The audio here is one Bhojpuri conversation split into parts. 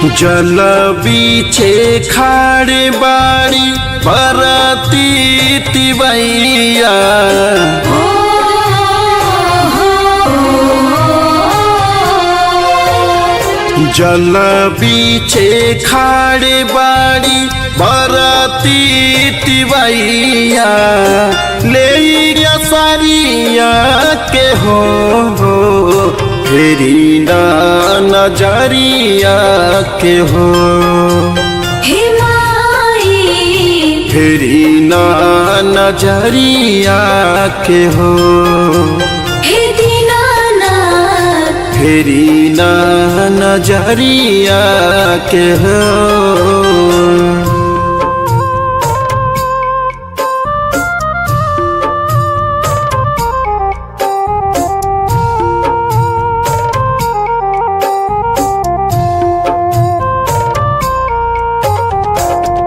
जल बीचे खाड़ बाड़ी बरती तिवैया। जल बीचे खाड़ बाड़ी बरती तिवैया ले सारिया के हो फेरी ना नजरिया के हो हे माई फेरी ना नजरिया के हो हे दीनानाथ फेरी ना नजरिया के हो।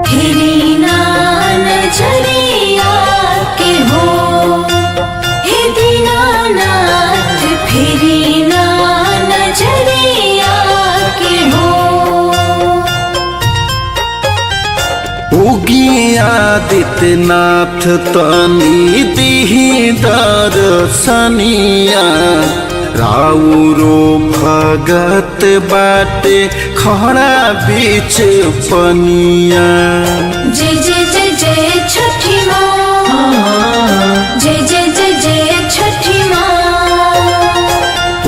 फेरी ना नजरिया के हो हे दीनानाथ फेरी ना नजरिया के हो। उगिया आदित्यनाथ तनी दिही दर्शनिया राउरो भगत बाटे खड़ा बीच पनिया। जय जय जय जय छठी माँ जय जय जय जय छठी माँ।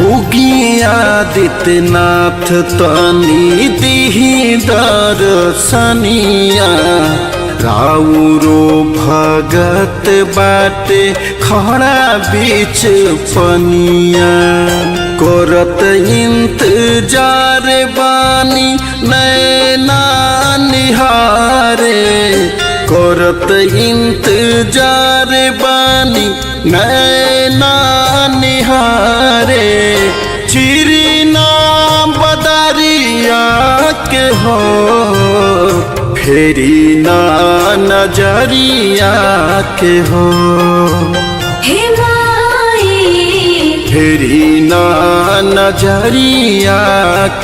उगिया आदित्यनाथ तनी दिही दर्शनिया राउरो भगत बाटे खड़ा बीच पनिया। करत इंतजार बानी नैना निहारे करत इंतजार बानी नैना निहारे चिरना बदरिया के हो फेरी ना नजरिया के हो हे माई फेरी ना नजरिया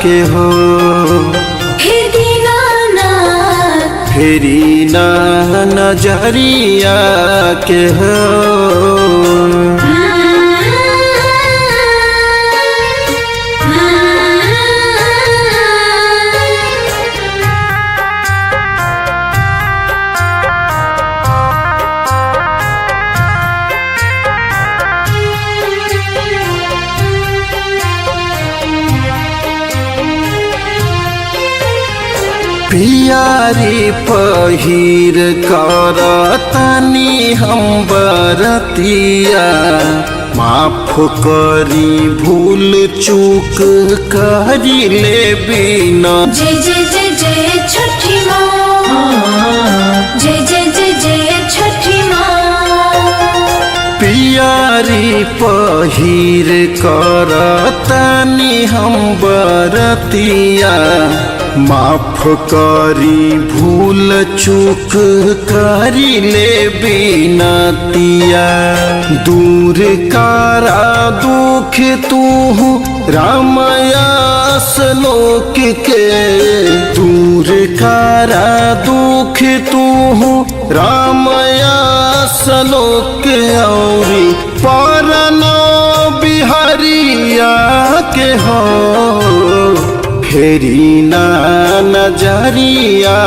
के हो हे दीनानाथ फेरी ना नजरिया के हो। पियारी पहिर कर तनी हम बरतिया माफ करी भूल चूक करी ले बिना। जय जय जय जय छठी माँ जय जय जय जय छठी माँ। पियारी पहिर कर तनी हम बरतिया माफ करी भूल चूक करी ले बिनतिया। दूर कारा दुख तू रामयास लोक के दूर कारा दुख तू रामयास लोक औरी परनो बिहारिया के हो फेरी ना नजरिया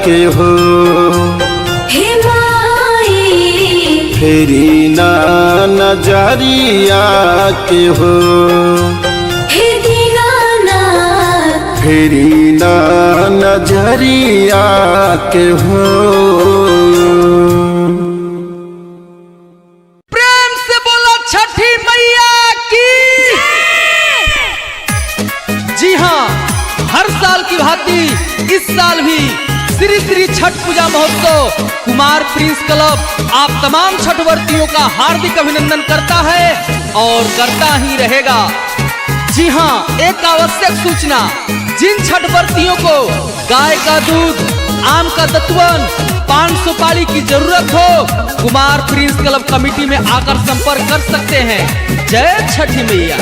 के हो हे माई फेरी ना नजरिया के हो हे दीनानाथ फेरी ना नजरिया के हो। प्रेम से बोला छठी मैया की। जी हाँ, हर साल की भांति इस साल भी श्री श्री छठ पूजा महोत्सव कुमार प्रिंस क्लब आप तमाम छठवर्तियों का हार्दिक अभिनंदन करता है और करता ही रहेगा। जी हाँ, एक आवश्यक सूचना, जिन छठवर्तियों को गाय का दूध, आम का दतवन, पान सुपारी की जरूरत हो, कुमार प्रिंस क्लब कमेटी में आकर संपर्क कर सकते हैं। जय छठी मैया।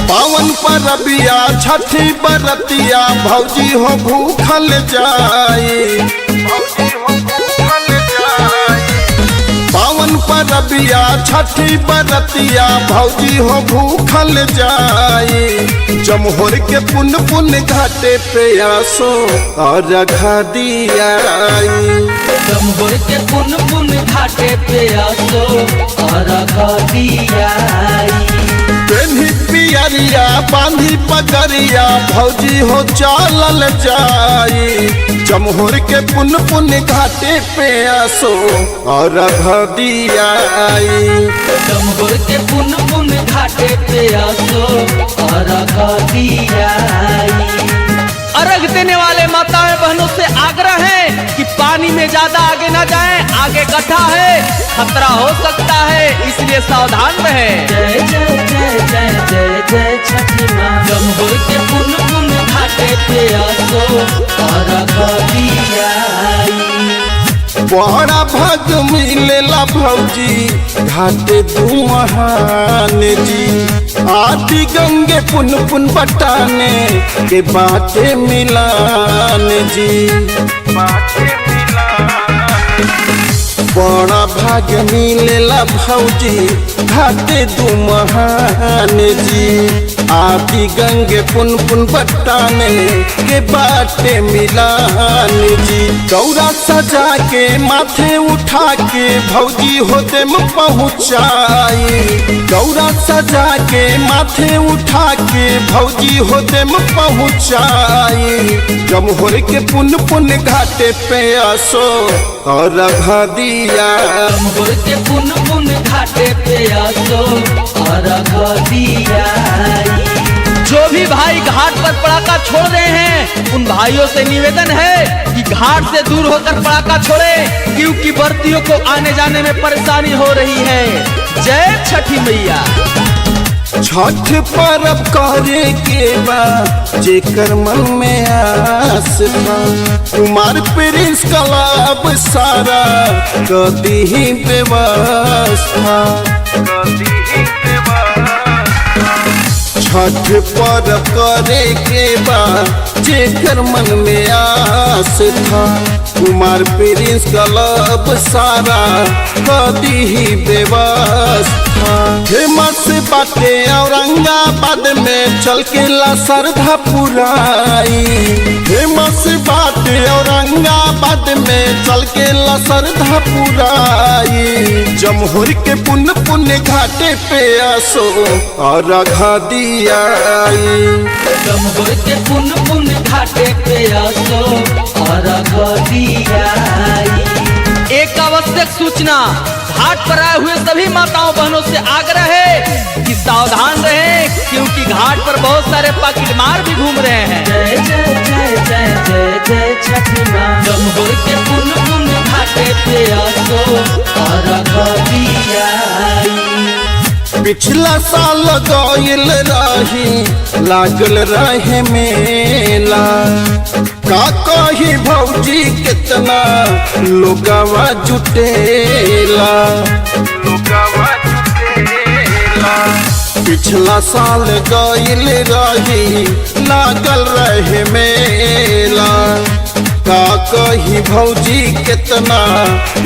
पावन पावन परबिया छठी बरतिया भौजी हो भूखल जाई। पावन परबिया छठी बरतिया भौजी हो भूखल जाई। जमहोर के पुन पुन घाटे पे आसो और दिया। जमहोर के पुन पुन घाटे पे आसो और दिया। पेन्ही पियरिया बांधी पगरिया भौजी हो चालल जाई। जमहोर के पुन पुन घाटे पे आसो और दिया। जमहोर के पुन पुन घाटे पे आसो और दिया। अर्घ देने वाले माताएं बहनों से आग्रह है कि पानी में ज्यादा आगे ना जाएं, आगे गड्ढा है, खतरा हो सकता है, इसलिए सावधान रहें। जय जय जय जय जय जय छठी माँ। जमहोर के पुन पुन घाटे पे आसो और दिया। बड़ा भाग मिलेला भौजी घाटे दुहान जी। आदि गंगे पुन पुन बटाने के बाटे मिलान जी। बड़ा भाग मिलेला भौजी घाटे दुमहान जी। आदि गंगे पुन पुन बटाने के बाटे मिलान जी। गौरा सजा के माथे उठा के भौजी होते में पहुँचाई। गौरा सजा के माथे उठा के भौजी होते में पहुँचाई। जमहोर के पुन पुन घाटे पे आसो और दिया। जमहोर के पुन पुन घाटे पे आसो और दिया। जो भी भाई घाट पर पड़ाका छोड़ रहे हैं उन भाइयों से निवेदन है कि घाट से दूर होकर पड़ाका छोड़े, क्योंकि बर्तियों को आने जाने में परेशानी हो रही है। जय छठी मैया। छठ परब करे के बा जेकर मन में आस बा। कुमार प्रिंस क्लब सारा कदी ही व्यवस्था। छठ परब करे के बा जेकर मन में आस था। कुमार प्रिंस क्लब सारा कदी ही व्यवस्था। फेमस बाटे औरंगाबाद में चल के ला श्रद्धा पुराई। फेमस बाटे औरंगाबाद में चल के ला श्रद्धा पुराई। जमहोर के पुन पुन घाटे पे आसो और दिया। जमहोर के पुन पुन घाटे पे आसो और दिया। एक आवश्यक सूचना, घाट पर आए हुए सभी माताओं बहनों से आग्रह है कि सावधान रहें, क्योंकि घाट पर बहुत सारे पॉकेटमार भी घूम रहे हैं। जय जय जय जय जय जय छठी माँ। जमहोर के पुन पुन घाटे पे आसो और दिया। पिछला साल गइल रही लागल रहे मेला। का कही भौजी कितना लोगवा जुटेला। पिछला साल गइल रही लागल रहे मेला। का कही भौजी कितना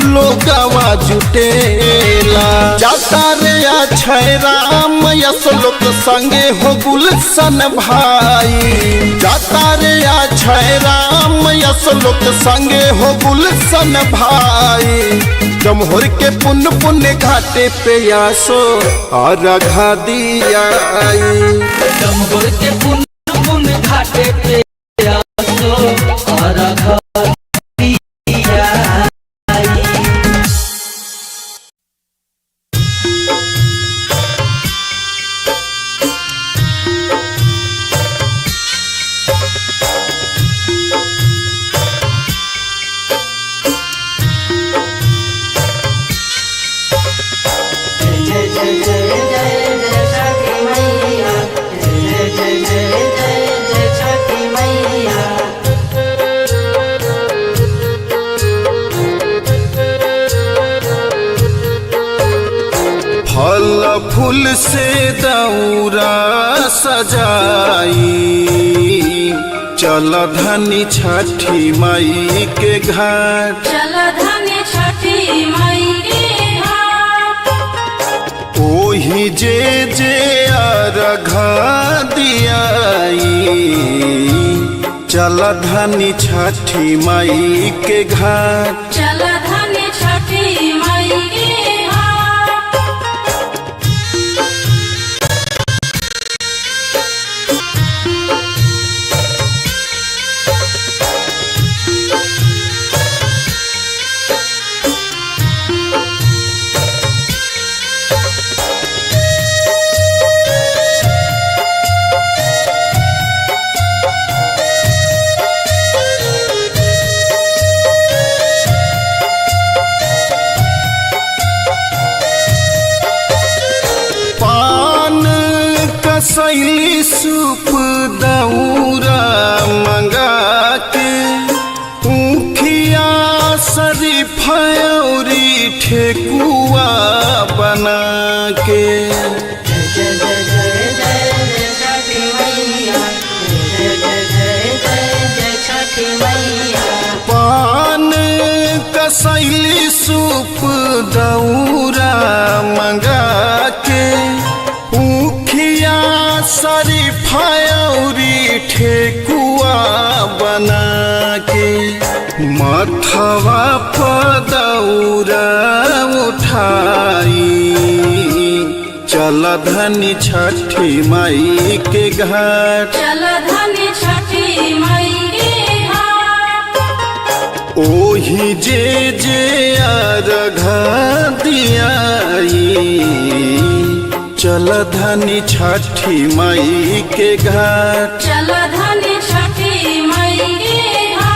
लोगवा जुटेला। जाता रे अक्षय राम यशलोक संगे हो गुलशन भाई। जाता रे अक्षय राम यशलोक संगे हो गुलशन भाई। जमहोर के पुन पुन घाटे पे आसो और दिया। जमहोर के पुन पुन घाटे पे आसो और दिया। जय जय जय जय जय छठी मैया। जय जय जय जय जय छठी मैया। फल फूल से दौरा सजाई, चल धनी छठी माई के घाट। चल धनी छठी माई के घाट। ओही जे जे अर्घ दियाई, चल धनी छठी माई के घाट। चल धनी छठी माई के घाट। पान कसैली सूप दौरा मंगा के, ऊखिया शरीफौरी ठेकुआ बना के। जय जय जय जय जय जय छठी मैया, जय जय जय जय जय छठी मैया। पान कसैली सूप दौरा मंगा के, ऊखिया शरीफौरी ठेकुआ बना के। मथवा पदौरा उठाई, चल धनी छठी माई के घाट। चल धनी छठी माई के घाट। ओही जे जे अर्घ दियाई, चल धनी छठी माई के घाट। चल धनी छठी माई के घाट।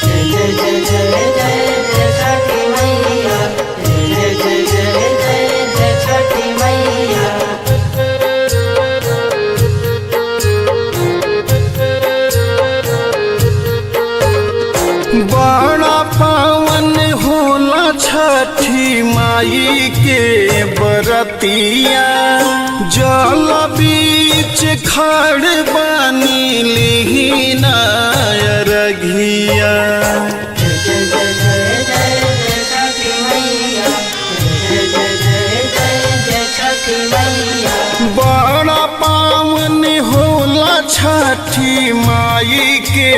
जय जय जय जय जय जय छठी मैया, जय जय जय जय जय छठी मैया। बड़ा पावन होला छठी माई के बरतिया, जल बीच खड़ बानी लिहिना अरघिया। जय जय जय जय जय जय छठी मैया, जय जय जय जय जय छठी मैया। बड़ा पावन होला छठी माई के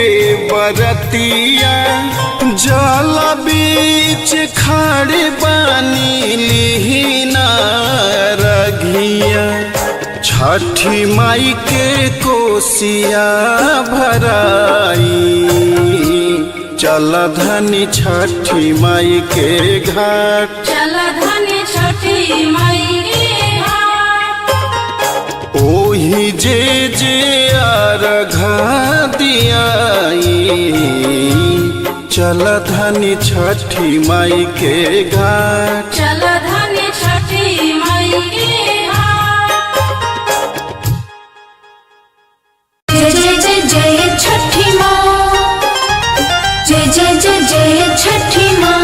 बरतिया, जल बीच खड़ बानी लिहिना रघिया। छठी माई के कोसिया भराई, चल धनी छठी माई के घाट। चल धनी छठी माई के घाट। ओही जे जे अर्घ दियाई, चल धनी छठी माई के घाट। चल धनी छठी माई के घाट। जय जय जय जय छठी माँ, जय जय जय जय छठी माँ।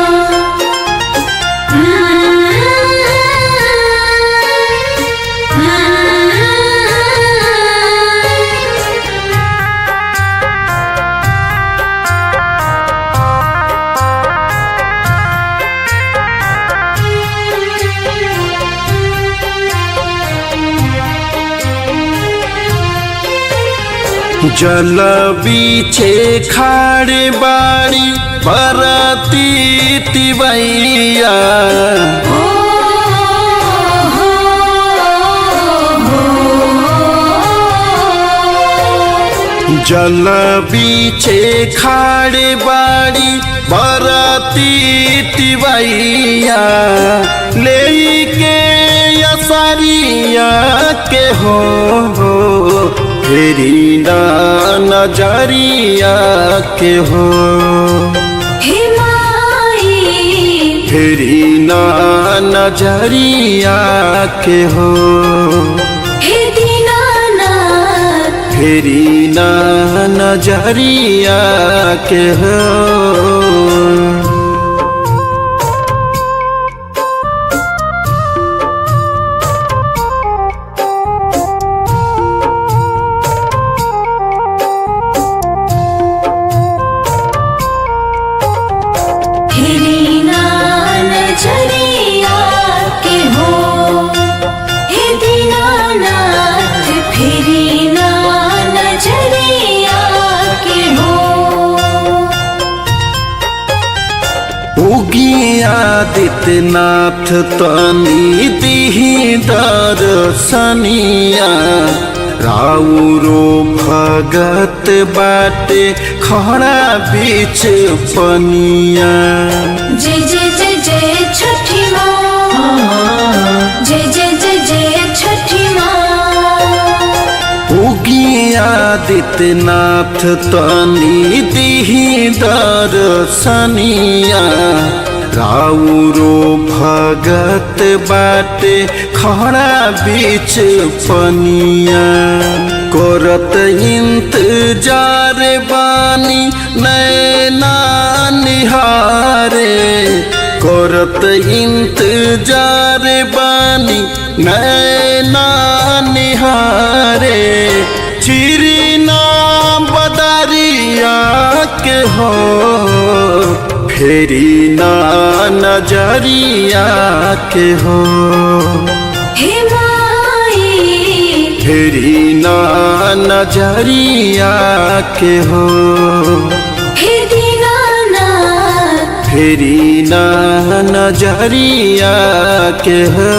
जल बीछे खाड़ बाड़ी बरती तिवैया, जल बीछे खाड़ बाड़ी बरती तिवैया, लेके असरिया के हो फेरी ना नजरिया के हो। हे माई फेरी ना नजरिया के हो। हे फेरी ना नजरिया के हो। फेरी ना नजरिया के हो, हे दीनानाथ फेरी ना नजरिया के हो। उगिया आदित्यनाथ तनी दिही दर्शनिया, राउरो भगत बाटे खड़ा बीच पनिया। जय जय जय जय छठी माँ, जय जय जय जय छठी माँ। उगिया आदित्यनाथ तनी दिही दर्शनिया, राउरो भगत बाटे खड़ा बीच पनिया। करत इंतजार बानी नैना निहारे, करत इंतजार बानी नैना निहारे। चिरना बदरिया के हो, फेरी ना नजरिया के हो। हे माई फेरी ना नजरिया के हो, हे दीनानाथ फेरी ना नजरिया के हो।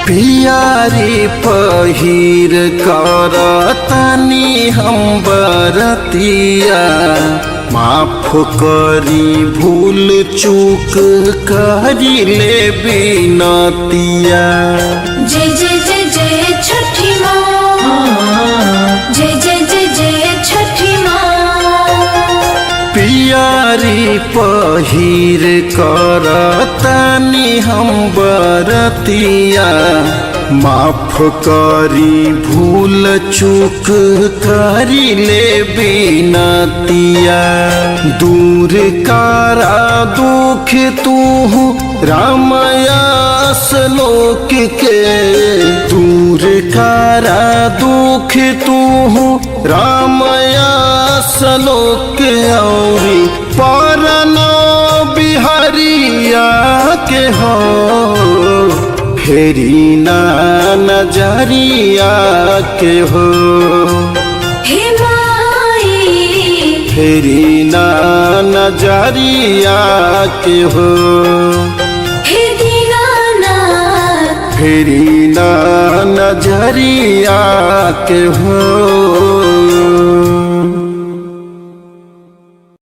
पियारी पहिर कर तनी हम बरतिया, माफ करी भूल चूक करी ले बिनतिया। जय जय जय जय छठी माँ, जय जय जय जय छठी माँ। पियारी पहिर कर तनी हम बरतिया, माफ करी भूल चूक करी ले बिनतिया। दूर कारा दुख तू रामयास लोक के, दूर कारा दुख तू रामयास लोक औरी परनो बिहारिया के हो, फेरी ना नजरिया के हो। हे माई फेरी ना नजरिया के हो, हे दीनानाथ फेरी ना नजरिया के हो।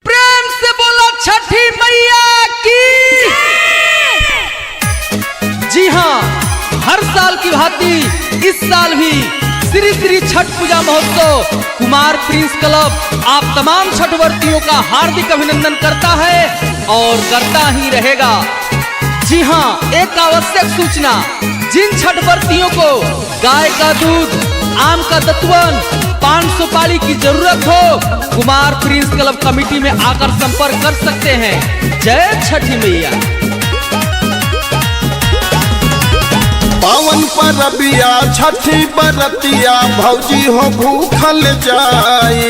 प्रेम से बोलो छठी मैया की। जी हाँ, हर साल की भांति इस साल भी श्री श्री छठ पूजा महोत्सव कुमार प्रिंस क्लब आप तमाम छठवर्तियों का हार्दिक अभिनंदन करता है और करता ही रहेगा। जी हाँ, एक आवश्यक सूचना, जिन छठवर्तियों को गाय का दूध, आम का दतवन, पान सुपारी की जरूरत हो, कुमार प्रिंस क्लब कमेटी में आकर संपर्क कर सकते हैं। जय छठी मैया। पावन परबिया छठी बरतिया, भौजी हो भूखल जाए।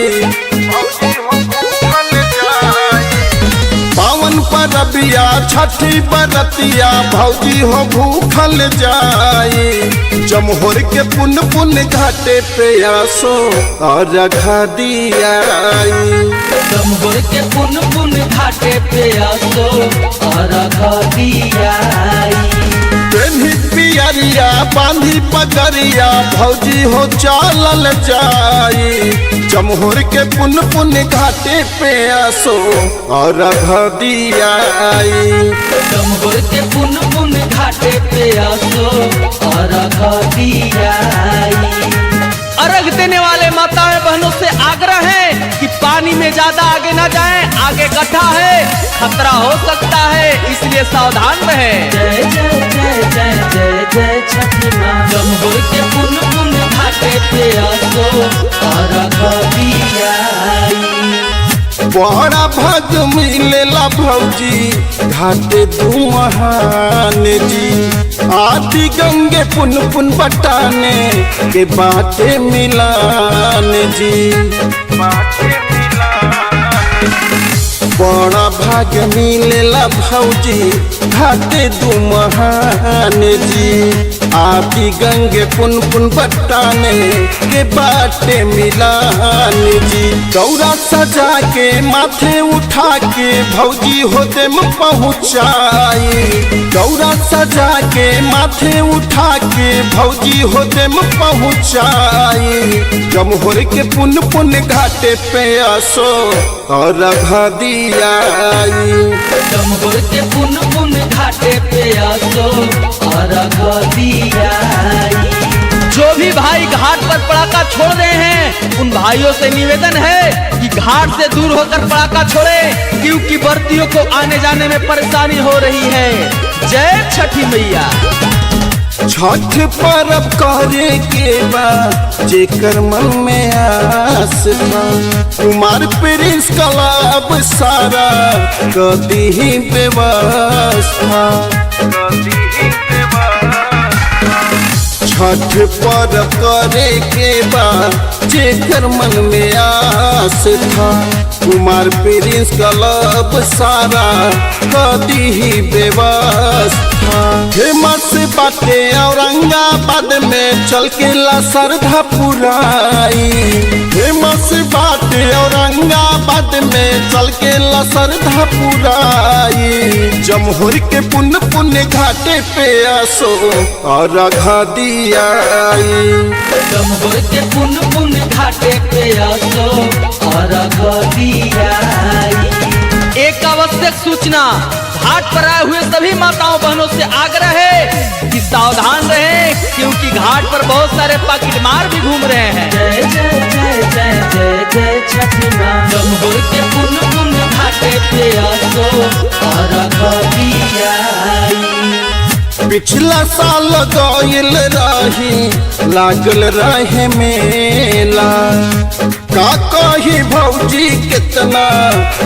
पावन परबिया छठी बरतिया, भौजी हो भूखल जाए। जमहोर के पुन पुन घाटे पे आसो और रखा दिया। जमहोर के पुन पुन घाटे पे आसो और दिया। प्रेमी पियर पियरिया बांधी पगरिया भौजी हो चालल जाई। जमहुर के पुन पुन घाटे पे आसो और दियाई। जमहुर के पुन पुन घाटे पे आसो और दियाई। अर्घ देने वाले माताएं बहनों से आग्रह है कि पानी में ज्यादा आगे ना जाएं, आगे गड्ढा है, खतरा हो सकता है, इसलिए सावधान रहें। जय जय जय जय जय जय छठी माँ। जमहुर के पुन पुन घाटे पे आसो और दियाई। बड़ा भाग मिलेला भौजी घाटे दू महान जी। आदि गंगे पुन पुन बटाने के बाटे मिलान जी। बड़ा भाग मिलेला भौजी घाटे दू महान जी। आदि गंगे पुन पुन बटाने के बाटे मिलान जी। दौरा सजा के माथे उठा के भौजी होते में पहुँचाई। दौरा सजा के माथे उठा के भौजी होते में पहुँचाई। जमहुर के पुन पुन घाटे पे आसो और दियाई। जमहुर के पुन पुन घाटे पे आसो और दियाई। जो भी भाई घाट पर पड़ाका छोड़ रहे हैं उन भाइयों से निवेदन है कि घाट से दूर होकर पड़ाका छोड़े, क्योंकि बर्तियों को आने जाने में परेशानी हो रही है। जय छठी मैया। छठ पर्व करे के बा जेकर मन में आस बा। कुमार प्रिंस क्लब सारा कदी ही व्यवस्था। छठ पर्व करे के बा जेकर मन में आस था। कुमार प्रिंस क्लब सारा कदी ही व्यवस्था। फेमस बाटे औरंगाबाद में चल के ला श्रद्धा पुराई। फेमस बाटे औरंगाबाद में चल के ला श्रद्धा पुराई। जमहुर के पुन पुन घाटे पे आसो और दियाई। जमहुर के पुन पुन घाटे पे आसो और दियाई। एक आवश्यक सूचना, घाट पर आए हुए सभी माताओं बहनों से आग्रह है कि सावधान रहें, क्योंकि घाट पर बहुत सारे पॉकेटमार भी घूम रहे हैं। जय जय जय जय जय जय छठी माँ। जमहुर के पुन पुन घाटे पे आसो और दियाई। पिछला साल गइल रही लागल रहे मेला। का कही भौजी कितना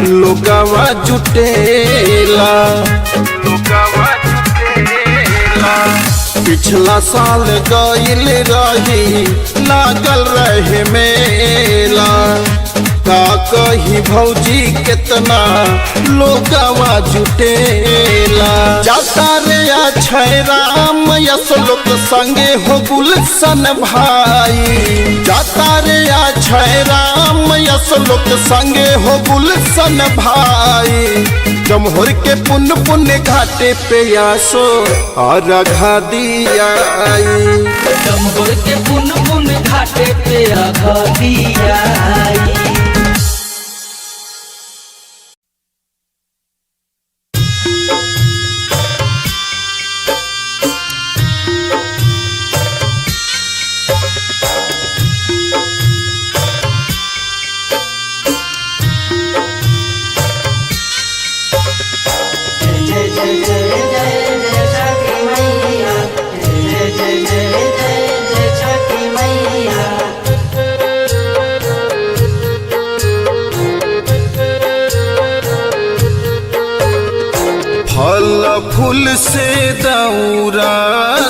लोगवा जुटेला। पिछला साल गइल रही लागल रहे मेला। का कही भौजी कितना लोगवा जुटेला। जाता रे अक्षय राम यशलोक संगे हो गुलशन भाई। जाता रे अक्षय राम यशलोक संगे हो गुलशन भाई। जमहुर के पुन पुन घाटे पे आसो और दियाई। जमहुर के पुन पुन घाटे पे दियाई। जय जय जय जय जय छठी मैया। जय जय जय जय जय छठी मैया। फल फूल से दौरा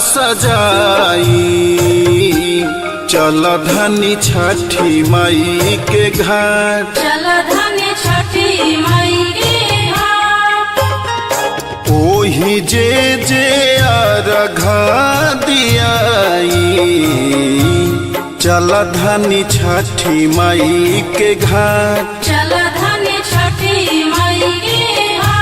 सजाई चल धनी छठी माई के घाट। चल धनी छठी माई के घाट। ओही जे जे अर्घ दियाई चल धनी छठी माई के घाट। चल धनी छठी माई के घाट।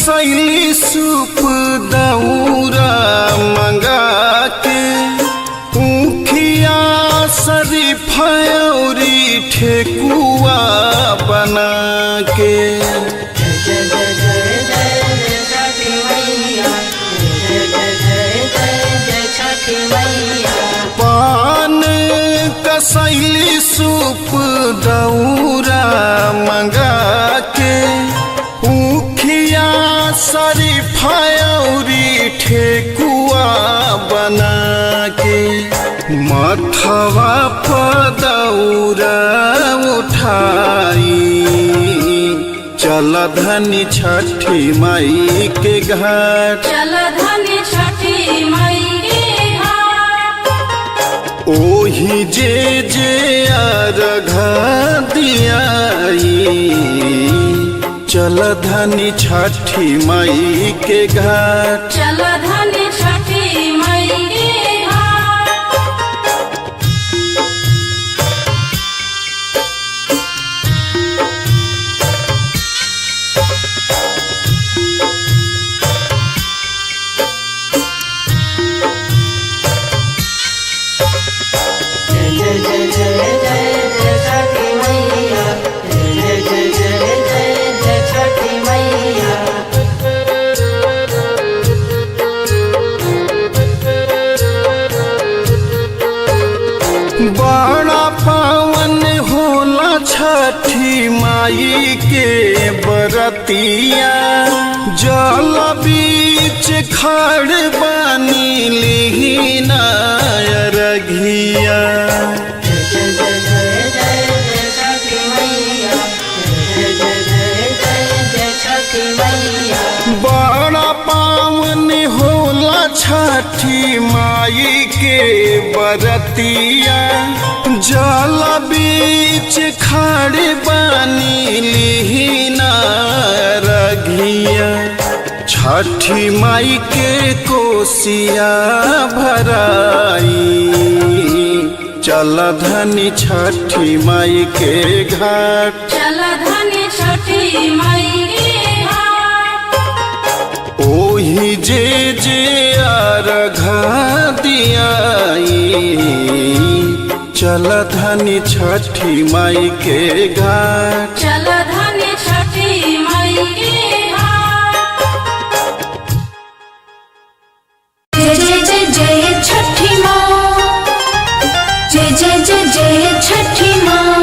कसैली सूप दौरा मंगा के, ऊखिया शरीफौरी ठेकुआ बना के। जय जय जय जय जय छठी मैया, जय जय जय जय जय छठी मैया। पान कसैली सूप दौरा मंगा के, ऊखिया शरीफौरी ठेकुआ बना के। मथवा पदौरा उठाई, चल धनी छठी माई के घाट। चल धनी छठी माई के घाट। ओही जे जे अर्घ दियाई, चल धनी छठी माई के घाट। चल धनी छठी माई के घाट। जय जय जय जय जय जय छठी मैया, जय जय जय जय जय छठी मैया। बड़ा पावन होला छठी माई के बरतिया, जल बीच खड़ बानी लिहिना अरघिया। जय जय जय जय जय छठी मैया, जय जय जय जय जय छठी मैया। बड़ा पावन होला छठी माई के बरतिया, जल बीच खड़ बानी लिहिना रघिया। छठी माई के कोसिया भराई, चल धनी छठी माई के घाट। चल धनी छठी माई के घाट। ओही जे जे अर्घ दियाई, चल धनी छठी माई के घाट। चल धनी छठी माई के घाट। जय जय जय जय छठी माँ, जय जय जय जय छठी माँ।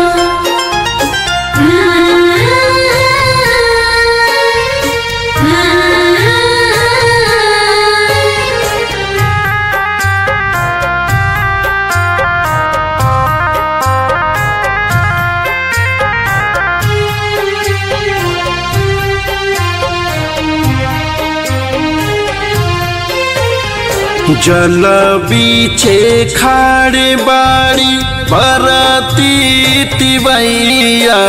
जल बीछे खाड़ बाड़ी बरती तिवैया,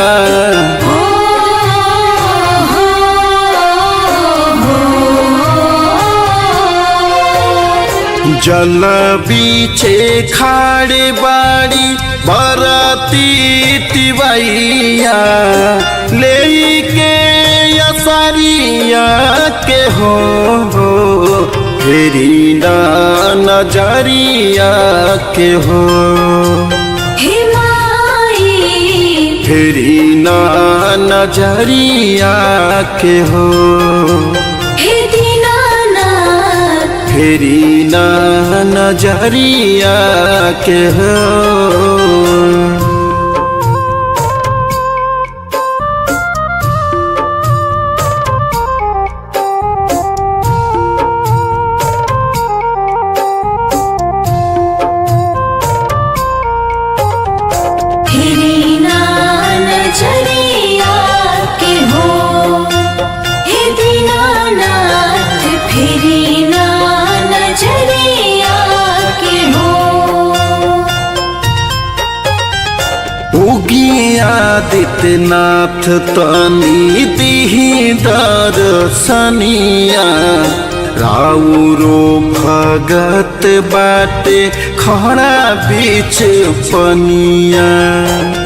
जल बीछे खाड़ बाड़ी बरती तिवैया, ले के असरिया के हो, फेरी ना नजरिया के हो। हे माई फेरी ना नजरिया के हो। हे दीनानाथ, फेरी ना नजरिया के हो। फेरी ना नजरिया के हो। हे दीनानाथ, फेरी ना नजरिया के हो। उगियादित्यनाथ तनी दिही दर्शनिया, राउरो भगत बाटे खड़ा बीच पनिया।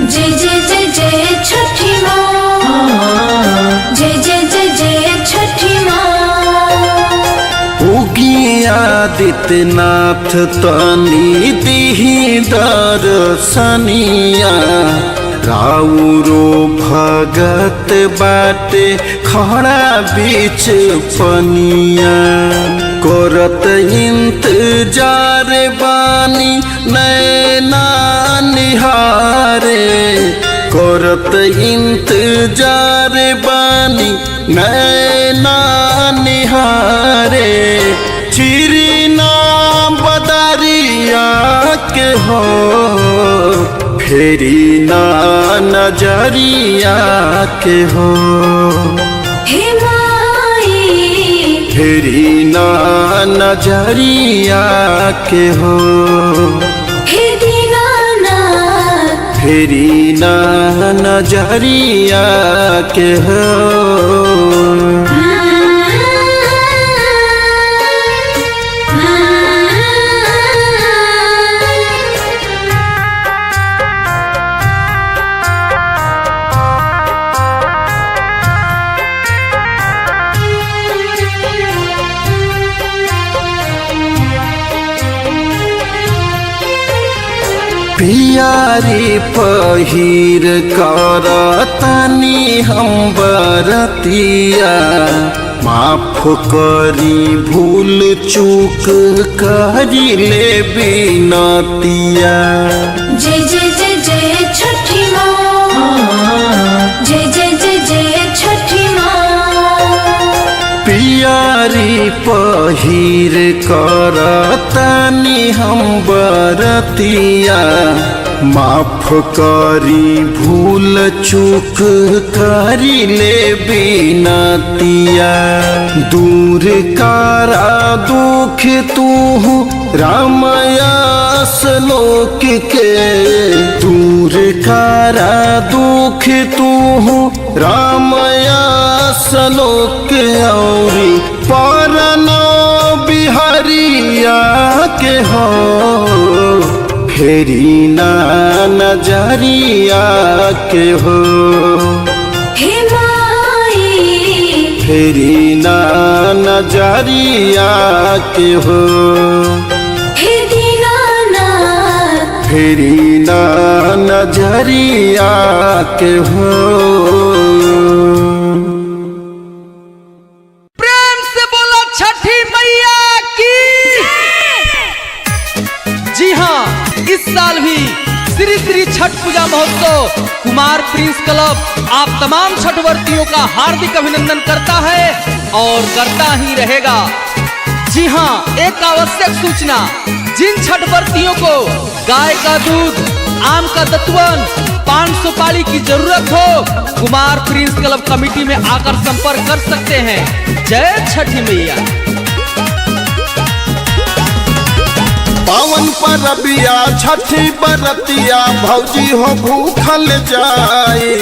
जय जय जय जय छठी माँ, जय जय जय जय छठी माँ। आदित्यनाथ तनी दिही दर्शनिया, राउरो भगत बाटे खड़ा बीच पनिया। करत इंतजार बानी नैना निहारे, करत इंतजार बानी नैना निहारे। चिरना बदरिया के हो, फेरी ना नजरिया के हो। हे माई फेरी ना नजरिया के हो, हे दीनानाथ फेरी ना नजरिया के हो। पियारी पहिर कर तनी हम बरतिया, माफ करी भूल चूक करी ले बिनतिया। जय जय जय जय छठी माँ, जय जय जय जय छठी माँ। पियारी पहिर कर तनी हम बरतिया, माफ करी भूल चूक करी ले बिनतिया। दूर कारा दुख तू रामयास लोक के, दूर कारा दुख तू रामयास लोक औरी परनो बिहारिया के हो, फेरी ना नजरिया के हो। हे माई फेरी ना नजरिया के हो, हे दीनानाथ फेरी ना नजरिया के हो। प्रेम से बोला छठी मैया की। जी हाँ, इस साल भी श्री श्री छठ पूजा महोत्सव कुमार प्रिंस क्लब आप तमाम छठवर्तियों का हार्दिक अभिनंदन करता है और करता ही रहेगा। जी हाँ, एक आवश्यक सूचना, जिन छठवर्तियों को गाय का दूध, आम का दतवन, पान सुपारी की जरूरत हो, कुमार प्रिंस क्लब कमेटी में आकर संपर्क कर सकते हैं। जय छठी मैया। पावन परबिया छठी बरतिया, भौजी हो भूखल जाए।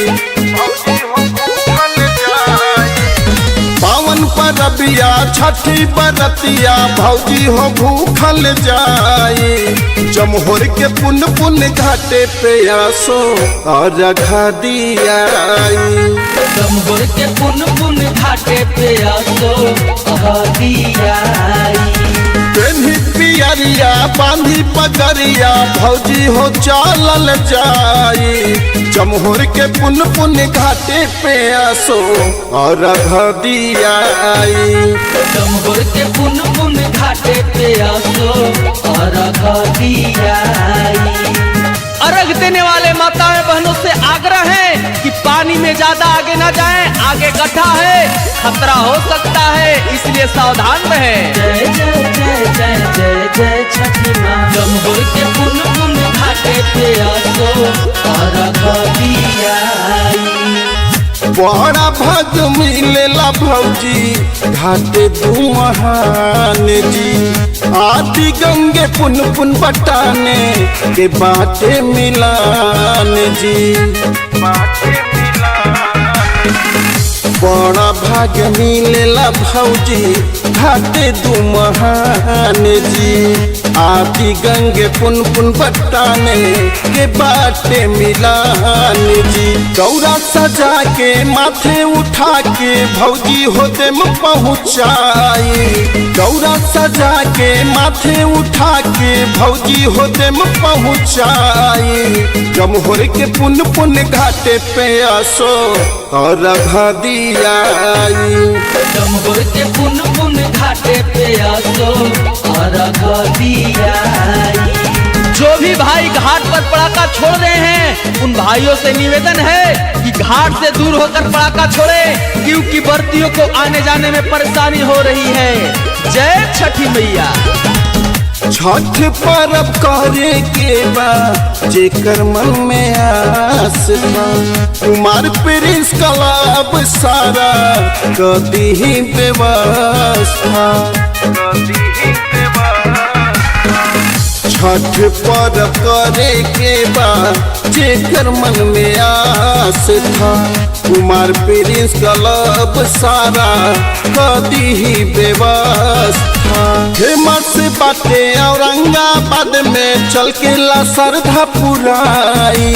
पावन परबिया छठी बरतिया, भौजी हो भूखल जाए। जमहोर के पुन पुन घाटे पे आसो और रखा दिया। जमहोर के पुन पुन घाटे पे आसो दिया। पेन्ही पियरिया बांधी पगरिया, भौजी हो चालल जाई। जमहोर के पुन पुन घाटे पे आसो और दिया। जमहोर के पुन पुन घाटे पे आसो और दिया। अर्घ देने वाले माताएं बहनों से आग्रह है कि पानी में ज्यादा आगे ना जाएं, आगे गड्ढा है, खतरा हो सकता है, इसलिए सावधान रहें। जय जय जय जय जय जय छठी माँ। जमहोर के पुन पुन घाटे पे आसो और दिया। बड़ा भाग मिलेला भौजी घाटे दुमहान जी, आदि गंगे पुन पुन बटाने के बाटे मिलान जी। बड़ा भाग मिलेला भौजी घाटे दुमहान जी, आदि गंगे पुन पुन बटाने के बाटे मिलान जी। दौरा सजा के माथे उठा के भौजी होते में पहुँचाई। दौरा सजा के माथे उठा के भौजी होते में पहुँचाई। जमहोर के पुन पुन घाटे पे आसो और दियाई। जमहोर के पुन पुन घाटे पे आसो अर्घ दियाई। जो भी भाई घाट पर पड़ाका छोड़ रहे हैं उन भाइयों से निवेदन है कि घाट से दूर होकर पड़ाका छोड़े, क्योंकि बर्तियों को आने जाने में परेशानी हो रही है। जय छठी मैया। छठ पर्व करे के बा जेकर मन में आस बा, कुमार प्रिंस क्लब सारा कदी ही व्यवस्था। छठ पर्व करे के बा जेकर मन में आस था, कुमार प्रिंस क्लब सारा कदी ही व्यवस्था। फेमस बाटे औरंगाबाद में चल के ला श्रद्धा पुराई।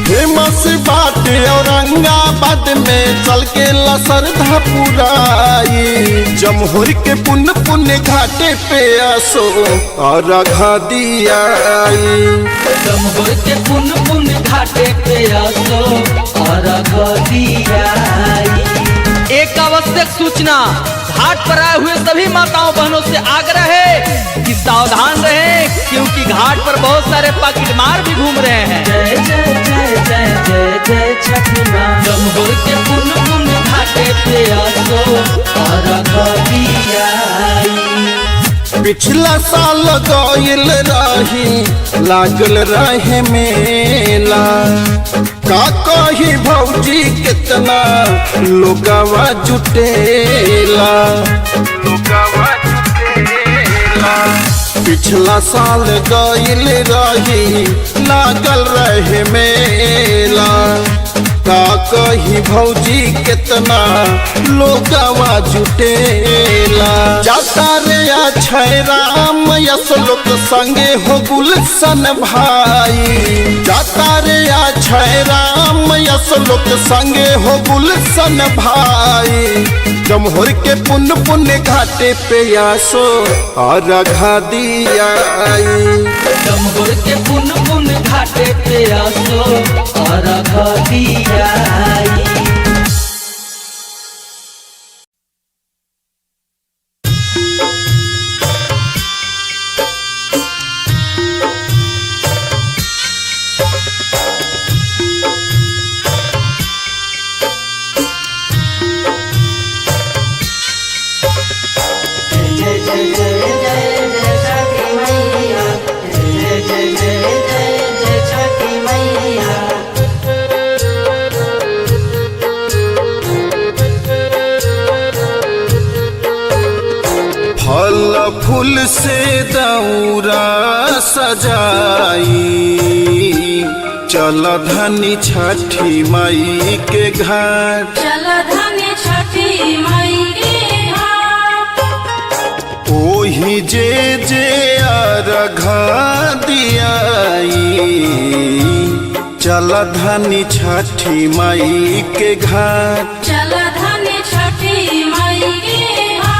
फेमस बाटे औरंगाबाद में चल के ला श्रद्धा पुराई। जमहोर के पुन पुन घाटे पे आसो और दियाई। जमहोर के पुन पुन घाटे पे आसो अर्घ दियाई। एक आवश्यक सूचना, घाट पर आए हुए सभी माताओं बहनों से आग्रह है कि सावधान रहें, क्योंकि घाट पर बहुत सारे पॉकेटमार भी घूम रहे हैं। जय जय जय जय जय जय छठी माँ। जमहोर के पुन पुन घाटे पे आसो अर्घ दियाई। पिछला साल गइल रही लागल रहे मेला, का कही भौजी कितना लोगवा जुटेला। पिछला साल गइल रही लागल रहे मेला, का कही भौजी कितना लोगवा जुटेला। जाता रे अक्षय राम यशलोक संगे हो गुलशन भाई। जाता रे अक्षय राम यशलोक संगे हो गुलशन भाई। जमहोर के पुन पुन घाटे पे आसो और दियाई। जमहोर के पुन पुन घाटे पे आसो अर्घ दियाई। जय जय जय जय जय छठी मैया। जय जय जय जय जय छठी मैया। फल फूल से दौरा सजाई, चल धनी छठी माई के घाट। चल धनी छठी माई के घाट। ओही जे जे अर्घ दियाई, चल धनी छठी माई के घाट। चल धनी छठी माई के घाट।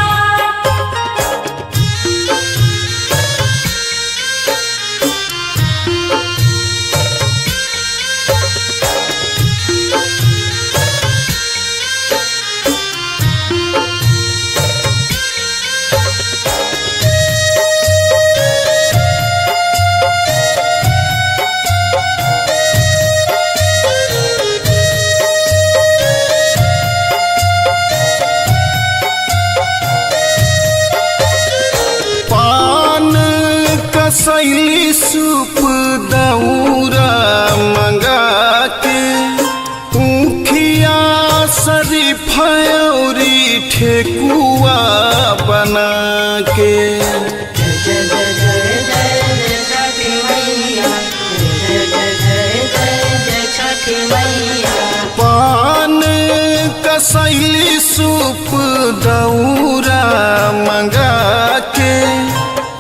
पान कसैली सूप दौरा मंगा के, ऊखिया शरीफौरी ठेकुआ बना के। जय जय जय जय जय छठी मैया। जय जय जय जय जय छठी मैया। पान कसैली सूप दौरा मंगा के,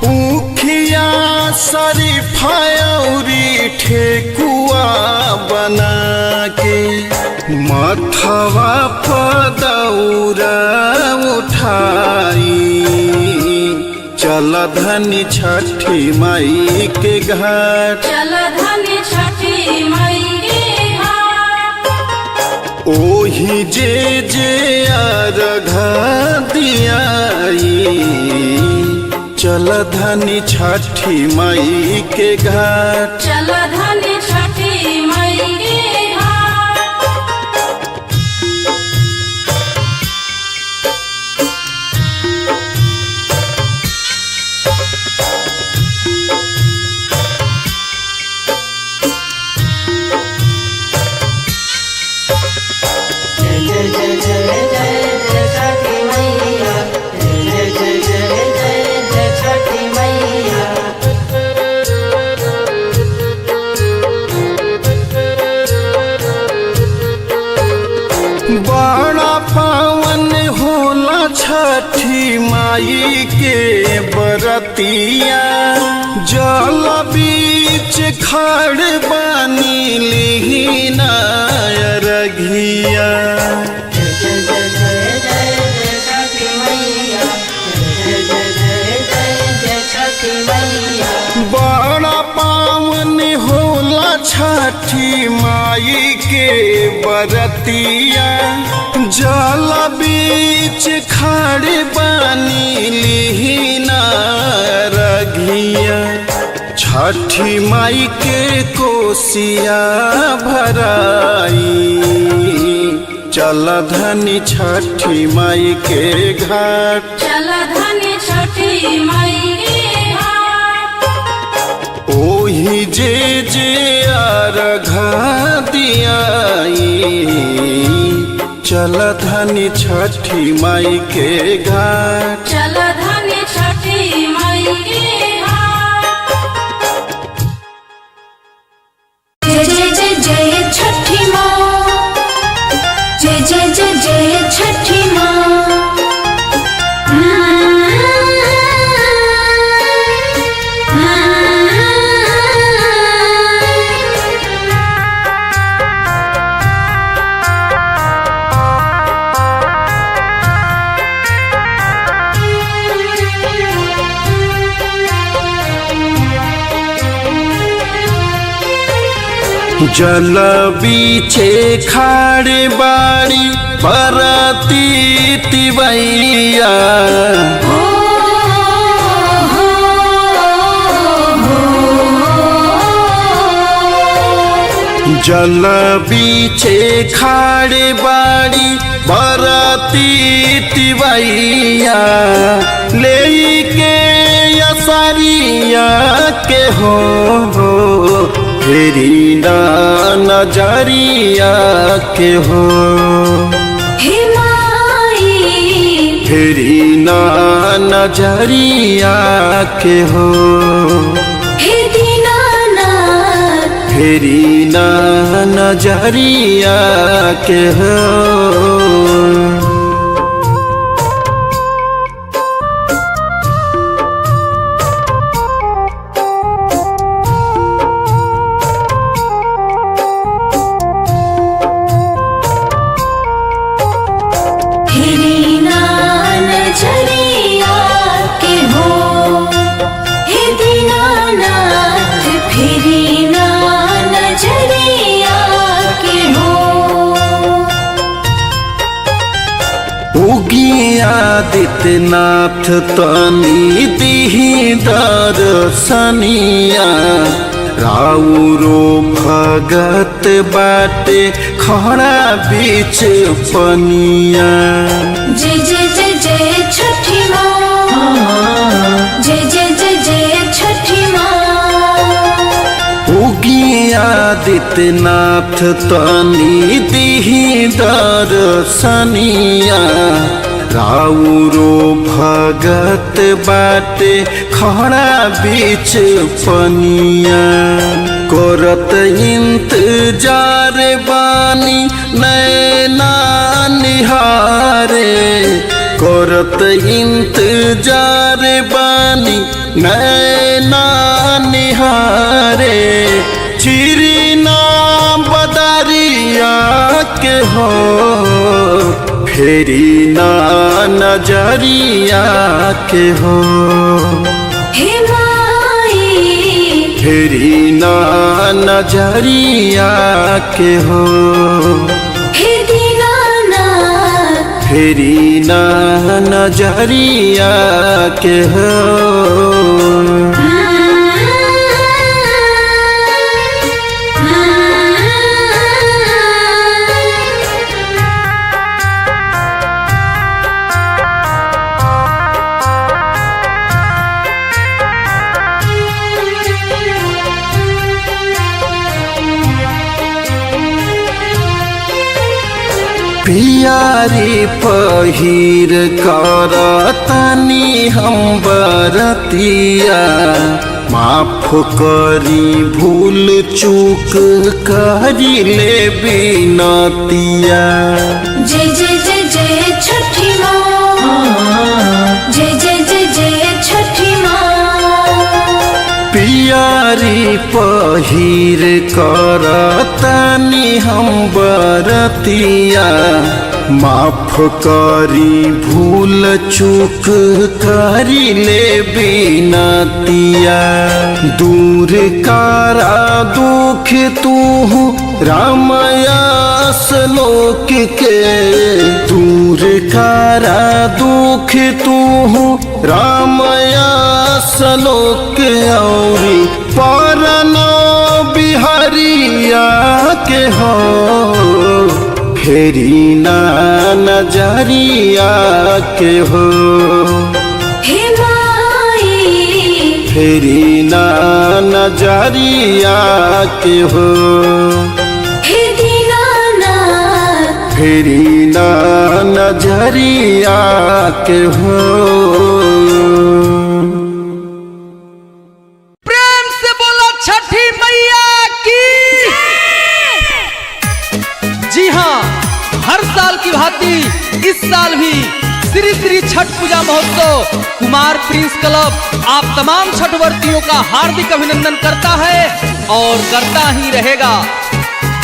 ऊखिया शरीफौरी ठेकुआ बना के। मथवा पदौरा उठाई चल धनी छठी माई के घाट। चल धनी छठी माई के घाट। ओही जे जे अर्घ दियाई चल धनी छठी माई के घाट। चल धनी छठी माई के घाट। जय जय जय जय जय जय छठी मैया जय जय जय जय जय छठी मैया। बड़ा पावन होला छठी माई के बरतिया जल बीच खड़ बानी लिहिना रघिया। जय जय जय जय जय जय छठी मैया जय जय जय जय जय छठी मैया। बड़ा पावन होला छठी माई के बरतिया जल बीच खड़ बानी लिहिना रघिया। छठी माई के कोसिया भराई चल धनी छठी माई के घाट। चल धनी छठी माई के घाट। ओही जे जे अर्घ दियाई चल धनी छठी माई के घाट। चल धनी छठी माई के घाट। जय जय जय जय छठी माँ जय जय जय जय छठी माँ। जल बीछे खाड़ बाड़ी बरती तिवैया जल बीछे खाड़ बाड़ी बरती तिवैया ले के असरिया के हो फेरी ना नजरिया के हो हे माई फेरी ना नजरिया के हो हे दीनानाथ फेरी ना नजरिया के हो। फेरी ना नजरिया के हो हे दीनानाथ फेरी ना नजरिया के हो। उगियादित्यनाथ तनी दिही दर्शनिया राउरो भगत बाटे खड़ा बीच पनिया। जय जय जय जय छठी माँ जय जय जय जय छठी माँ। उगियादित्यनाथ तनी दिही दर्शनिया राउरो भगत बाटे खड़ा बीच पनिया। करत इंतजार बानी नैना निहारे करत इंतजार बानी नैना निहारे चिरना बदरिया के हो, फेरी ना नजरिया के हो, हे माई फेरी ना नजरिया के हो, हे दीनानाथ फेरी ना नजरिया के हो। पियारी पहिर कर तनी हम बरतिया, माफ करी भूल चूक करी ले बिनतिया। जय जय जय जय छठी माँ, जय जय जय जय छठी माँ। पियारी पहिर कर तनी हम बरतिया, माफ करी भूल चूक करी ले बिनतिया। दूर कारा दुख तू रामयास लोक के, दूर कारा दुख तू रामयास लोक औरी परनो बिहारिया के हो, फेरी ना नजरिया के हो, हे माई फेरी ना नजरिया के हो, हे दीनानाथ फेरी ना नजरिया के हो। प्रेम से बोलो छठी मैया की। जी हाँ, हर साल की भांति इस साल भी श्री श्री छठ पूजा महोत्सव कुमार प्रिंस क्लब आप तमाम छठवर्तियों का हार्दिक अभिनंदन करता है और करता ही रहेगा।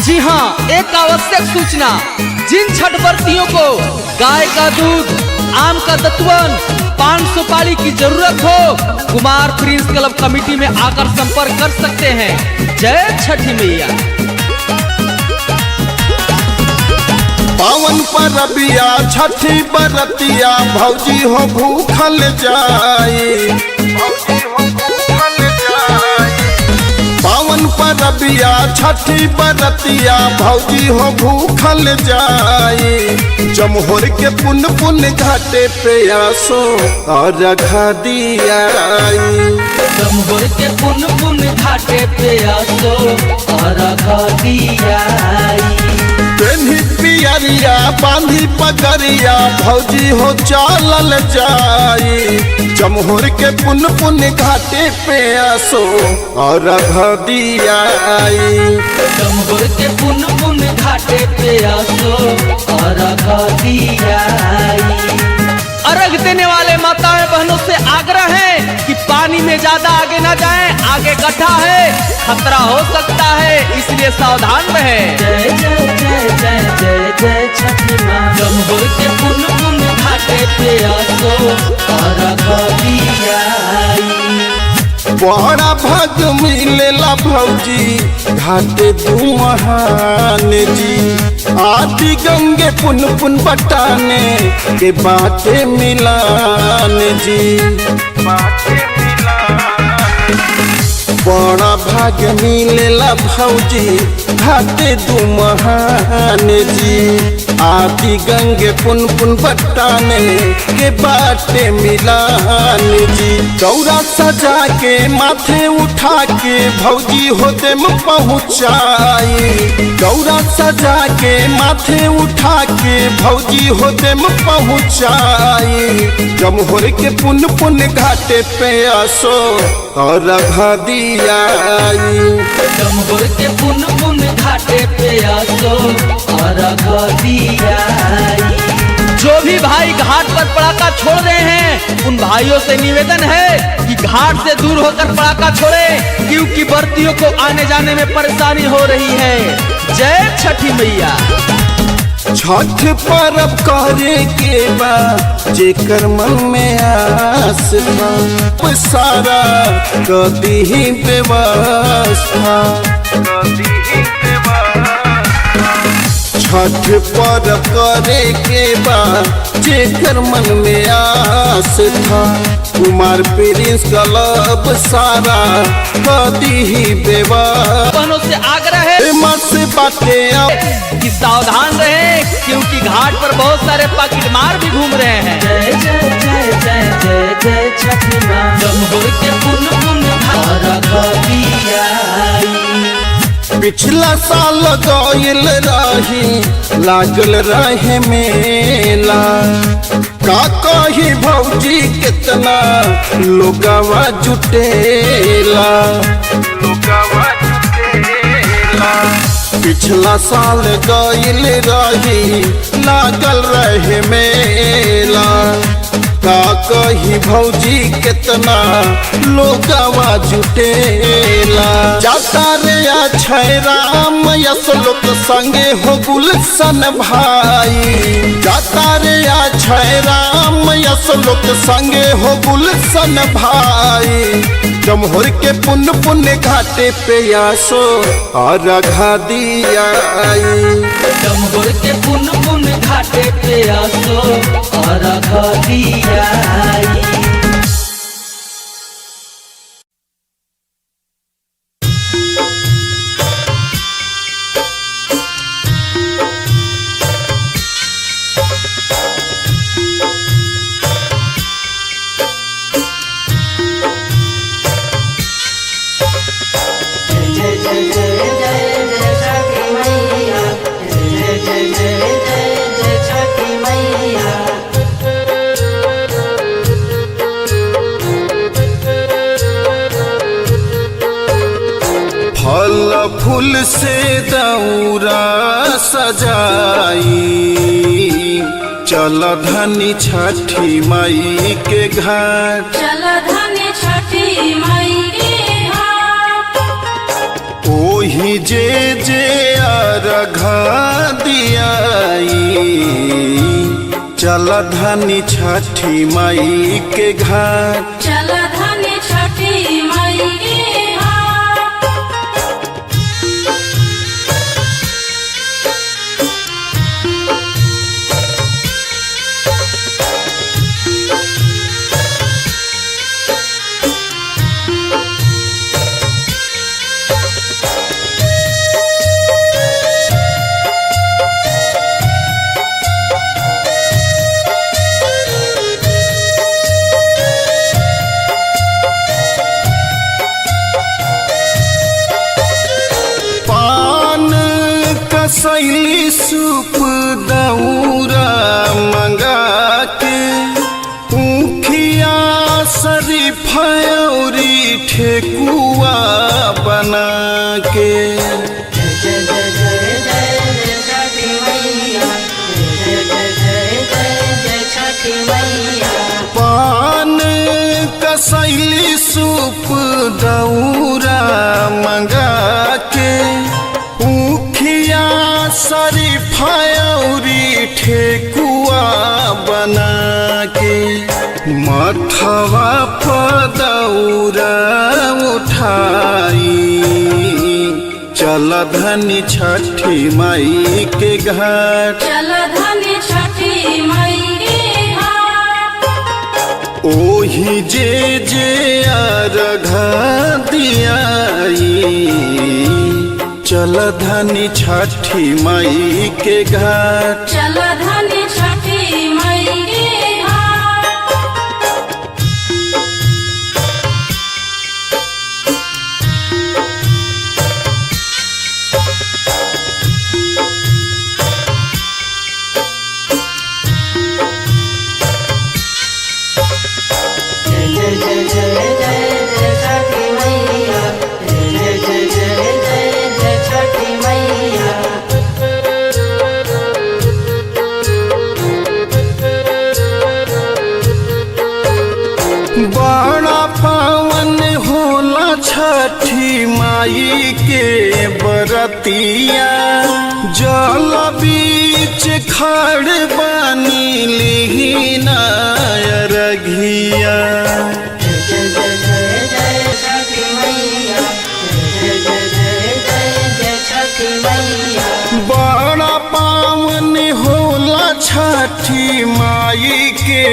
जी हाँ, एक आवश्यक सूचना, जिन छठवर्तियों को गाय का दूध, आम का दतवन, पान सुपारी की जरूरत हो, कुमार प्रिंस क्लब कमेटी में आकर संपर्क कर सकते हैं। जय छठी मैया। पावन परबिया छठी बरतिया भौजी हो भूखल जाई, पावन परबिया छठी बरतिया भौजी हो भूखल जाई। जमहोर के पुन पुन घाटे पे आसो और रखा दिया। जमहोर के पुन पुन घाटे पे आसो और दिया। पेन्ही पियरिया बांधी पगरिया भौजी हो चालल जाई। जमहोर के पुन पुन घाटे पे आसो और दिया। जमहोर के पुन पुन घाटे पे आसो और दिया। अर्घ देने वाले माताएं बहनों से आग्रह है कि पानी में ज्यादा आगे ना जाएं, आगे गड्ढा है, खतरा हो सकता है, इसलिए सावधान रहें। जय जय जय जय जय जय छठी माँ। जमहोर के पुन पुन घाटे पे आसो और दिया। बड़ा भाग मिलेला भौजी घाटे दुमहान जी, आदि गंगे पुन पुन बटाने के बाटे मिलान जी। बड़ा भाग मिलेला भौजी घाटे दुमहान जी, आदि गंगे पुन पुन बटाने के बाटे मिलान जी। गौरा सजा के माथे उठा के भौजी होते में पहुँचाई, गौरा सजा के माथे उठा के भौजी होते में पहुँचाई। जमहोर के पुन पुन घाटे पे आसो और दिया। जमहोर के पुन पुन घाटे पे आसो और दिया। जो भी भाई घाट पर पड़ाका छोड़ रहे हैं, उन भाइयों से निवेदन है कि घाट से दूर होकर पड़ाका छोड़ें, क्योंकि बर्तियों को आने जाने में परेशानी हो रही है। जय छठी मैया। छठ परब करे के बा जेकर मन में आस बा, सारा कदी ही व्यवस्था। छठ परब करे के बा जेकर मन में आस था, कुमार प्रिंस क्लब सारा कदी ही व्यवस्था। बहनों से आग्रह है मस बातें अब कि सावधान रहें, क्योंकि घाट पर बहुत सारे पॉकेटमार भी घूम रहे हैं। जय जय जय जय जय जय छठी माँ। जमहोर के पुन पुन अर्घ दियाई। पिछला साल गइल रही लागल रहे मेला, का कही भौजी कितना लोगवा जुटेला। पिछला साल गइल रही लागल रहे मेला, का कही भौजी कितना लोगवा जुटेला। जाता रे अक्षय राम यशलोक संगे हो गुलशन भाई, जाता रे अक्षय राम यशलोक संगे हो गुलशन भाई। जमहोर के पुन पुन घाटे पे आसो अर्घ दियाई। जमहोर के पुन पुन घाटे पे आसो अर्घ दियाई। जय जय जय जय जय छठी मैया। जय जय जय जय जय छठी मैया। फल फूल से दौरा सजाई, चल धनी छठी माई के घाट। चल धनी छठी माई के घाट। ओही जे जे अर्घ दियाई, चल धनी छठी माई के घाट। चल धनी छठी माई के घाट। पान कसैली सूप दौरा मंगा के, ऊखिया शरीफौरी ठेकुआ बना के। जय जय जय जय जय छठी मैया। जय जय जय जय जय छठी मैया। पान कसैली सूप दौरा मंगा के, ऊखिया शरीफौरी ठेकुआ बना के। मथवा पर दौरा उठाई, चल धनी छठी माई के घाट। चल धनी छठी माई के घाट। ओही जे जे अर्घ दियाई, चल धनी छठी माई के घाट। चल धनी छठी माई के घाट। जय जय जय जय जय जय छठी मैया। जय जय जय जय जय छठी मैया। बड़ा पावन होला छठी माई के बरतिया, जल बीच बीच खाड़ बानी लिहिना रघिया। जय जय जय जय जय छठी मैया, जय जय जय जय जय छठी मैया। बड़ा पावन होला छठी माई के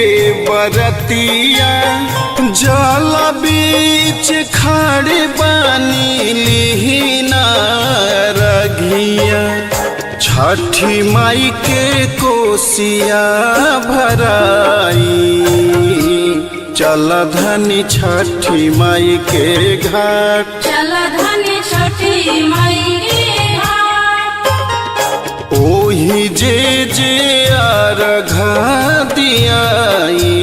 बरतिया, जल बीच खाड़ बानी लिहिना रघिया। छठी माई के कोसिया भराई, चल धनी छठी माई के घाट। चल धनी छठी माई के घाट। ओही जे जे अर्घ दियाई,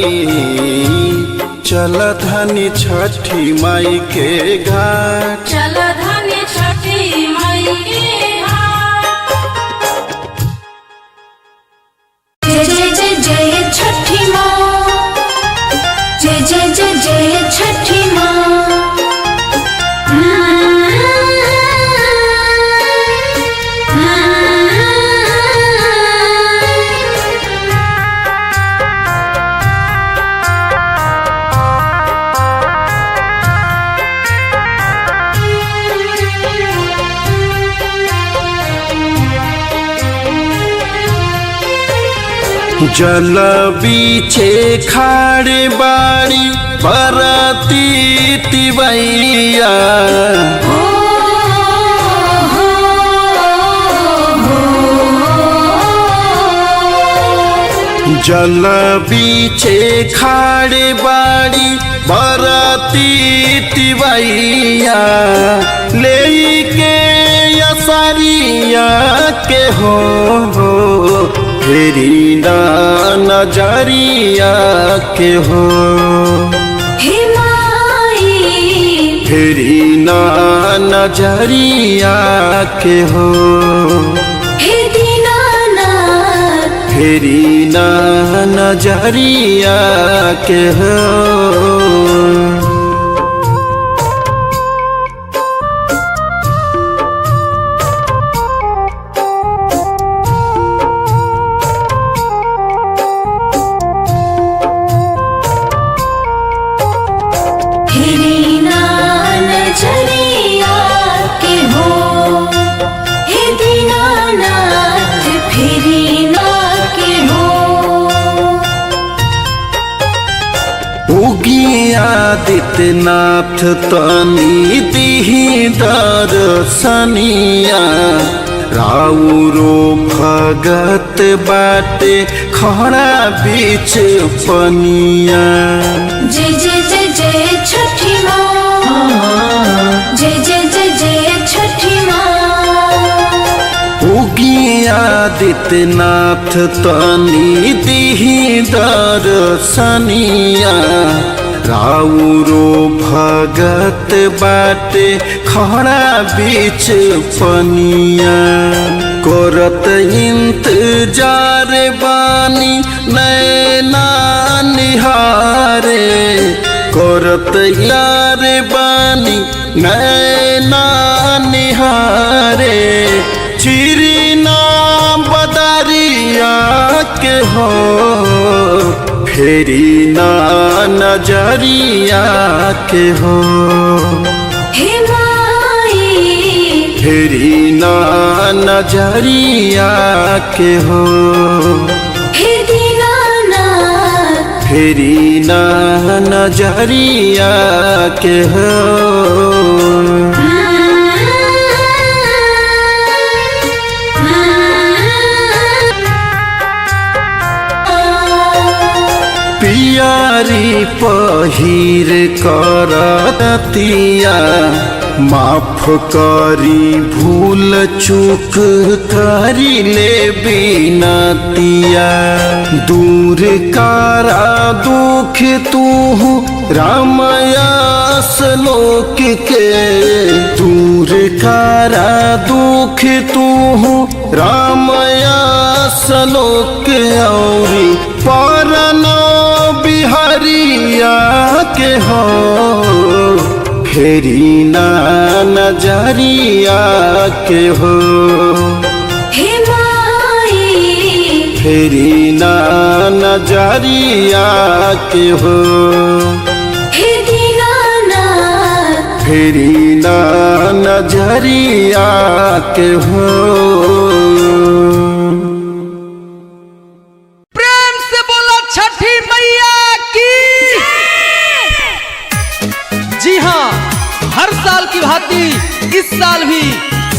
चल धनी छठी माई के घाट। चल धनी छठी माई के घाट। जय जय जय जय छठी माँ, जय जय जय जय छठी माँ। जल बीचे खाड़ बाड़ी बरती तिवैया, जल बीचे खाड़ बाड़ी बरती तिवैया, ले के असरिया के हो फेरी ना नजरिया के हो, हे माई फेरी ना नजरिया के हो, हे दीनानाथ, फेरी ना नजरिया के हो। फेरी ना नजरिया के हो, हे दीनानाथ फेरी ना के हो। उगिया आदित्यनाथ तनी दिही दर्शनिया, राउरो भगत बाटे खड़ा बीच पनिया। जय जय जय जय छठी माँ, जय जय जय जय छठी माँ। उगिया आदित्यनाथ तनी दिही दर्शनिया, राउरो भगत बाटे खड़ा बीच पनिया। करत इंतजार बानी नैना निहारे, करत यार बानी नैना निहारे, चिरना बदरिया के हो, फेरी ना नजरिया के हो, हे माई फेरी ना नजरिया के हो, हे दीनानाथ, फेरी ना नजरिया के हो। पियारी पहिर करतिया, माफ करी भूल चूक करी ले बिनतिया। दूर कारा दुख तू रामयास लोक के, दूर कारा दुख तू रामयास लोक औरी परनो बिहारिया के हो, फेरी ना नजरिया के हो, हे माई फेरी ना नजरिया के हो। हे दीनानाथ फेरी ना नजरिया के हो। प्रेम से बोलो छठी मैया की। जी हाँ, हर साल की भांति इस साल भी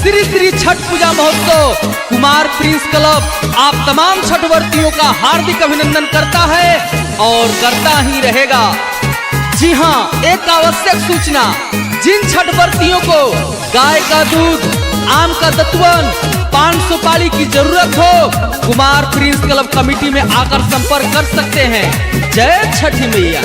श्री श्री छठ पूजा महोत्सव कुमार प्रिंस क्लब आप तमाम छठवर्तियों का हार्दिक अभिनंदन करता है और करता ही रहेगा। जी हाँ, एक आवश्यक सूचना, जिन छठवर्तियों को गाय का दूध, आम का दतवन, पान सुपारी की जरूरत हो, कुमार प्रिंस क्लब कमेटी में आकर संपर्क कर सकते हैं। जय छठी मैया।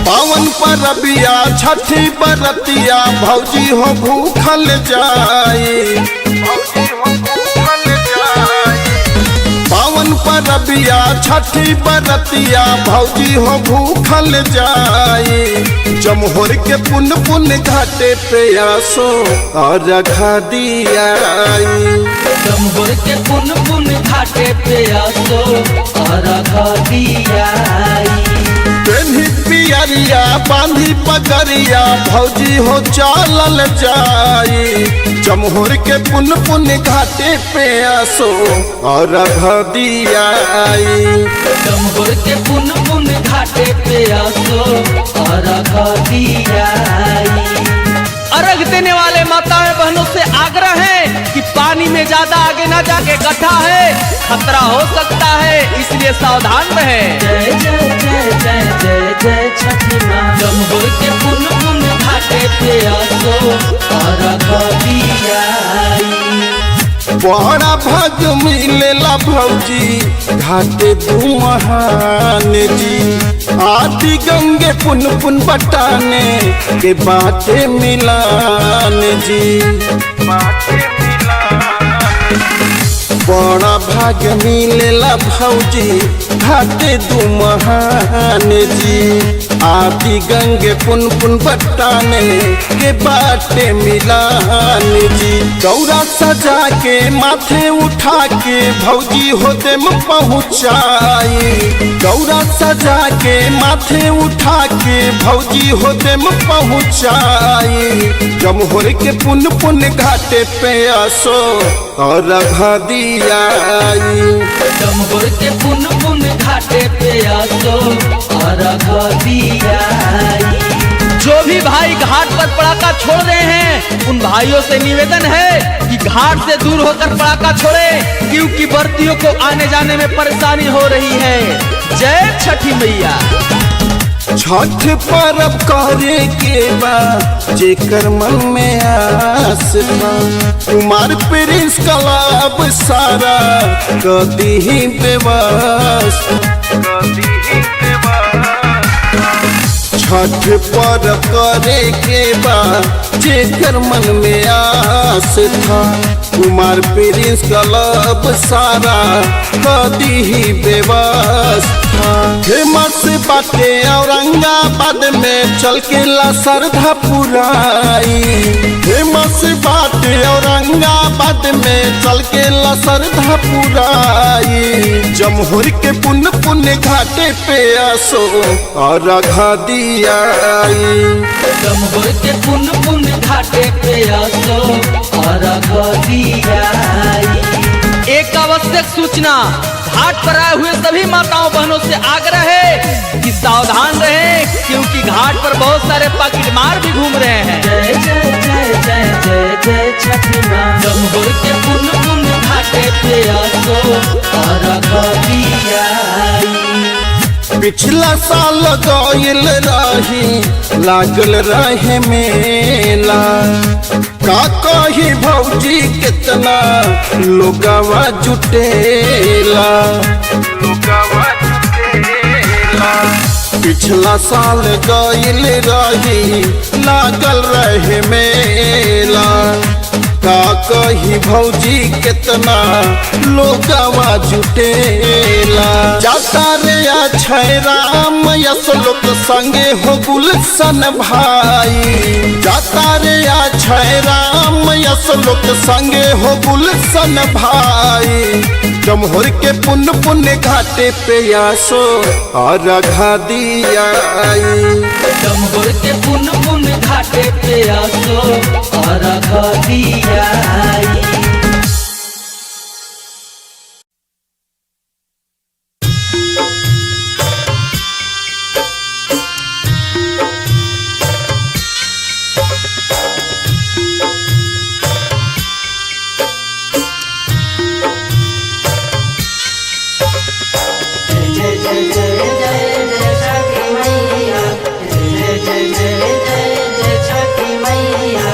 पावन परबिया छठी बरतिया भौजी हो भूखल जाई। पावन परबिया छठी बरतिया भौजी हो भूखल जाई। जमहोर के पुन पुन घाटे पे आसो और रखा दिया। जमहोर के पुन पुन घाटे पे आसो और दियाई। पेन्ही पियरिया बांधी पगरिया भौजी हो चालल जाई। जमहोर के पुन पुन घाटे पे आसो और दियाई। जमहोर के पुन पुन घाटे पे आसो और दियाई। अर्घ देने वाले माताएं बहनों से आग्रह है कि पानी में ज्यादा आगे ना जाके गड्ढा है, खतरा हो सकता है, इसलिए सावधान रहें। जय जय जय जय जय जय छठी माँ। जमहोर के पुन पुन घाटे पे आसो और दियाई। बड़ा भाग मिलेला भौजी घाटे दू महान जी। आदि गंगे पुन पुन बटाने के बाटे मिलान जी। बड़ा भाग मिलेला भौजी घाटे दू महान जी। आदि गंगे पुन पुन बटाने के बाटे मिलान जी। गौरा सजा के माथे उठा के भौजी होते में पहुँचाई। गौरा सजा के माथे उठा के भौजी होते में पहुँचाई। जमहोर के पुन पुन घाटे पे आसो और दियाई। जमहोर के पुन पुन घाटे पे आसो और दियाई। जो भी भाई घाट पर पड़ाका छोड़ रहे हैं, उन भाइयों से निवेदन है कि घाट से दूर होकर पड़ाका छोड़े, क्योंकि बर्तियों को आने जाने में परेशानी हो रही है। जय छठी मैया। छठ परब करे के बा जेकर मन में आस बा। कुमार प्रिंस क्लब सारा कदी ही बेबस। छठ परब करे के बा जेकर मन में आस था। कुमार प्रिंस क्लब सारा कदी ही बेबस था। फेमस बाटे औरंगाबाद में चल के ला श्रद्धा पुराई। फेमस बाटे औरंगाबाद में चल के ला श्रद्धा पुराई। जमहोर के पुन पुन घाटे पे आसो और दियाई। जमहोर के पुन पुन घाटे पे आसो और दियाई। एक आवश्यक सूचना, घाट पर आए हुए सभी माताओं बहनों से आग्रह है कि सावधान रहें, क्योंकि घाट पर बहुत सारे पॉकेटमार भी घूम रहे हैं। जय जय जय जय जय जय छठी माँ। जमहोर के पुन पुन घाटे पे आसो और दियाई। पिछला साल गइल रही लागल रहे मेला। का कही भौजी कितना लोगवा जुटेला। पिछला साल गइल रही लागल रहे मेला। का कही भौजी केतना लोगवा जुटेला। जाता रे अक्षय राम यशलोक संगे हो गुलशन भाई। जाता रे अक्षय राम यशलोक संगे हो गुलशन भाई। जमहोर के पुन पुण्य घाटे पे आसो अर्घा दिया आई। जमघोर के पुन पुन घाटे पे आसो अर्घ दियाई। जय जय जय जय जय छठी मैया, जय जय जय जय जय छठी मैया।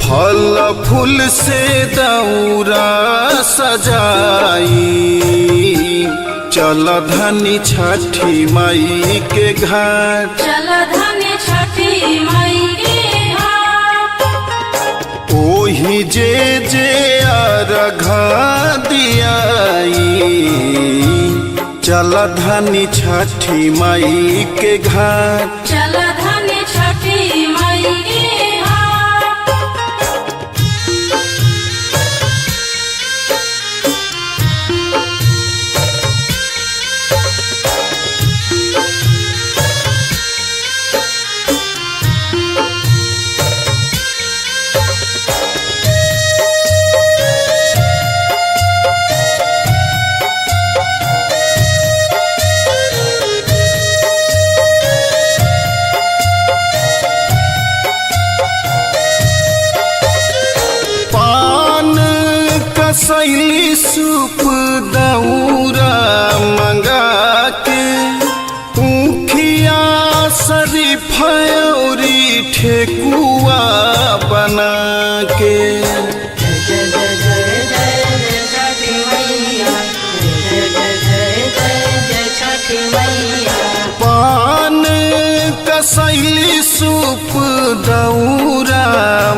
फल फूल से दौरा सजाई, चल धनी छठी माई के घाट। चल धनी छठी माई के घाट। ओही जे जे अर्घा दियाई, चल धनी छठी माई के घाट। चल धनी छठी माई के घाट। पान कसैली सूप दौरा मंगा के, ऊखिया शरीफौरी ठेकुआ बना के। जय जय जय जय जय छठी मैया, जय जय जय जय जय छठी मैया। पान कसैली सूप दौरा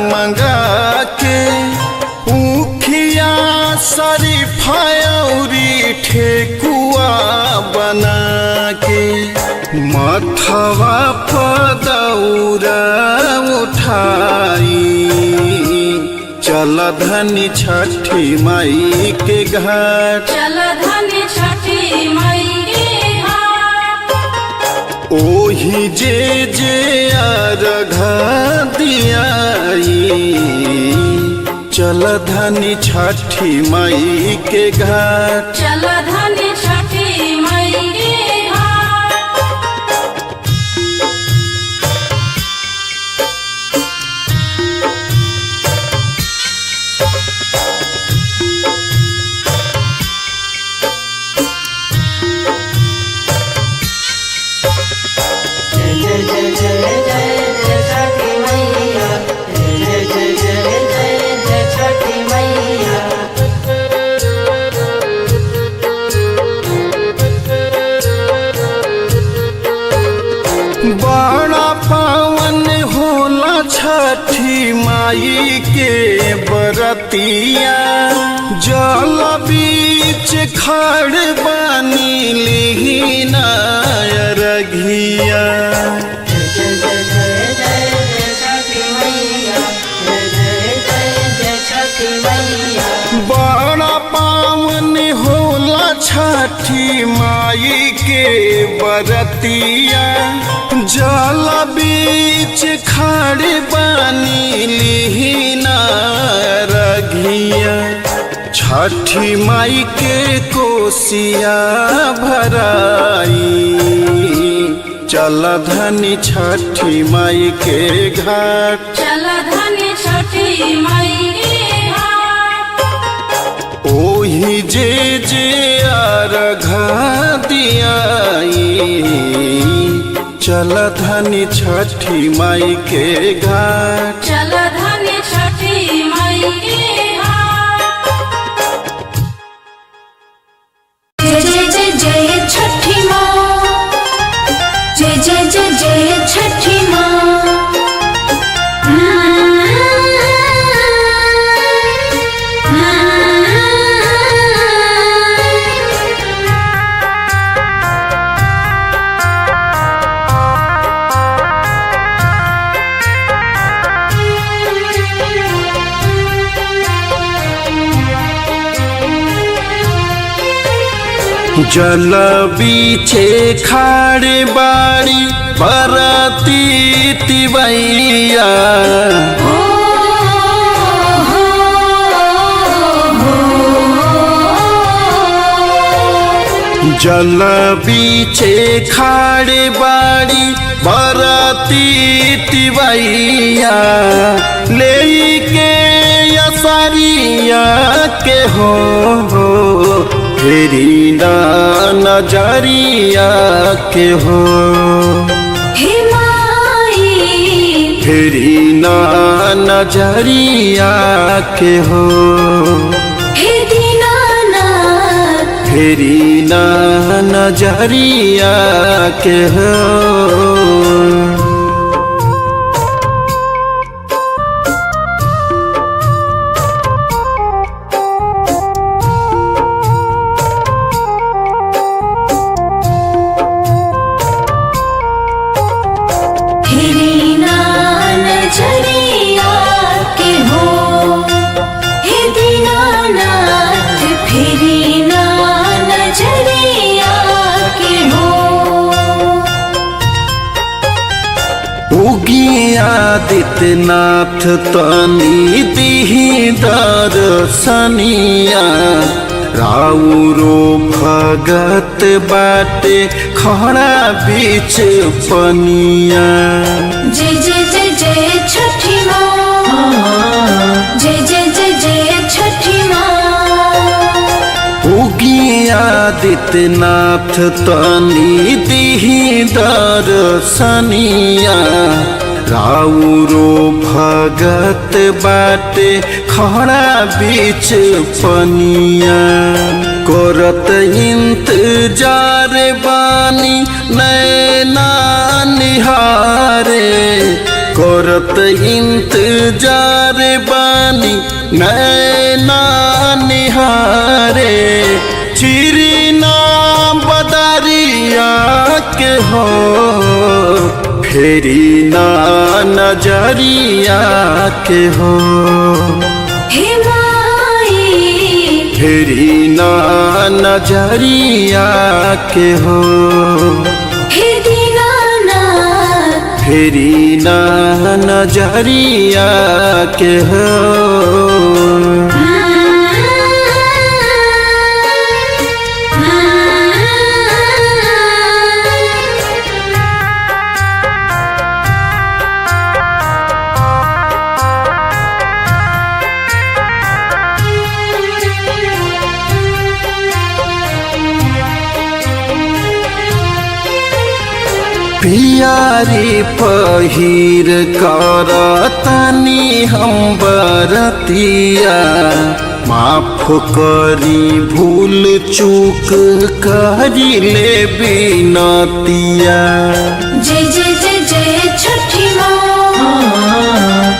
मंगा के, ऊखिया शरीफौरी ठेकुआ बना के। मथवा पदौरा उठाई, चल धनी छठी माई के घाट। चल धनी छठी माई के घाट। ओही जे जे अर्घा दियाई, चल धनी छठी माई के घाट। चल धनी छठी माई के घाट। जय जय जय जय जय जय छठी मैया, जय जय जय जय जय छठी मैया। बड़ा पावन होला छठी माई के बरतिया, जल बीच खड़ बानी लिहिना अरघिया। जय जय जय जय जय छठी मैया, जय जय जय जय छठी मैया। बड़ा पावन होला छठी माई के बरतिया, जल बीच खड़ बानी लिहिना रघिया। छठी माई के कोसिया भराई, चल धनी छठी माई के घाट। चल धनी छठी माई के घाट। ओही जे जे अर्घा दियाई, चल धनी छठी माई के घाट। चल धनी छठी माई के घाट। जय जय जय जय छठी माँ, जय जय जय जय छठी माँ। जल बीछे खाड़ बाड़ी बरती तिवैया। ओ हो हो। जल बीछे खाड़ बाड़ी बरती तिवैया, लेके असरिया के हो फेरी ना नजरिया के हो। हे माई फेरी ना नजरिया के हो। हे दीनानाथ फेरी ना नजरिया के हो। फेरी ना नजरिया के हो। हे दीनानाथ फेरी ना नजरिया के हो। उगिया आदित्यनाथ तनी दिही दर्शनिया, राउरो भगत बाटे खड़ा बीच पनिया। जय जय जय जय छठी माँ। जय जय जय जय छठी माँ। उगिया आदित्यनाथ तनी दिही दर्शनिया, राउरो भगत बाटे खड़ा बीच पनिया। करत इंतजार बानी नैना निहारे, करत इंतजार बानी नैना निहारे, चिरना बदरिया के हो फेरी ना नजरिया के हो। हे माई फेरी ना नजरिया के हो। हे दीनानाथ फेरी ना नजरिया के हो। पियारी पहिर कर तनी हम बरतिया, माफ करी भूल चूक करी ले बिनतिया। जय जय जय जय छठी माँ।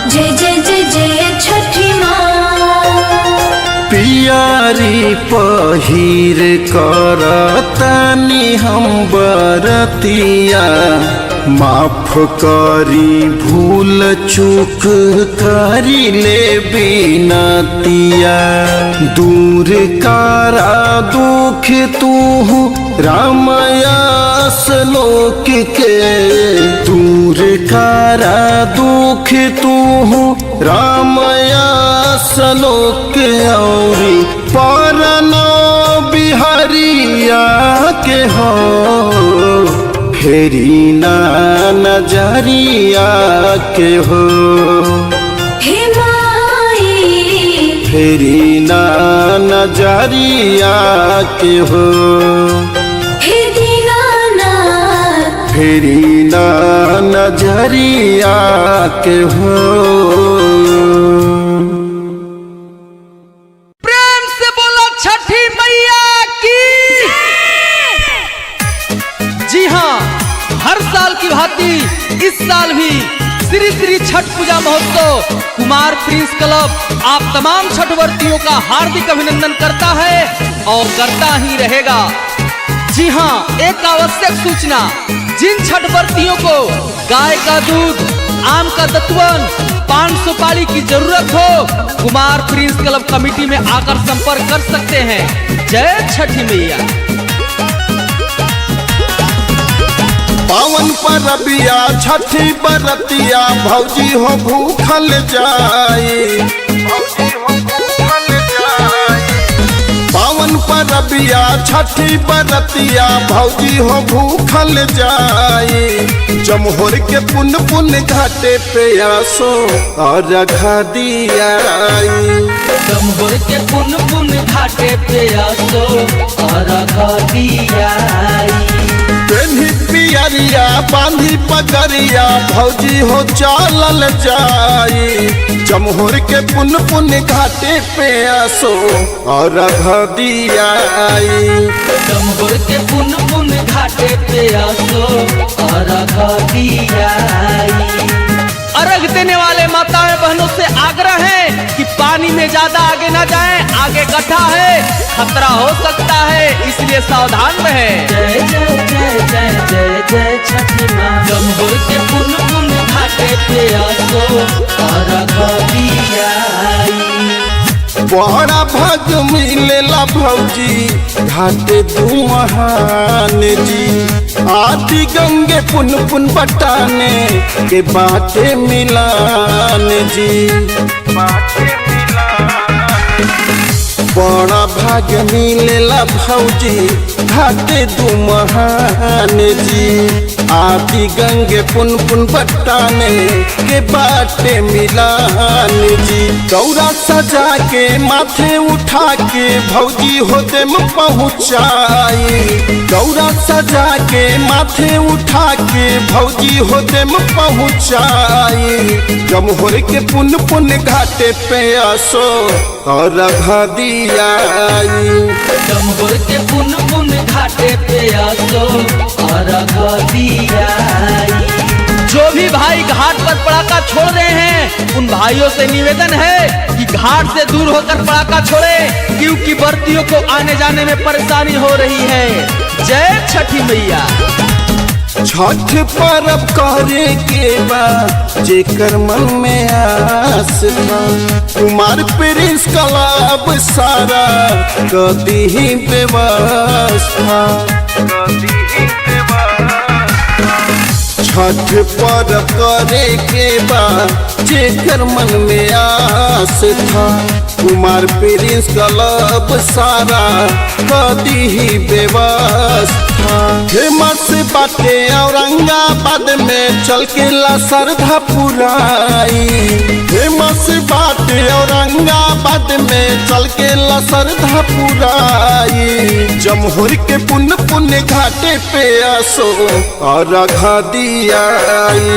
जय जय जय जय छठी माँ। पियारी पहिर कर तनी हम बरतिया, माफ करी भूल चूक करी ले बिनतिया। दूर कारा दुख तू रामयास लोक के, दूर कारा दुख तू रामयास लोक औरी परनो बिहारिया के हो फेरी ना नजरिया के हो। हे माई फेरी ना नजरिया के हो। हे दीनानाथ फेरी ना नजरिया के हो। प्रेम से बोलो छठी मैया की। जी हाँ, हर साल साल की भांति इस साल भी श्री श्री छठ पूजा महोत्सव कुमार प्रिंस क्लब आप तमाम छठवर्तियों का हार्दिक अभिनंदन करता है और करता ही रहेगा। जी हाँ, एक आवश्यक सूचना, जिन छठवर्तियों को गाय का दूध, आम का दतवन, पान सुपारी की जरूरत हो, कुमार प्रिंस क्लब कमेटी में आकर संपर्क कर सकते हैं। जय छठी मैया। पावन परबिया छठी बरतिया भौजी हो भूखल जाई। पावन परबिया छठी बरतिया भौजी हो भूखल जाई। जमहोर के पुन पुन घाटे पे आसो और रखा दियाई। जमहोर के पुन पुन घाटे पे आसो और रखा दियाई। पेन्ही पियरिया बांधी पगरिया भौजी हो चालल जाई। जमहोर के पुन पुन घाटे पे आसो और दियाई। जमहोर के पुन पुन घाटे पे आसो और दियाई। अर्घ देने वाले माताएं बहनों से आग्रह है कि पानी में ज्यादा आगे ना जाएं, आगे गड्ढा है, खतरा हो सकता है, इसलिए सावधान रहें। जय जय जय जय जय जय छठी माँ। जमहोर के पुन पुन घाटे पे आसो और दियाई। बड़ा भाग मिलेला भौजी घाटे दू महान जी। आदि गंगे पुन पुन बटाने के बाटे मिलान जी। बड़ा भाग मिलेला भौजी घाटे दू महान जी। आदि गंगे पुन पुन बटाने के बाटे मिलान जी। दौरा सजा के माथे उठा के भौजी हो देम पहुँचाई। दौरा सजा के माथे उठा के भौजी हो देम पहुँचाई। जमहोर के पुन पुन घाटे पे आसो और दियाई। जमहोर के पुन पुन घाटे पे आसो और दियाई। जो भी भाई घाट पर पड़ाका छोड़ रहे हैं, उन भाइयों से निवेदन है कि घाट से दूर होकर पड़ाका छोड़े, क्योंकि बर्तियों को आने जाने में परेशानी हो रही है। जय छठी मैया। छठ परब करे के बा जेकर मन में आस बा। कुमार प्रिंस क्लब सारा कदी ही व्यवस्था। छठ परब करे के बा जेकर मन में आस था। कुमार प्रिंस क्लब सारा कदी ही व्यवस्था। फेमस बाटे औरंगाबाद में चल के ला श्रद्धा पुराई। फेमस बाटे औरंगाबाद में चल के ला श्रद्धा पुराई। जमहोर के पुन पुन घाटे पे आसो और दियाई।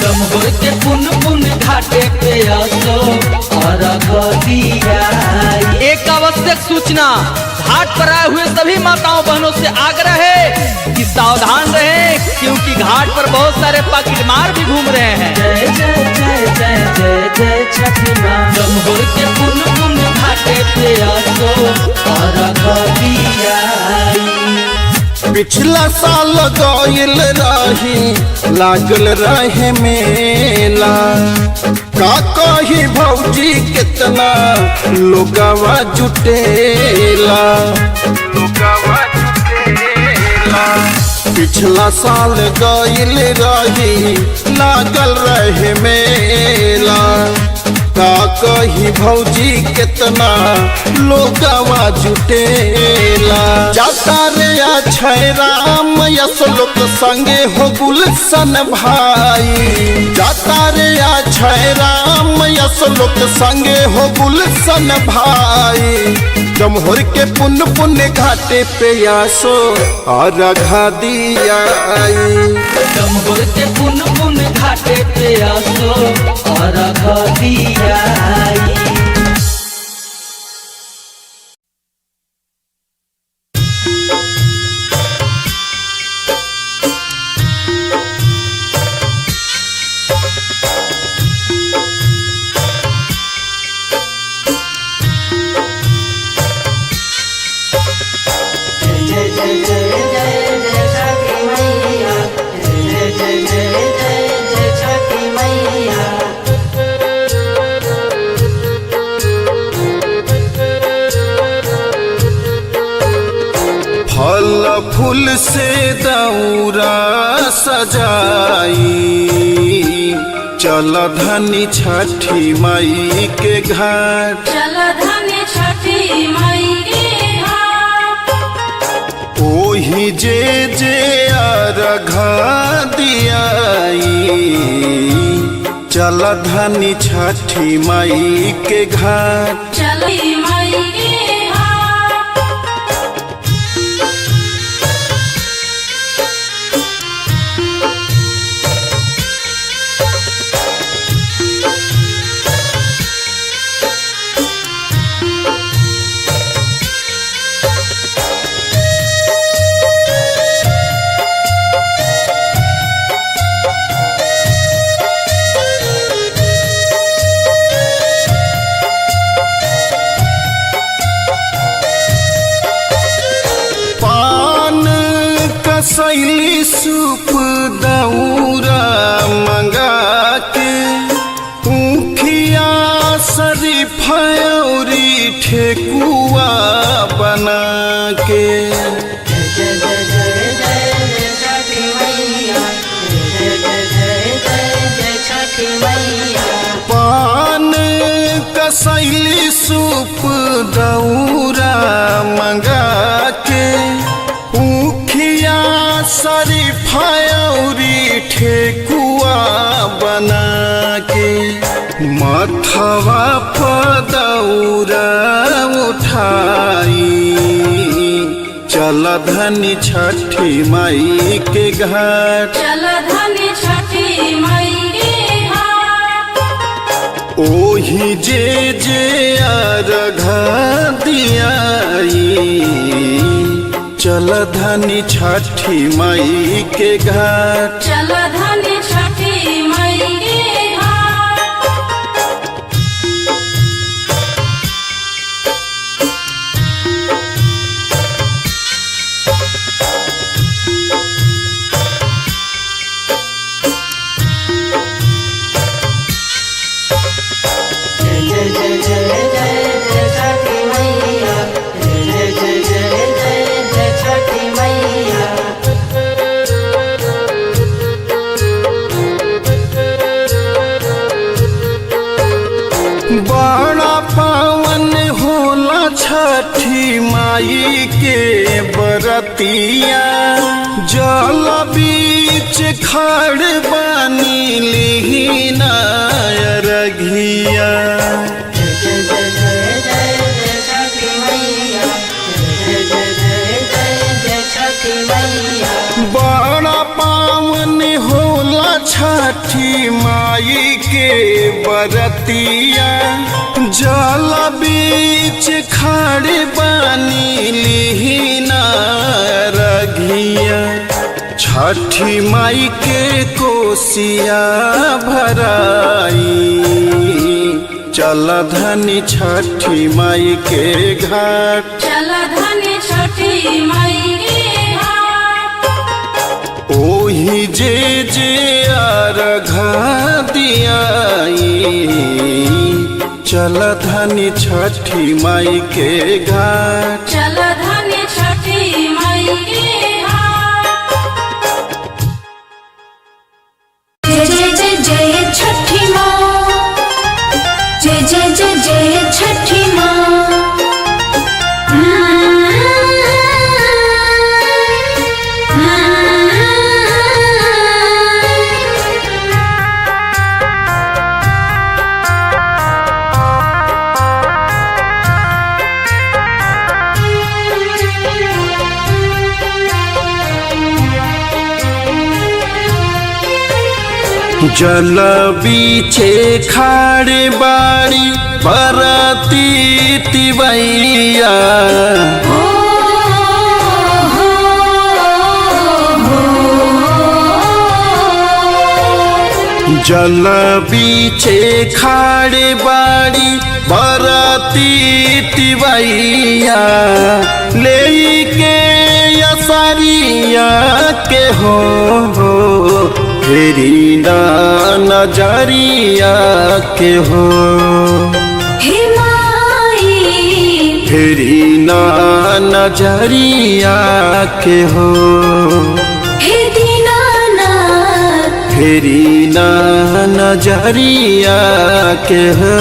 जमहोर के पुन पुन घाटे पे आसो और दियाई। एक आवश्यक सूचना, घाट पर आए हुए सभी माताओं बहनों से आग्रह है कि सावधान रहें, क्योंकि घाट पर बहुत सारे पॉकेटमार भी घूम रहे हैं। जय जय जय जय जय जय छठी माँ। जमहोर के पुन पुन घाटे पे आसो और दियाई। पिछला साल गइल रही लागल रहे मेला। का कही भौजी कितना लोगवा जुटेला। पिछला साल गइल रही लागल रहे मेला। का कही भौजी कितना लोगवा जुटेला। जाता रे अक्षय राम यशलोक संगे हो गुलशन भाई। जाता रे अक्षय राम यशलोक संगे हो गुलशन भाई। जमहोर के पुन पुन घाटे पे आसो और दियाई। जमहोर के पुन पुन घाटे पे आसो और दियाई। फूल से दौरा सजाई, चल धनी छठी माई के घाट। चल धनी छठी माई के घाट। ओही जे जे अर्घ दियाई, चल धनी छठी माई के घाट। चल माई के घाट। पान कसैली सूप दौरा मंगा के, ऊखिया शरीफौरी ठेकुआ बना के। जय जय जय जय जय जय छठी मैया, जय जय जय जय जय छठी मैया। पान कसैली सूप दौरा मंगा के, ऊखिया शरीफौरी ठेकुआ बना के। माथवा पर दौरा उठाई, चल धनी छठी माई के घाट। चल धनी छठी माई के घाट। ओही जे जे अर्घ दियाई, चल धनी छठी माई के घाट। चल धनी छठी माई के घाट। जय जय जय जय जय जय छठी मैया, जय जय जय जय जय छठी मैया। बड़ा पावन होला छठी माई के बरतिया, जल बीच खड़ बानी लिहिना अरघिया। जय जय जय जय जय जय छठी मैया, जय जय जय जय जय छठी मैया। बड़ा पावन होला छठी माई के बरतिया, जल बीच खड़ बानी लिहिना रघिया। छठी माई के कोसिया भराई, चल धनी छठी माई के घाट। चल धनी छठी माई के घाट। ओही जे जे अर्घ दियाई, चल धनी छठी माई के घाट। चल धनी छठी माई के घाट। जय जय जय जय छठी माँ, जय जय जय जय छठी माँ। जल बीचे खाड़ बाड़ी बरती तिवैया, जल बीचे खाड़ बाड़ी बरती तिवैया, ले के असरिया के हो फेरी ना नजरिया के हो। हे माई फेरी फेरी ना नजरिया के हो। हे दीनानाथ फेरी ना नजरिया के हो।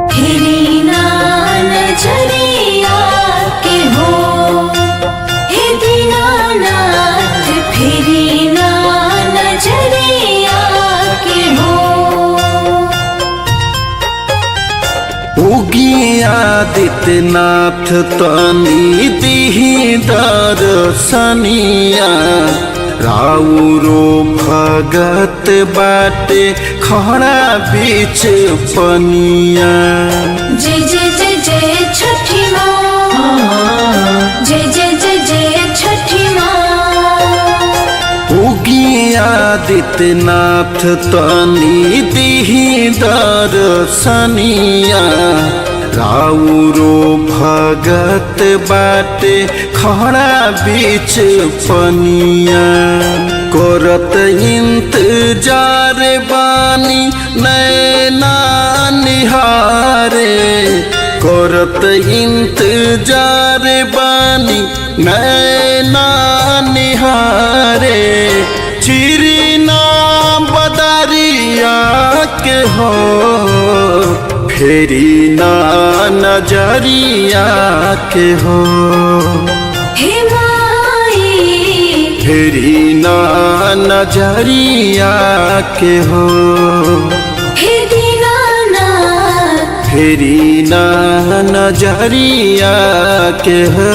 फेरी ना नजरिया के हो। हे दीनानाथ फेरी ना नजरिया के हो। उगिया आदित्यनाथ तनी दिही दर्शनिया, राउरो भगत बाटे खड़ा बीच पनिया। जय जय जय जय छठी माँ, जय जय जय जय छठी माँ। उगिया आदित्यनाथ तनी दिही दर्शनिया, राउरो भगत बाटे खड़ा बीच पनिया। करत इंतजार बानी नैना निहारे, करत इंतजार बानी नैना निहारे। चिरना बदरिया के हो, फेरी ना नजरिया के हो। हे माई फेरी ना नजरिया के हो। हे दीनानाथ फेरी ना नजरिया के हो।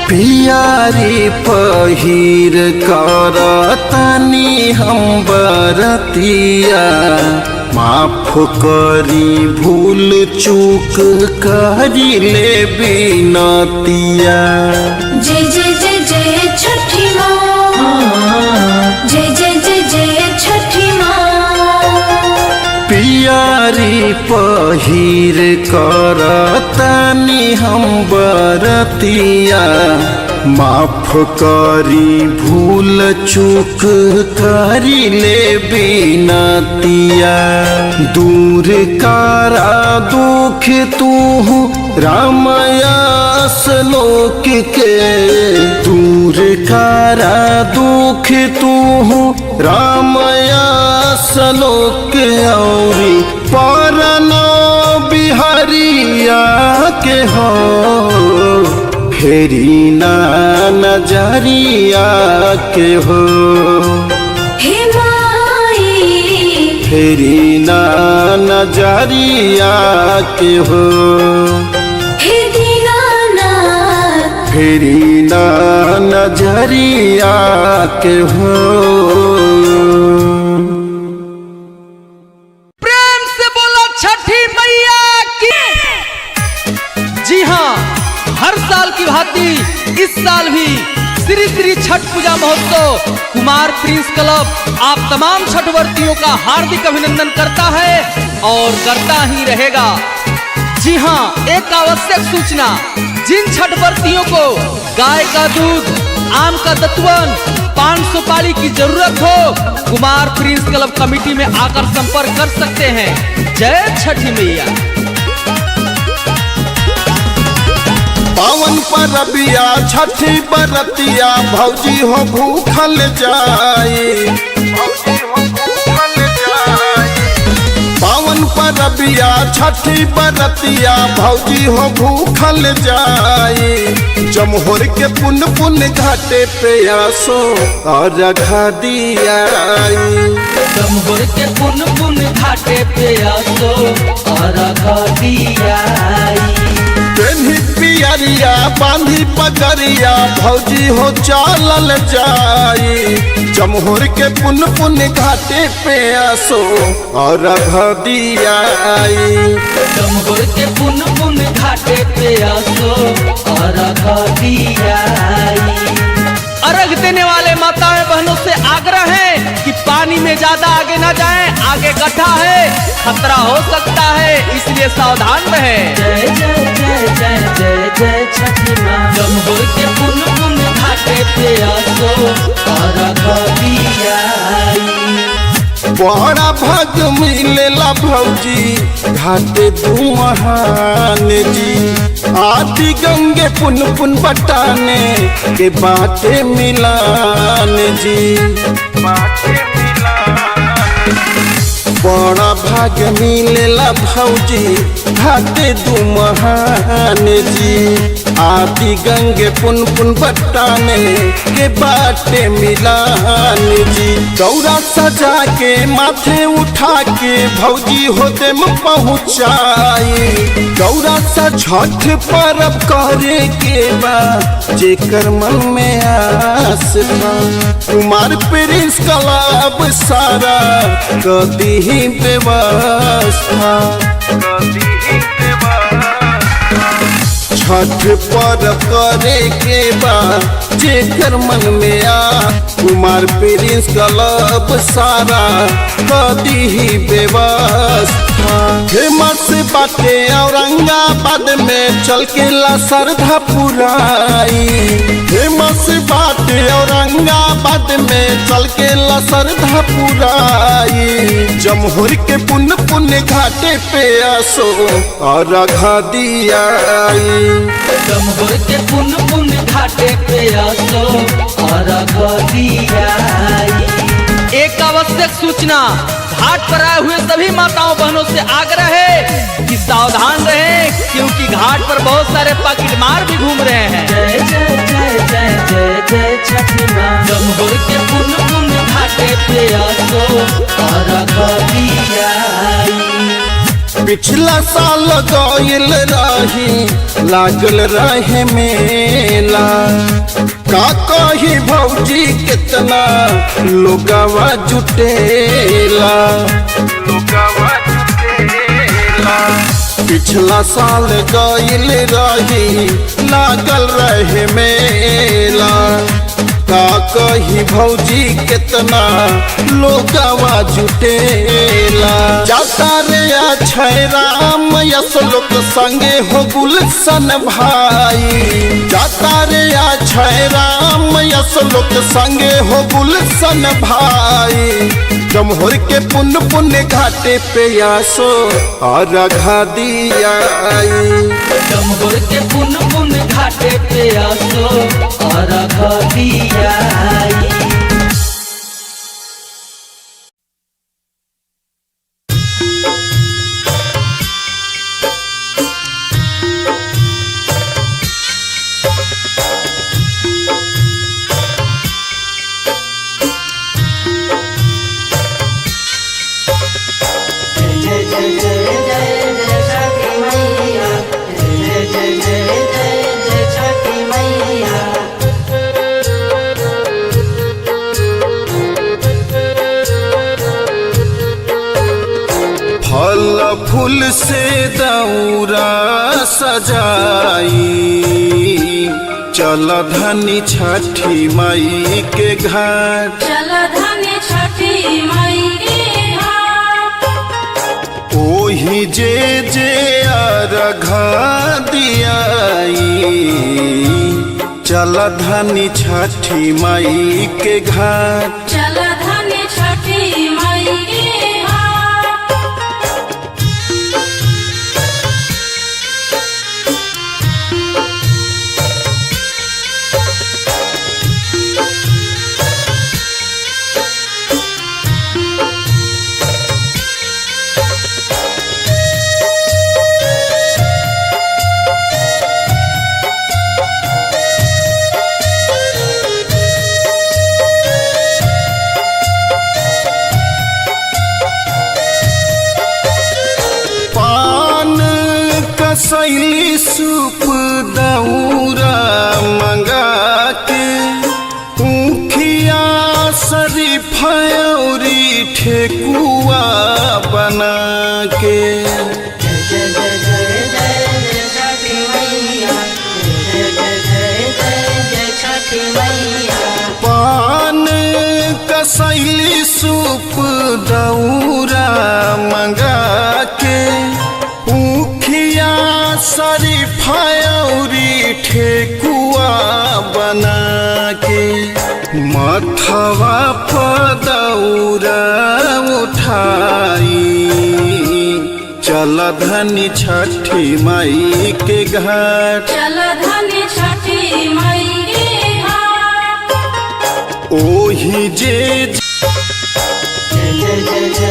पियारी पहिर कर तनी हम बरतिया, माफ करी भूल चूक करी ले बिनतिया। जय जय जय जय छठी माँ, जय जय जय जय छठी माँ। पियारी पहिर कर तनी हम बरतिया, माफ करी भूल चूक करी ले बिनतिया। दूर कारा दुख तू रामयास लोक के, दूर कारा दुख तू रामयास लोक औरी परनो बिहारिया के हो। फेरी ना नजरिया के हो। हे माई फेरी ना नजरिया के हो। हे दीनानाथ फेरी ना नजरिया के हो। प्रेम से बोलो छठी मैया की। जी हाँ, हर साल की भांति इस साल भी श्री श्री छठ पूजा महोत्सव कुमार प्रिंस क्लब आप तमाम छठवर्तियों का हार्दिक अभिनंदन करता है और करता ही रहेगा। जी हाँ, एक आवश्यक सूचना, जिन छठवर्तियों को गाय का दूध, आम का दतवन, पान सुपारी की जरूरत हो, कुमार प्रिंस क्लब कमेटी में आकर संपर्क कर सकते हैं। जय छठी मैया। पावन परबिया छठी बरतिया, भौजी हो भूखल जाए। पावन परबिया छठी बरतिया, भौजी हो भूखल जाए। जमहोर के पुन पुन घाटे पे आसो और रखा दिया। जमहोर के पुन पुन घाटे पे आसो और रखा दिया। पेन्ही पिया पियरिया बांधी पगरिया भौजी हो चालल जाई। जमहुर के पुन पुन घाटे पे आसो और दियाई। जमहुर के पुन पुन घाटे पे आसो और दियाई। अर्घ देने वाले माताएं बहनों से आग्रह है कि पानी में ज्यादा आगे ना जाएं, आगे गड्ढा है, खतरा हो सकता है, इसलिए सावधान रहें। जय जय जय जय जय जय छठी माँ। जमहुर के पुन पुन घाटे पे आसो और दियाई। बड़ा भाग मिलेला भौजी घाटे दू महान जी। आदि गंगे पुन पुन बटाने के बाटे मिलान जी। बड़ा भाग मिलेला भौजी घाटे दू महान जी। आदि गंगे पुन पुन बटाने के बाटे मिलान जी। दौरा सजा के माथे उठा के भौजी होते में पहुँचाई। दौरा सा छठ परब करे के बा जेकर मन में आस बा। कुमार प्रिंस क्लब सारा कदी ही व्यवस्था। छठ परब करे के बा जेकर मन में आ। कुमार प्रिंस क्लब सारा कदी ही व्यवस्था। फेमस बाटे औरंगाबाद में चल के ला श्रद्धा पुराई। फेमस बाटे औरंगाबाद में चल के ला श्रद्धा पुराई। जमहुर के पुन पुन घाटे पे आसो और दियाई। जमहुर के पुन पुन घाटे पे आसो और दियाई। एक आवश्यक सूचना, घाट पर आए हुए सभी माताओं बहनों से आग्रह है कि सावधान रहें, क्योंकि घाट पर बहुत सारे पॉकेटमार भी घूम रहे हैं। जय जय जय जय जय जय छठी माँ। जमहुर के पुन पुन घाटे पे आसो और दियाई। पिछला साल गइल रही लागल रहे मेला। का कही भौजी कितना लोगवा जुटेला। पिछला साल गइल रही लागल रहे मेला। का कही भौजी कितना लोगवा जुटेला। जाता रे अक्षय राम यशलोक संगे हो गुलशन भाई। जाता रे अक्षय राम यशलोक संगे हो गुलशन भाई। जमहुर के पुन पुन घाटे पे आसो और दियाई। जमहुर के पुन पुन घाटे पे आसो और दियाई। जय जय जय जय जय छठी मैया। जय जय जय जय जय छठी मैया। फल फूल से दौरा सजाई चल धनी छठी माई के घाट। चल धनी छठी माई के घाट। ओही जे जे अर्घ दियाई चल धनी छठी माई के घाट। चल धनी छठी माई के घाट। कसैली सूप दौरा मंगा के, ऊखिया शरीफौरी ठेकुआ बना के। जय जय जय जय जय जय छठी मैया, जय जय जय जय जय छठी मैया। पान कसैली सूप दौरा मंगा के, ऊखिया शरीफौरी ठेकुआ बना के। मथवा पदौरा उठाई, चल धनी छठी माई के घाट। चल धनी छठी माई के घाट। ओही जे जय जय जय जय जय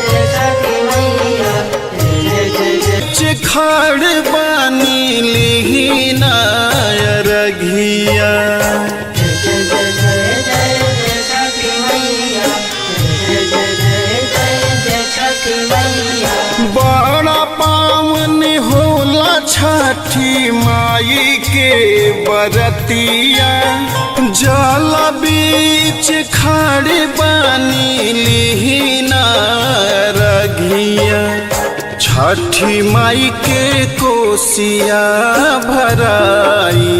जय छठी मैया, जय जय जय जय खाड़ बानी लिहिना रघिया। जय जय जय जय जय छठी मैया, जय जय जय जय जय छठी मैया। बड़ा पावन होला छठी माई के बरतिया, जल बीच खाड़ बानी लिहिना रघिया। छठी माई के कोसिया भराई,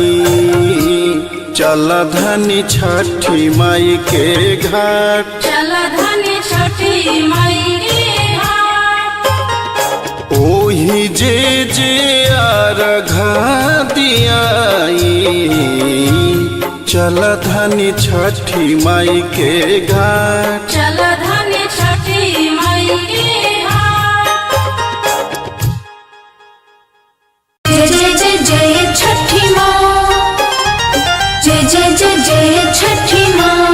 चल धनी छठी माई के घाट। चल धनी छठी माई के घाट। ओही जे जे अर्घ दियाई, चल धनी छठी माई के घाट। चल धनी छठी माई के घाट। जय जय जय जय छठी माँ, जय जय जय जय छठी माँ।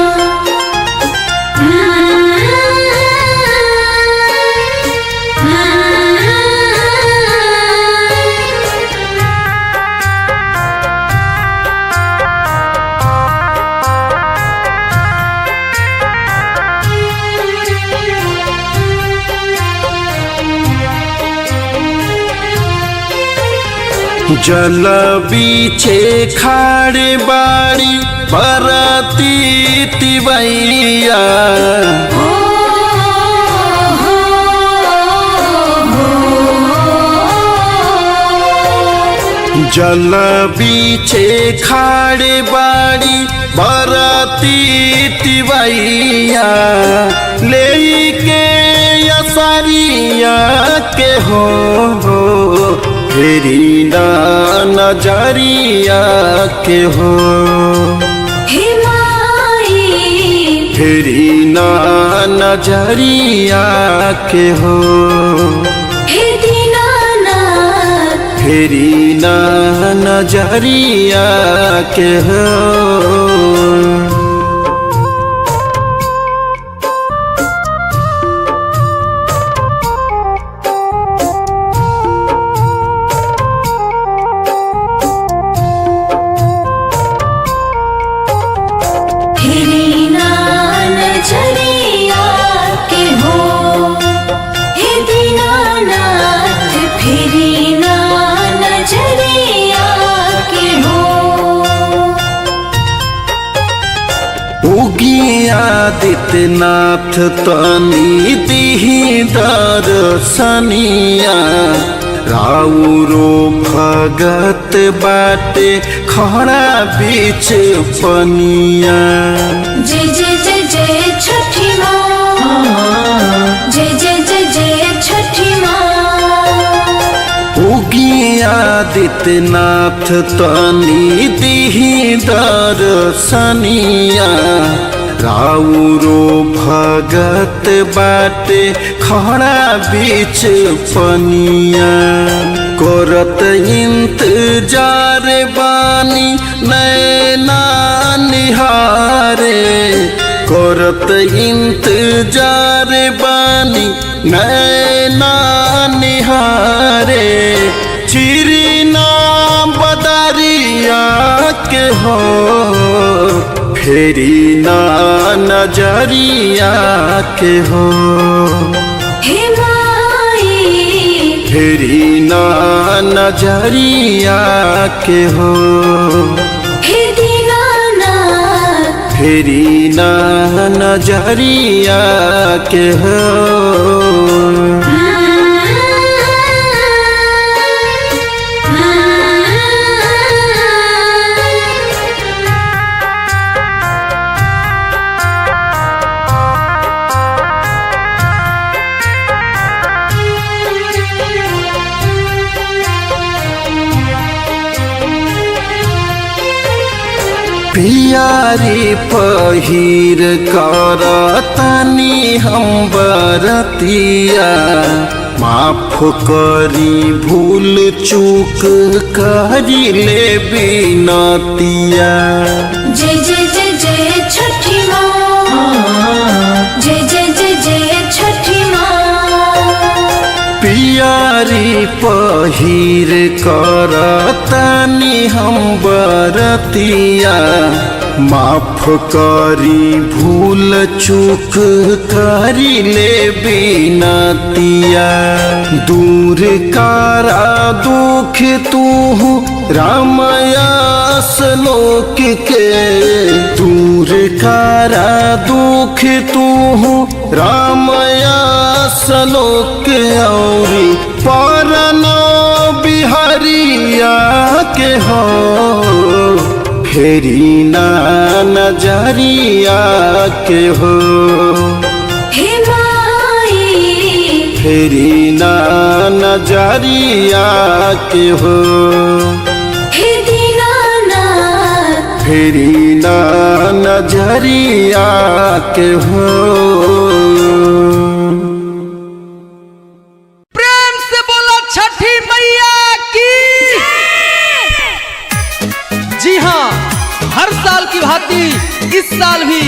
जल बीछे खाड़ बाड़ी बरती तिवैया, जल बीछे खाड़ बाड़ी बरती तिवैया, ले के असरिया के हो, फेरी ना नजरिया के हो। हे माई फेरी ना नजरिया के हो। हे दीनानाथ फेरी ना नजरिया के हो। फेरी ना नजरिया के हो, हे दीनानाथ फेरी ना नजरिया के हो। उगिया आदित्यनाथ तनी दिही दर्शनिया, राउरो भगत बाटे खड़ा बीच पनिया। जय जय जय जय छठी माँ, जय जय जय जय छठी माँ। उगिया आदित्यनाथ तनी दिही दर्शनिया, राउरो भगत बाटे खड़ा बीच पनिया। करत इंतजार बानी नैना निहारे, करत इंतजार बानी नैना निहारे। चिरना बदरिया के हो, फेरी ना नजरिया के हो। हे माई फेरी ना नजरिया के हो। हे दीनानाथ फेरी ना नजरिया के हो। पियारी पहिर कर तनी हम बरतिया, माफ करी भूल चूक करी ले बिनतिया। जय जय जय जय छठी माँ, जय जय जय जय छठी माँ। पियारी पहिर कर तनी हम बरतिया, माफ करी भूल चूक करी ले बिनतिया। दूर कारा दुख तू रामयास लोक के, दूर कारा दुख तू रामयास लोक औरी परनो बिहारिया के हो। फेरी ना नजरिया के हो। हे माई फेरी ना नजरिया के हो। हे दीनानाथ फेरी ना नजरिया के हो। प्रेम से बोलो छठी मैया की। जी हाँ, हर साल की भांति इस साल भी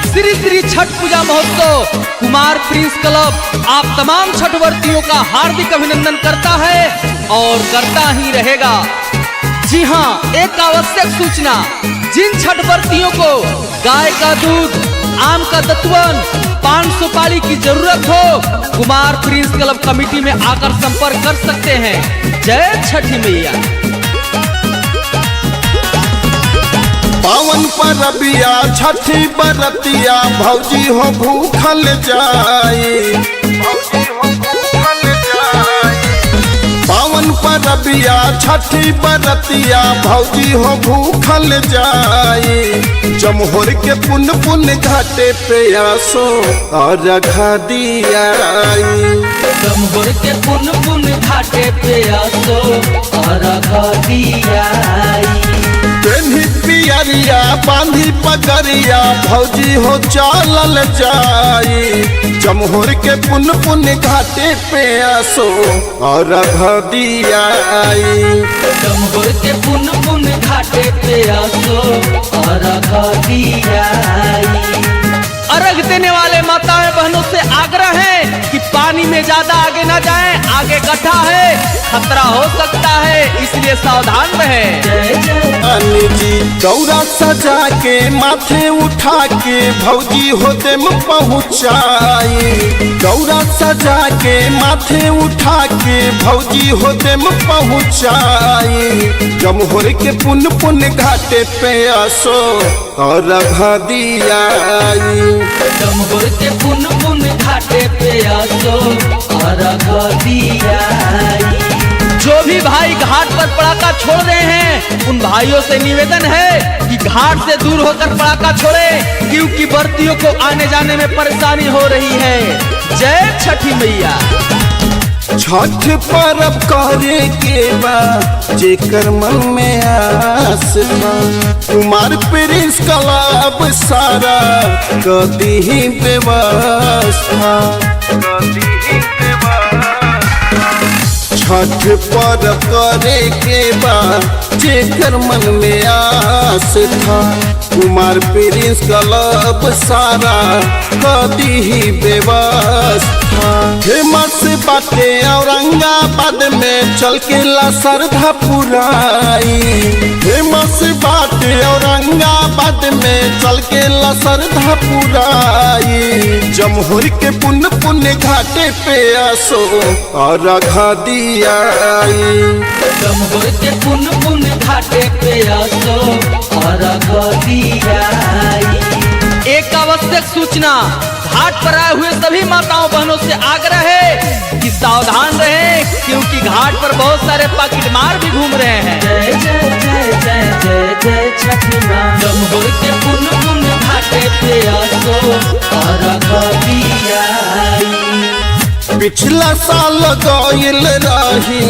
श्री श्री छठ पूजा महोत्सव कुमार प्रिंस क्लब आप तमाम छठवर्तियों का हार्दिक अभिनंदन करता है और करता ही रहेगा। जी हाँ, एक आवश्यक सूचना, जिन छठवर्तियों को गाय का दूध, आम का दतवन, पान सुपारी की जरूरत हो, कुमार प्रिंस क्लब कमेटी में आकर संपर्क कर सकते हैं। जय छठी मैया। पावन परबिया छठी बरतिया भौजी हो भूखल जाई, पावन परबिया छठी बरतिया भौजी हो भूखल जाई। जमहोर के पुन पुन घाटे पे आसो और रखा दिया। जमहोर के पुन पुन घाटे पे आसो और दिया। पेन्ही पियरिया बांधी पगरिया भौजी हो चालल जाई। जमहोर के पुन पुन घाटे पे आसो और दिया। जमहोर के पुन पुन घाटे पे आसो और दिया। अर्घ देने वाले माताएं बहनों से आग्रह है कि पानी में ज्यादा आगे ना जाएं, आगे गड्ढा है, खतरा हो सकता है, इसलिए सावधान रहें। जय जय जी दौरा सजा के माथे उठा के भौजी हो देम पहुँचाई। दौरा सजा के माथे उठा के भौजी हो देम पहुँचाई। जमहोर के पुन पुन घाटे पे आसो और दिया। जमहोर के पुन पुन घाटे पे आसो और दिया। जो भी भाई घाट पर पड़ाका छोड़ रहे हैं, उन भाइयों से निवेदन है कि घाट से दूर होकर पड़ाका छोड़े, क्योंकि बर्तियों को आने जाने में परेशानी हो रही है। जय छठी मैया। छठ परब करे के बा जेकर मन में आस बा, कुमार प्रिंस क्लब सारा कदी ही व्यवस्था। छठ परब करे के बा जेकर मन में आस था, कुमार प्रिंस क्लब सारा कदी ही व्यवस्था। फेमस बाटे औरंगाबाद में चल के ला श्रद्धा पुराई। फेमस बाटे औरंगाबाद में चल के ला श्रद्धा पुराई। जमहोर के पुन पुन घाटे पे आसो और रखा दिया। जमहोर के पुन पुन घाटे पे आसो अर्घ दियाई। एक आवश्यक सूचना, घाट पर आए हुए सभी माताओं बहनों से आग्रह है कि सावधान रहें, क्योंकि घाट पर बहुत सारे पॉकेटमार भी घूम रहे हैं। जय जय जय जय जय जय छठी माँ। जमहोर के पुन पुन घाटे पे आसो अर्घ दियाई। पिछला साल गइल रही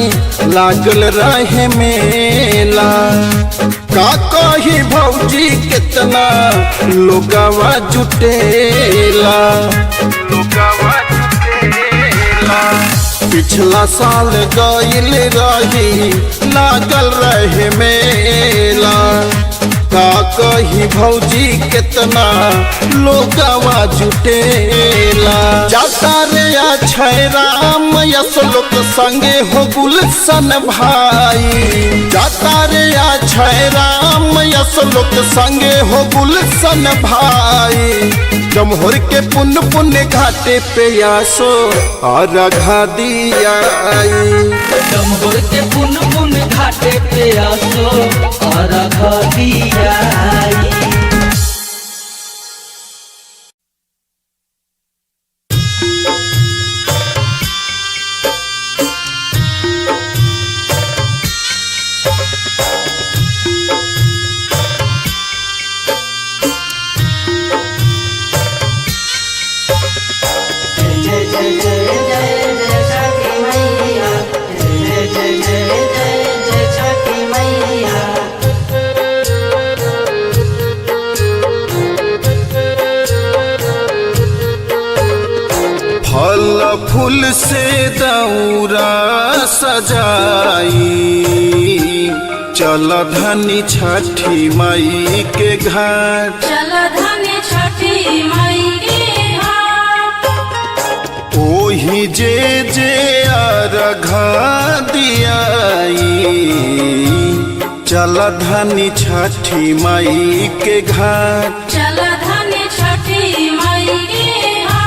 लागल रहे मेला, का कही भौजी कितना लोगवा जुटेला। लोगवा जुटेला। पिछला साल गइल रही लागल रहे मेला, का कही भौजी कितना लोगवा जुटेला। जाता रे अक्षय राम यशलोक संगे हो गुलशन भाई, जाता रे अक्षय राम यशलोक संगे हो गुलशन भाई। जमहोर के पुन पुन घाटे पे आसो अर्घ दियाई। जमहोर के पुन पुन घाटे पे आसो अर्घ दियाई। जय जय जय जय जय छठी मैया, जय जय जय जय जय छठी मैया। फल फूल से दौरा सजाई, चल धनी छठी माई के घाट। चल धनी छठी माई के घाट। ओही जे जे अर्घ दियाई, चल धनी छठी माई के घाट। चल धनी छठी माई के घाट।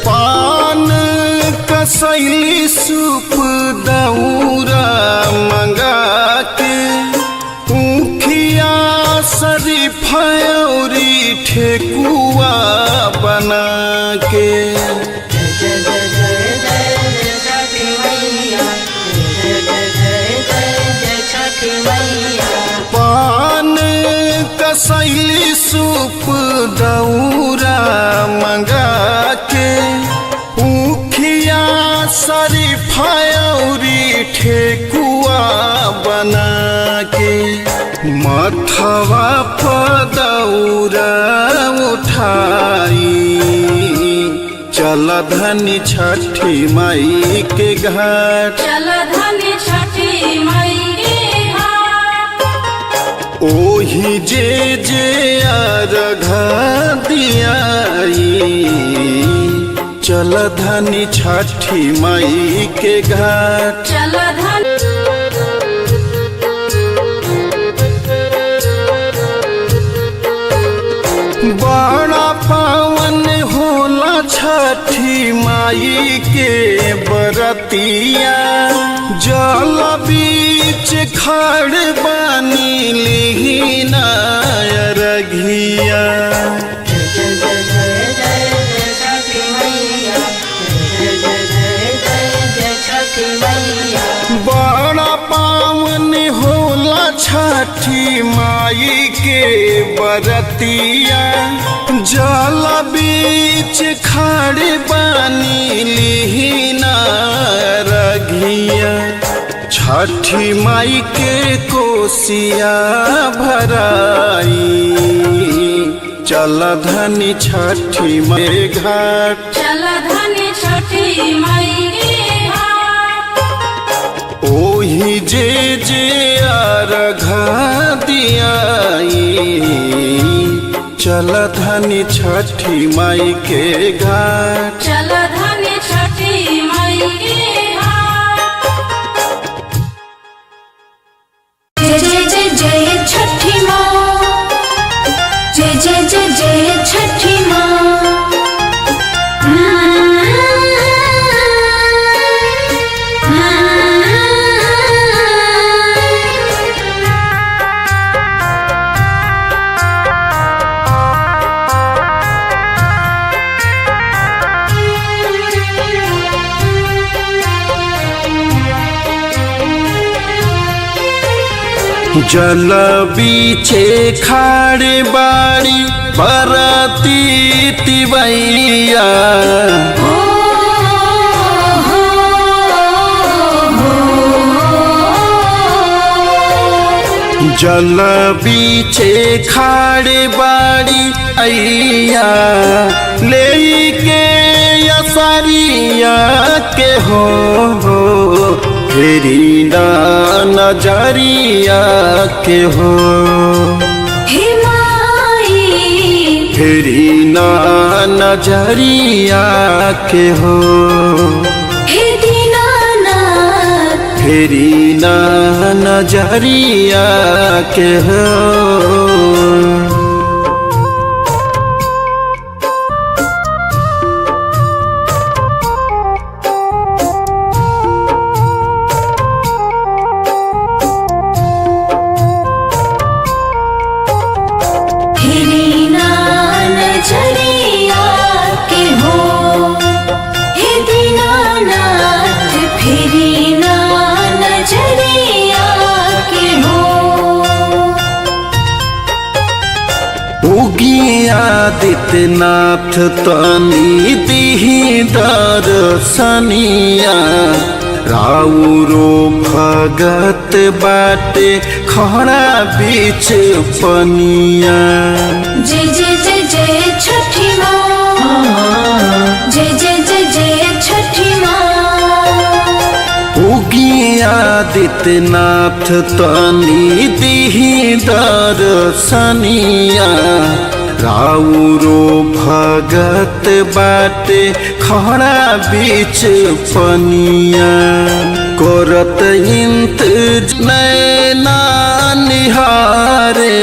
पान कसैली सूप दौरा मंगा के, ऊखिया शरीफौरी ठेकुआ बना के। जय जय जय जय जय छठी मैया, जय जय जय जय जय छठी मैया। पान कसैली सूप दौरा मंगा के, ऊखिया शरीफौरी ठेकुआ बना के। मथवा पर दौरा उठाई, चल धनी छठी माई के घाट। चल धनी छठी माई के घाट। ओही जे जे अर्घ दियाई, चल धनी छठी माई के घाट। चल धन बड़ा पावन होला छठी माई के बरतिया, जल बीच खड़ बानी लिहिना अरघिया। जय जय जय जय जय छठी मैया, जय जय जय जय जय छठी मैया। बड़ा पावन होला छठी माई के बरतिया, जल बीच खड़ बानी लिहिना रघिया। छठी माई के कोसिया भराई, चल धनी छठी माई घाट। चल धनी छठी माई के घाट। ओही जे जे अर्घ दियाई, चल धनी छठी माई के घाट। चल धनी छठी माई के घाट। जय जय जय जय छठी माँ, जय जय जय जय छठी माँ। जल बीचे खाड़ बाड़ी बरती तिवैया, ओ हो हो। जल बीचे खाड़ बाड़ी ऐया, ले के असरिया के हो, फेरी ना नजरिया के हो। हे माई, फेरी ना नजरिया के हो। हे दीनानाथ, फेरी ना नजरिया के हो। फेरी ना नजरिया के हो। हे दीनानाथ, फेरी ना नजरिया के हो। उगिया आदित्यनाथ तनी दिही दर्शनिया, राउरो भगत बाटे खड़ा बीच पनिया। जय जय जय जय छठी माँ, जय जय जय जय छठी माँ। उगिया आदित्यनाथ तनी दिही दर्शनिया, राउरो भगत बाटे खड़ा बीच पनिया। करत इंत नैना निहारे,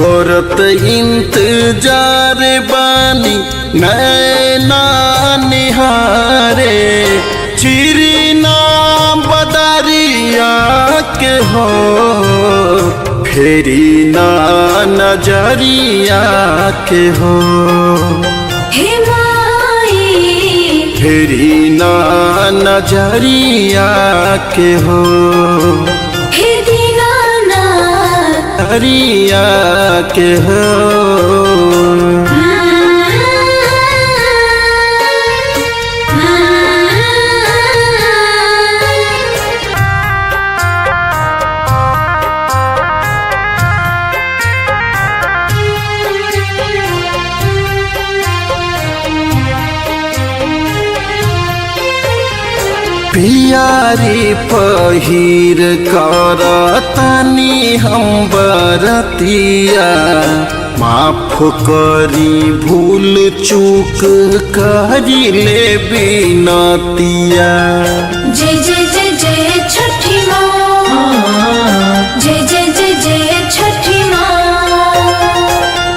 करत इंतजार बानी नैना निहारे, चिरना बदरिया के हो, फेरी ना नजरिया के हो। हे माई, फेरी ना नजरिया के हो। हे दीनानाथ, नजरिया के हो। पियारी पहिर कर तनी हम बरतिया, माफ करी भूल चूक करी ले बिनतिया। जय जय जय जय छठी माँ, जय जय जय जय छठी माँ।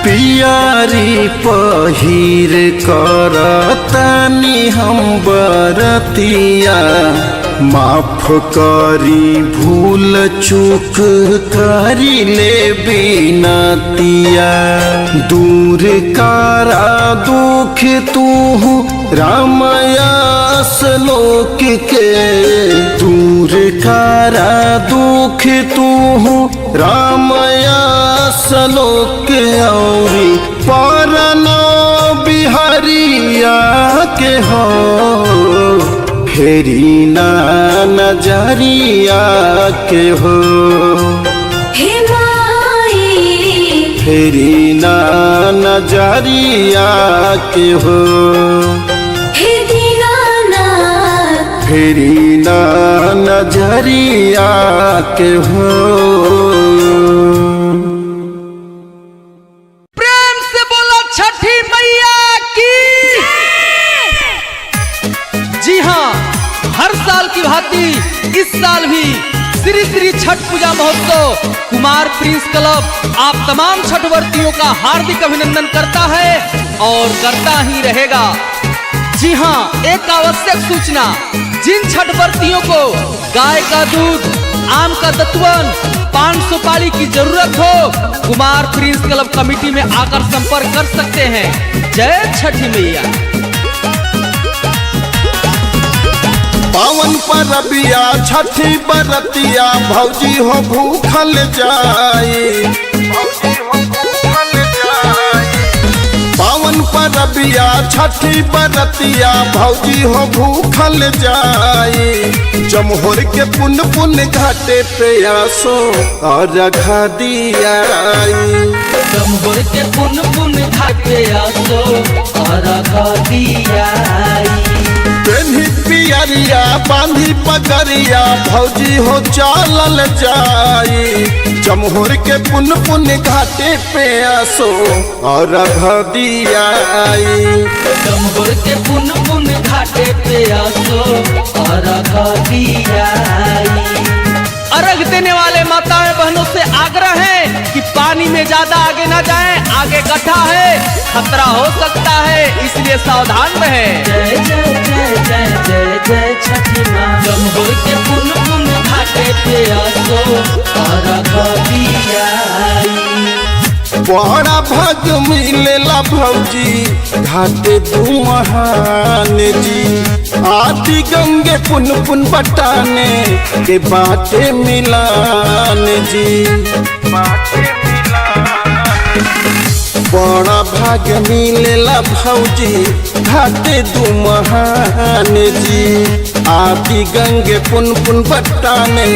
पियारी पहिर कर तनी हम बरतिया, माफ करी भूल चूक करी ले बिनतिया। दूर कारा दुख तू रामयास लोक के, दूर कारा दुख तू रामयास लोक औरी परनो बिहारिया के हो, फेरी ना नजरिया के हो। हे माई, फेरी ना नजरिया के हो। हे दीनानाथ, फेरी ना नजरिया के हो। प्रेम से बोलो छठी मैया की। जी हाँ, हर साल की भांति इस साल भी श्री श्री छठ पूजा महोत्सव कुमार प्रिंस क्लब आप तमाम छठवर्तियों का हार्दिक अभिनंदन करता है और करता ही रहेगा। जी हाँ, एक आवश्यक सूचना, जिन छठवर्तियों को गाय का दूध, आम का दतवन, पान सुपारी की जरूरत हो, कुमार प्रिंस क्लब कमेटी में आकर संपर्क कर सकते हैं। जय छठी मैया। पावन परबिया छठी बरतिया भौजी हो भूखल जाई। पावन परबिया छठी बरतिया भौजी हो भूखल जाई। जमहोर के पुन पुन घाटे पे आसो और रखा दिया। जमहोर के पुन पुन घाटे आसो और दियाई। पेन्ही पियरिया बांधी पगरिया भौजी हो चालल जाई। जमहोर के पुन पुन घाटे पे आसो और दिया। जमहोर के पुन पुन घाटे पे आसो और दियाई। अर्घ देने वाले माताएं बहनों से आग्रह है कि पानी में ज्यादा आगे ना जाएं, आगे गड्ढा है, खतरा हो सकता है, इसलिए सावधान रहें। जय जय जय जय जय जय छठी माँ। जमहोर के पुन पुन घाटे पे आसो और दियाई। बड़ा भाग मिलेला भौजी घाटे तू महान जी। आदि गंगे पुन पुन बटाने के बाटे मिलान जी। बड़ा भाग मिलेला भौजी घाटे दू महान जी। आदि गंगे पुन पुन बटाने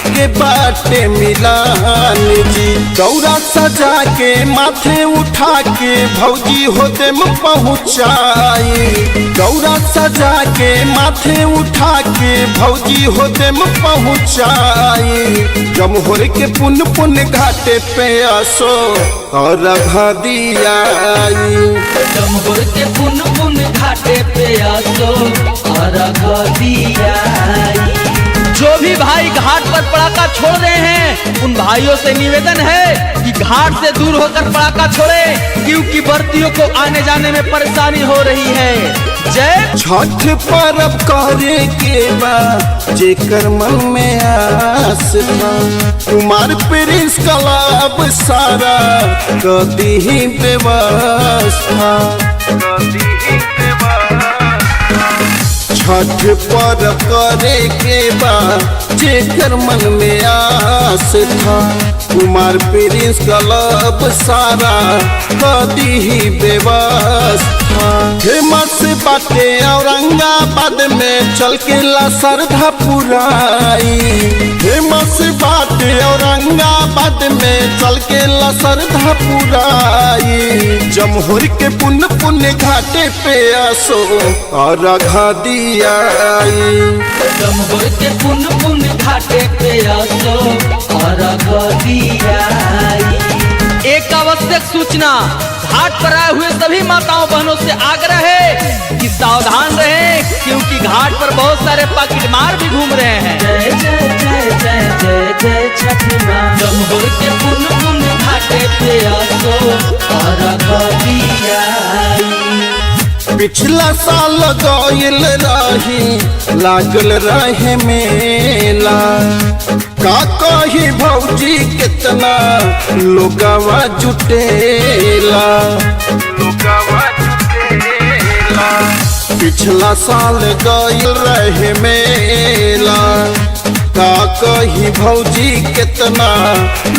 के बाटे मिलान जी। दौरा सजा के माथे उठा के भौजी होते में पहुँचाई। दौरा सजा के माथे उठा के भौजी होते में पहुँचाई। जमहोर के पुन पुन घाटे पे आसो और दिया। जमहोर के पुन पुन घाटे पे आसो और दियाई। जो भी भाई घाट पर पड़ाका छोड़ रहे हैं, उन भाइयों से निवेदन है कि घाट से दूर होकर पड़ाका छोड़ें, क्योंकि बर्तियों को आने जाने में परेशानी हो रही है। जय छठ पर्व करे के बा जेकर मन में आस बा। कुमार प्रिंस क्लब सारा कदी ही व्यवस्था। छठ पर्व करे के बा जेकर मन में आस था। कुमार प्रिंस क्लब सारा कदी ही व्यवस्था। फेमस बाटे औरंगाबाद में चल के ला श्रद्धा पुराई। फेमस बाटे औरंगाबाद में चल के ला श्रद्धा पुराई। जमहोर के पुन पुन घाटे पे आसो और दिया। जमहोर के पुन पुन घाटे पे आसो और दियाई। एक आवश्यक सूचना, घाट पर आए हुए सभी माताओं बहनों से आग्रह है कि सावधान रहें, क्योंकि घाट पर बहुत सारे पॉकेटमार भी घूम रहे हैं। जय जय जय जय जय जय छठी माँ। जमहोर के पुन पुन घाटे पे आसो और दियाई। पिछला साल गइल रही लागल रहे मेला। का कही भौजी कितना लोगवा जुटेला। पिछला साल गइल रहे मेला। का कही भौजी कितना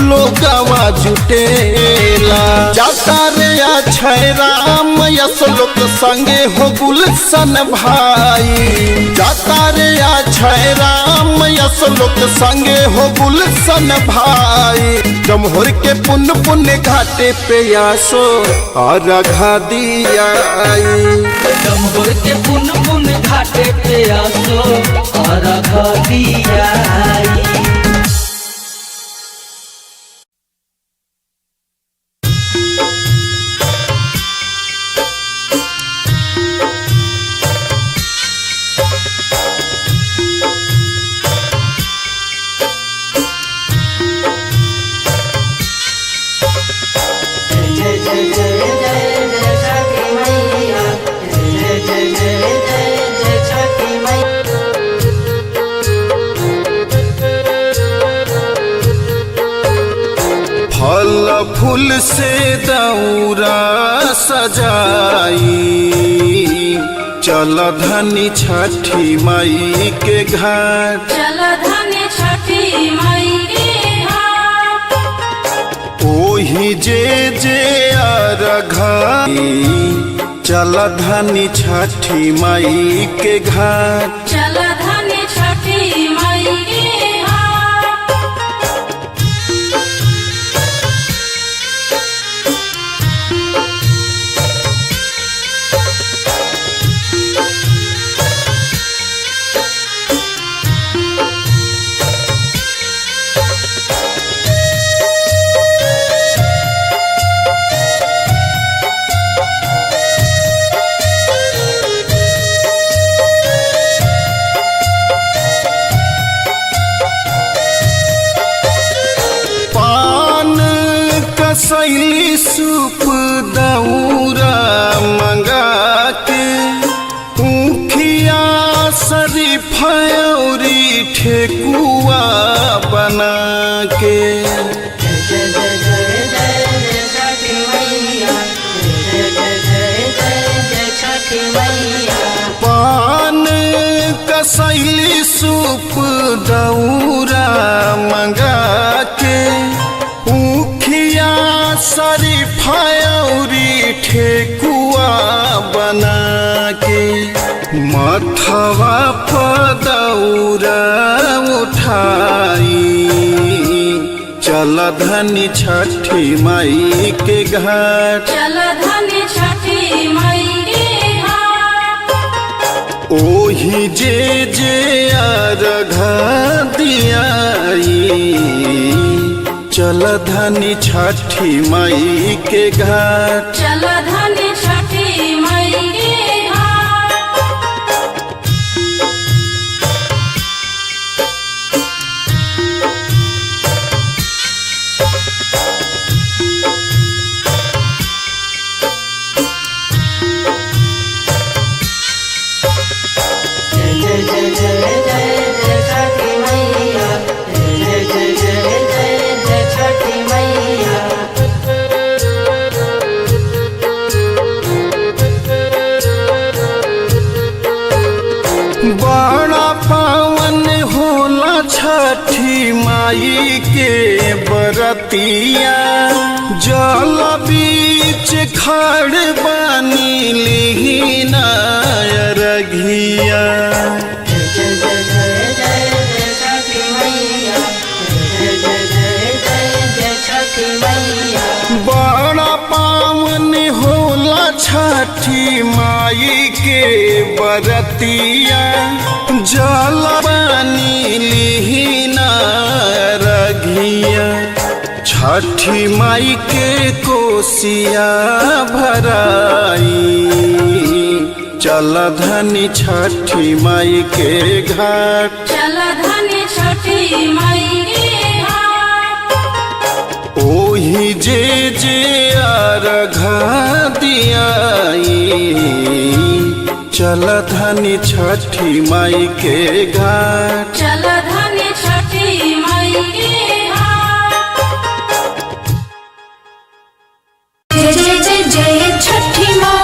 लोगवा जुटेला। जाता रे अक्षय राम यशलोक संगे हो गुलशन भाई। जाता रे अक्षय राम यशलोक लोक संगे हो गुलशन भाई। जमहोर के पुन पुण्य घाटे पे आसो और दिया। जमहोर के पुन पुन घाटे पे आसो अर्घ दियाई। जय जय जय जय जय छठी मैया, जय जय जय जय जय छठी मैया। फल फूल से दौरा सजाई, चल धनी छठी माई के घाट। चल धनी छठी माई के घाट। ओही जे जे अरघा, चल धनी छठी माई के घाट। चल धनी छठी माई के घाट। पान कसैली सूप दौरा मंगा के, ऊखिया शरीफौरी ठेकुआ बना के। जय जय जय जय जय छठी मैया, जय जय जय जय जय छठी मैया। पान कसैली सूप दौरा मंगा के, ऊखिया शरीफौरी ठेकुआ बना के। मथवा पर दौरा उठाई, चल धनी छठी माई के घाट। चल धनी छठी माई के घाट। ओही जे जे अर्घ दियाई, चल धनी छठी माई के घाट। चल धनी छठी माई के घाट। जय जय जय जय जय जय छठी मैया, जय जय जय जय जय छठी मैया। बड़ा पावन होला छठी माई के बरतिया, जल बीच खड़ बानी लिहिना अरघिया। जय जय जय जय जय छठी मैया, जय जय जय जय जय छठी मैया। बड़ा पावन होला छठी माई के बरतिया, जल पानी लिहिना रघिया। छठी माई के कोसिया भराई, चल धनी छठी माई के घाट। चल धनी छठी माई के घाट। ओही जे जे अर्घ दियाई, चल धनी छठी माई के घाट। चल धनी छठी माई के घाट। जय जय जय जय छठी माँ,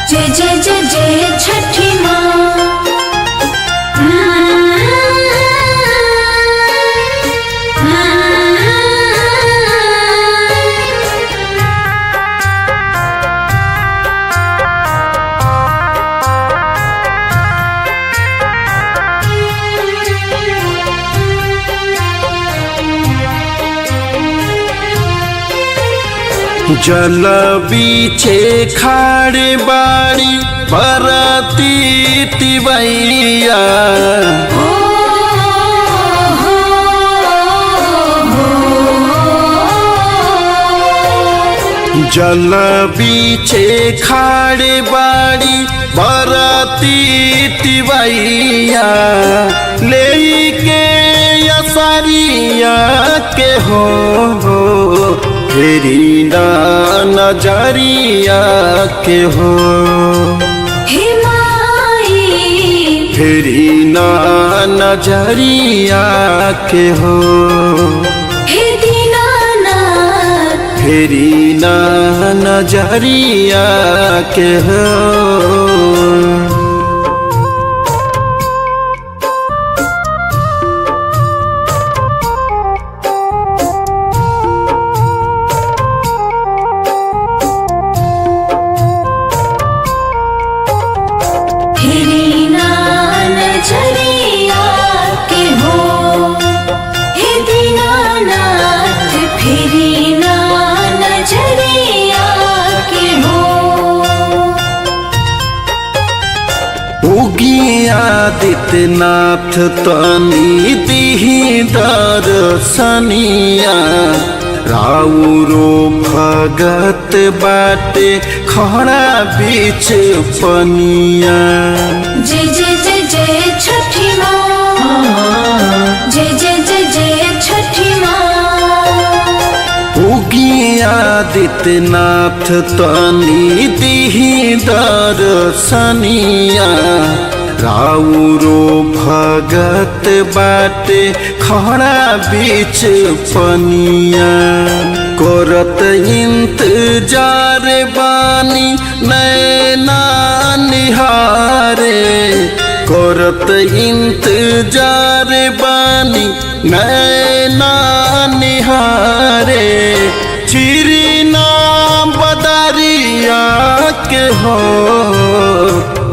जय जय जय जय छठी माँ। जल बीछे खाड़ बाड़ी बरती तिवैया। हो हो हो जल बीछे खाड़ बाड़ी बरती तिवैया, लेके असरिया के हो फेरी ना नजरिया के हो। हे माई फेरी ना नजरिया के हो। हे दीनानाथ फेरी ना नजरिया के हो। फेरी ना नजरिया के हो। हे दीनानाथ फेरी ना नजरिया के हो। उगिया आदित्यनाथ तनी दिही दर्शनिया, राउरो भगत बाटे खड़ा बीच पनिया। जय जय जय जय छठी माँ जय जय जय जय छठी माँ। उगिया आदित्यनाथ तनी दिही दर्शनिया, राउरो भगत बाटे खड़ा बीच पनिया। करत इंतजार बानी नैना निहारे, करत इंतजार बानी नैना निहारे। चिरना बदरिया के हो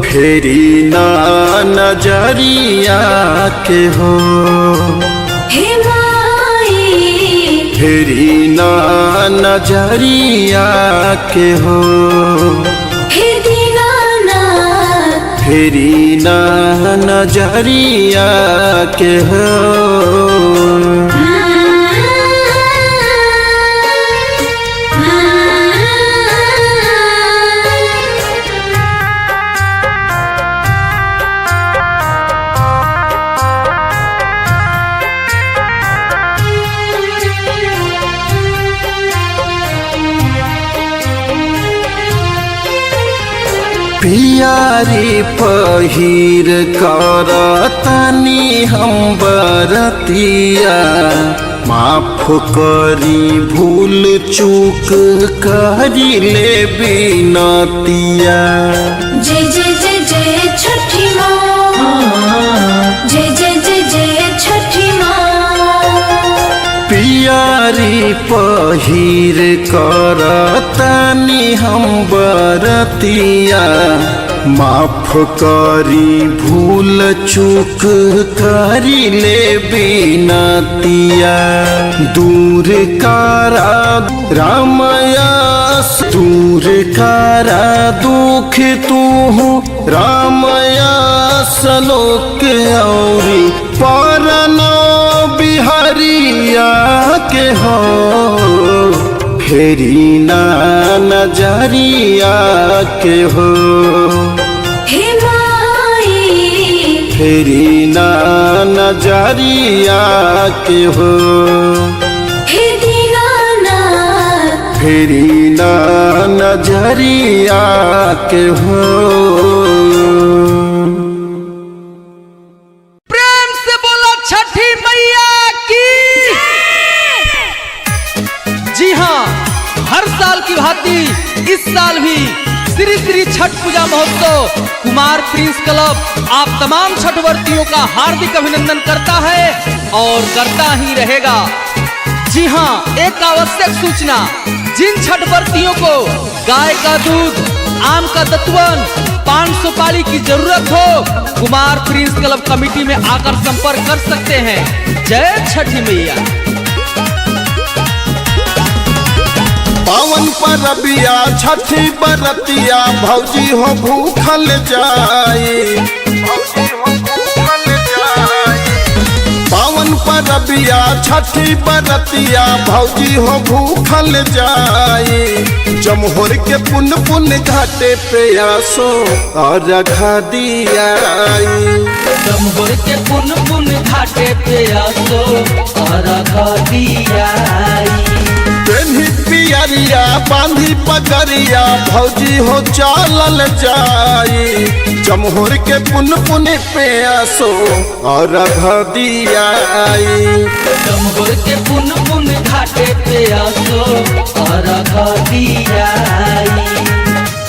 फेरी ना नजरिया के हो। हे माई फेरी ना नजरिया के हो। हे दीनानाथ फेरी ना नजरिया के हो। पियारी पहिर कर तनी हम बरतिया, माफ करी भूल चूक करी ले बिनतिया। जय जय जय जय छठी माँ जय जय जय जय छठी माँ। पियारी पहिर कर तनी हम बरतिया, माफ करी भूल चूक करी ले बिनतिया। दूर कारा रामयास दूर कारा दुख तू रामयास लोक औरी परनो बिहारिया के हो फेरी ना नजरिया के हो। हे माई फेरी ना नजरिया के हो। हे दीनानाथ फेरी ना नजरिया के हो। प्रेम से बोलो छठी मैया की। जी हाँ, हर साल की भांति इस साल भी श्री श्री छठ पूजा महोत्सव कुमार प्रिंस क्लब आप तमाम छठवर्तियों का हार्दिक अभिनंदन करता है और करता ही रहेगा। जी हाँ, एक आवश्यक सूचना, जिन छठवर्तियों को गाय का दूध, आम का दतवन, पान सुपारी की जरूरत हो, कुमार प्रिंस क्लब कमेटी में आकर संपर्क कर सकते हैं। जय छठी मैया। पावन परबिया छठी बरतिया भौजी हो भूखल जाई। पावन परबिया छठी बरतिया भौजी हो भूखल जाई। जमहोर के पुन पुन घाटे पे आसो और दियाई। जमहोर के पुन पुन घाटे पे आसो अर्घ दियाई। पेन्ही पियरिया बांधी पगरिया भौजी हो चालल जाई। जमहोर के पुन पुन पे आसो और दियाई। जमहोर के पुन पुन घाटे पे आसो अर्घ दियाई।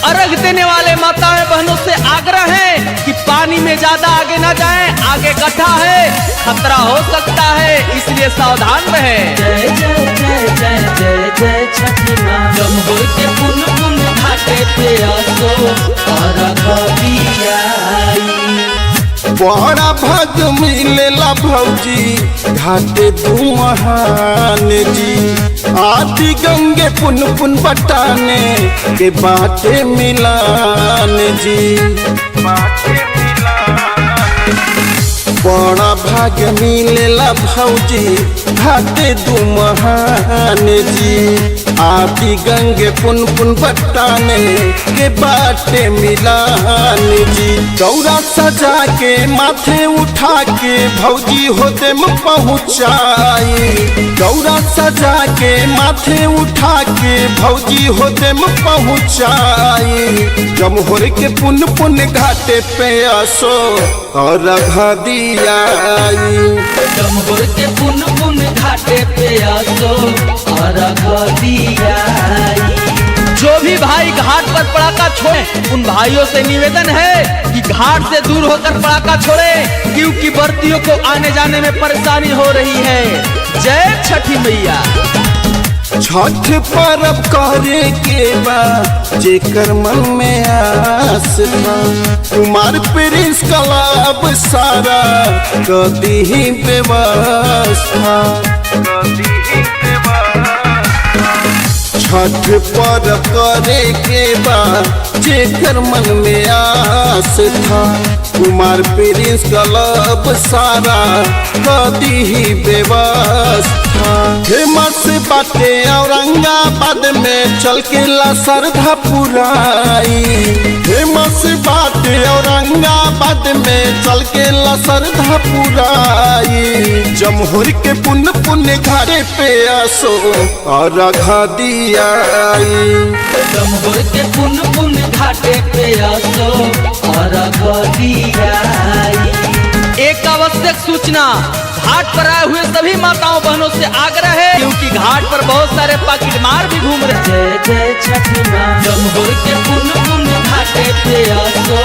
अर्घ देने वाले माताएं बहनों से आग्रह है कि पानी में ज्यादा आगे ना जाएं, आगे गड्ढा है, खतरा हो सकता है, इसलिए सावधान रहें। जय जय जय जय जय जय छठी माँ। जमहोर के पुन पुन घाटे पे आसो अर्घ दियाई। बड़ा भाग मिलेला भौजी घाटे दू महान जी। आदि गंगे पुन पुन बटाने के बाटे मिलान जी। बड़ा भाग मिलेला भौजी घाटे दू महान जी। आदि गंगे पुन पुन बटाने के बाटे मिलान जी। दौरा सजा के माथे उठा के भौजी होते में पहुँचाई। दौरा सजा के माथे उठा के भौजी होते में पहुँचाई। जमहोर के पुन पुन घाटे पे आसो और दियाई। जमहोर के पुन पुन घाटे पे आसो अर्घ दियाई। जो भी भाई घाट पर पड़ाका छोड़े उन भाइयों से निवेदन है कि घाट से दूर होकर पड़ाका छोड़े, क्योंकि बर्तियों को आने जाने में परेशानी हो रही है। जय छठी मैया। छठ परब करे के बा जेकर मन में आस बा। कुमार प्रिंस क्लब सारा कदी ही व्यवस्था। छठ परब करे के बा जेकर मन में आस था। कुमार प्रिंस क्लब सारा कदी ही व्यवस्था। फेमस बाटे औरंगाबाद में चल के ला श्रद्धा पुराई। फेमस बाटे औरंगाबाद में चल के ला श्रद्धा पुराई। जमहोर के पुन पुन घाटे पे आसो और दियाई। जमहोर के पुन पुन घाटे पे आसो अर्घ दियाई। एक आवश्यक सूचना, घाट पर आए हुए सभी माताओं बहनों से आग्रह है, क्योंकि घाट पर बहुत सारे पॉकेटमार भी घूम रहे हैं। जय जय छठी माँ। जमहोर के पुन पुन घाटे पे आसो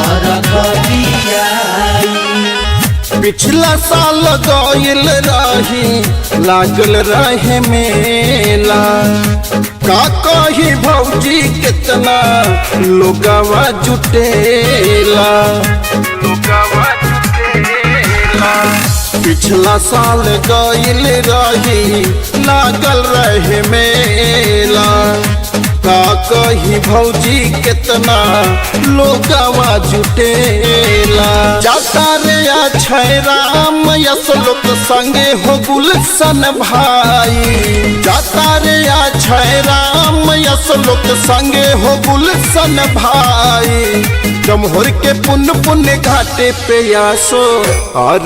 अर्घ दियाई। पिछला साल गइल रही लागल रहे मेला। का कही भौजी कितना लोगवा जुटेला। पिछला साल गइल रही लागल रहे मेला। का कही भौजी कितना लोगवा जुटेला। जाता रे अक्षय राम यशलोक संगे हो गुलशन भाई। जाता रे अक्षय राम यशलोक संगे हो गुलशन भाई। जमहोर के पुन पुन घाटे पे आसो और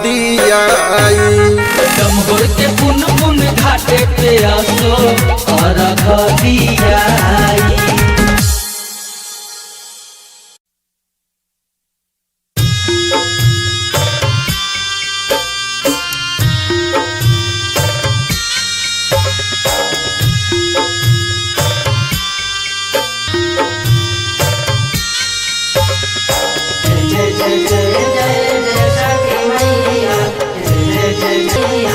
दियाई। जमहोर के पुन पुन घाटे पे आसो अर्घ दियाई। जय जय जय जय जय छठी मैया। जय जय जय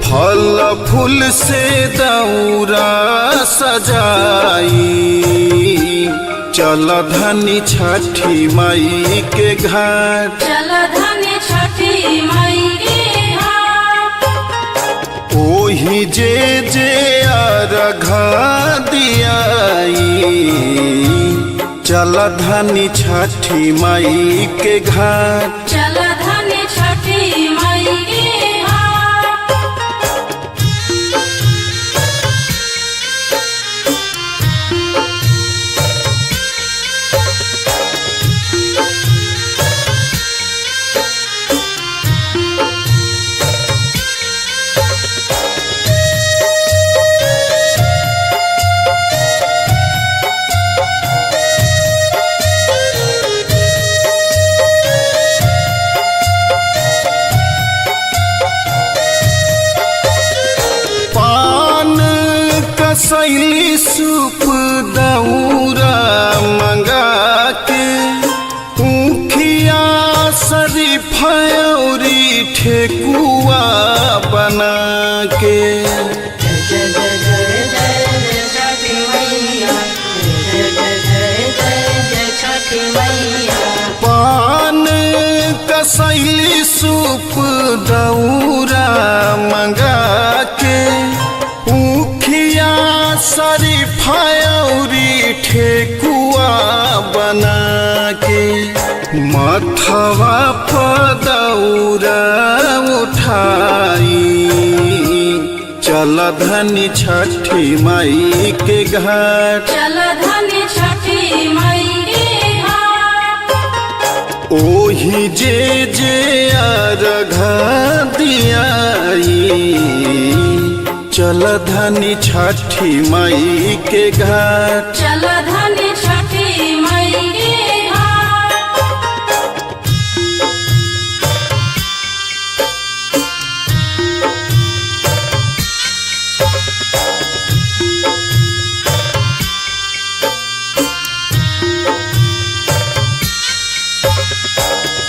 फल फूल से दौरा सजाई। चल धनी छठी माई के घाट। चल धनी छठी माई के घाट। ओही जे जे अर्घ दियाई, चल धनी छठी माई के घाट। चल धनी छठी माई के घाट। पान कसैली सूप दौरा मंगा के, ऊखिया शरीफौरी ठेकुआ बना के। जय जय जय जय जय जय छठी मैया, जय जय जय जय जय छठी मैया। पान कसैली सूप दौरा मंगा के, ऊखिया शरीफौरी ठेकुआ बना के। मथवा पर दौरा उठाई, चल धनी छठी माई के घाट। चल धनी छठी माई के घाट। ओही जे जे अर्घ दियाई, चल धनी छठी माई के घाट। चल धनी छठी माई के घाट।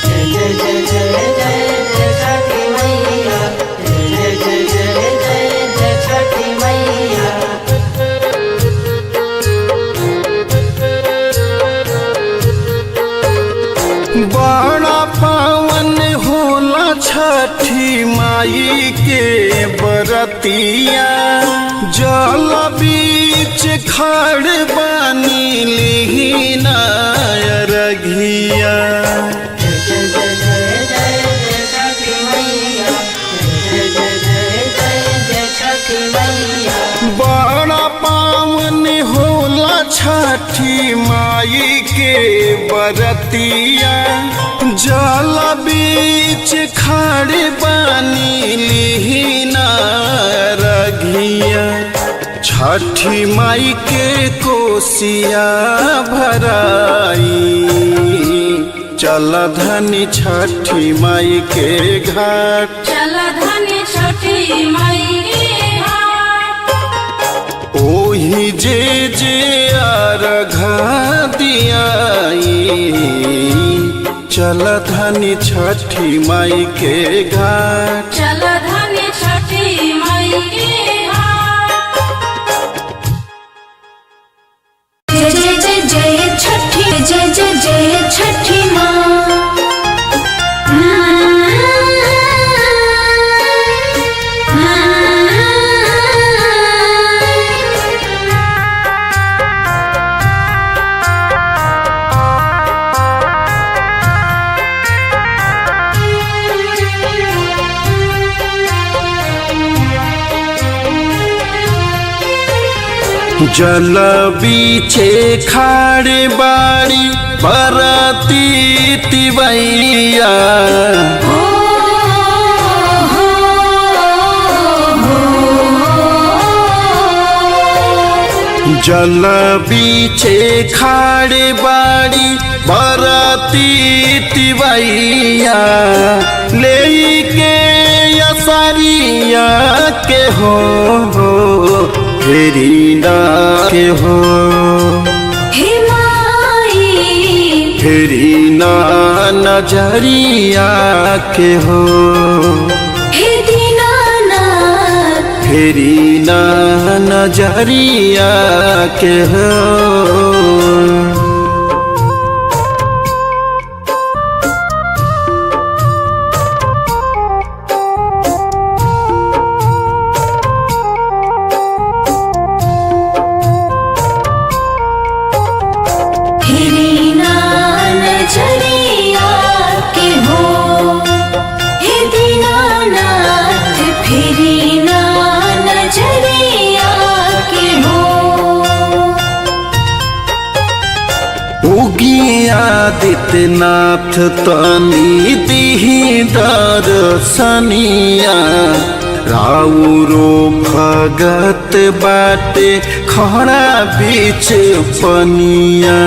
जय जय जय जय जय जय छठी मैया, जय जय जय जय जय छठी मैया। बड़ा पावन होला छठी माई के बरतिया, जल बीच खड़ बानी लिहिना अरघिया। जय जय जय जय जय जय छठी मैया, जय जय जय जय जय छठी मैया। बड़ा पावन होला छठी माई के बरतिया, जल बीच खड़ बानी लिहिना रघिया। छठी माई के कोसिया भराई, चल धनी छठी माई के घाट। चल धनी छठी माई के घाट। ओही जे जे अर्घ दियाई, चल धनी छठी माई के घाट। चल धनी छठी माई के घाट। जय जय जय जय छठी, जय जय जय छठी माँ। जल बीचे खाड़ बाड़ी बरती तिवैया, जल बीचे खाड़ बाड़ी बरती तिवैया, लेके असरिया के हो फेरी ना के हो, हे माई फेरी ना नजरिया के हो, हे दीनानाथ फेरी ना नजरिया के हो। फेरी ना नजरिया के हो, हे दीनानाथ फेरी ना नजरिया के हो। उगी आदित्यनाथ तनी दिही दर्शनिया, राउरो भगत बाटे खड़ा बीच पनिया।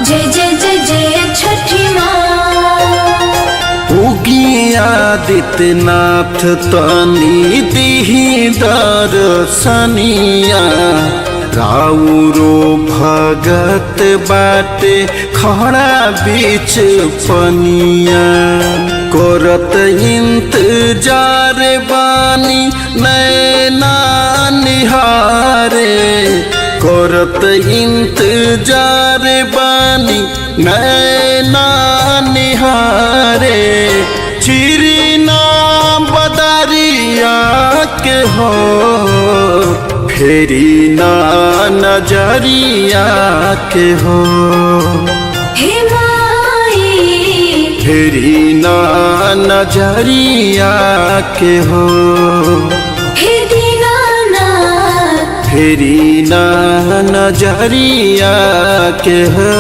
जय जय जय जय छठी माँ। उगी आदित्यनाथ तनी दिही दर्शनिया, राउरो भगत बाटे खड़ा बीच पनिया। करत इंतजार बानी नैना निहारे, करत इंतजार बानी नैना निहारे। चिरना बदरिया के हो, फेरी ना नजरिया के हो, हे माई फेरी ना नजरिया के हो, हे दीनानाथ फेरी ना नजरिया के हो।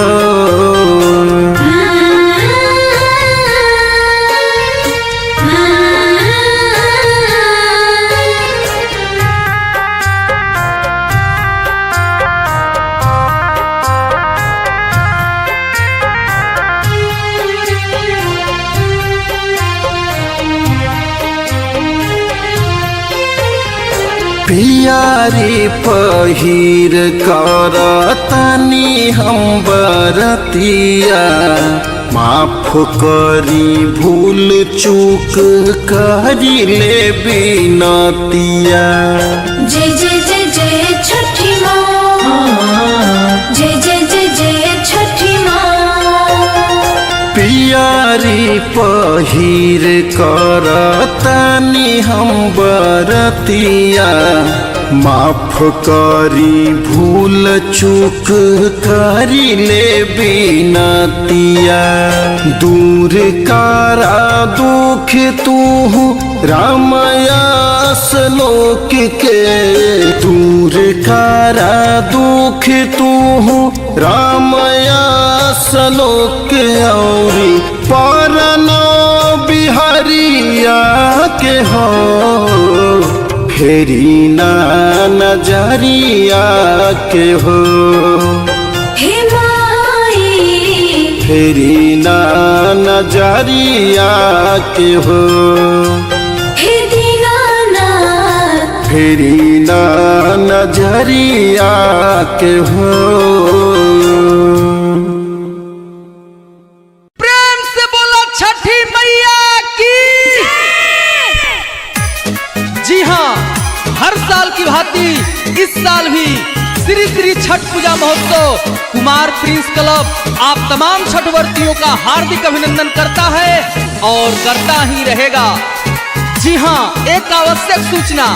पियारी पहिर कर तनी हम बरतिया, माफ करी भूल चूक करी ले बिनतिया। जय जय जय जय छठी माँ, जय जय जय जय छठी माँ। पियारी पहिर कर तनी हम बरतिया, माफ करी भूल चूक करी ले बिनतिया। दूर कारा दुख तू रामयास लोक के, दूर कारा दुख तू रामयास लोक औरी परनो बिहारिया के हो, फेरी ना नजरिया के हो, हे माई फेरी ना नजरिया के हो, हे दीनानाथ फेरी ना नजरिया के हो। प्रेम से बोलो छठी मैया की। जी हाँ, हर साल की भांति इस साल भी श्री श्री छठ पूजा महोत्सव कुमार प्रिंस क्लब आप तमाम छठवर्तियों का हार्दिक अभिनंदन करता है और करता ही रहेगा। जी हाँ, एक आवश्यक सूचना,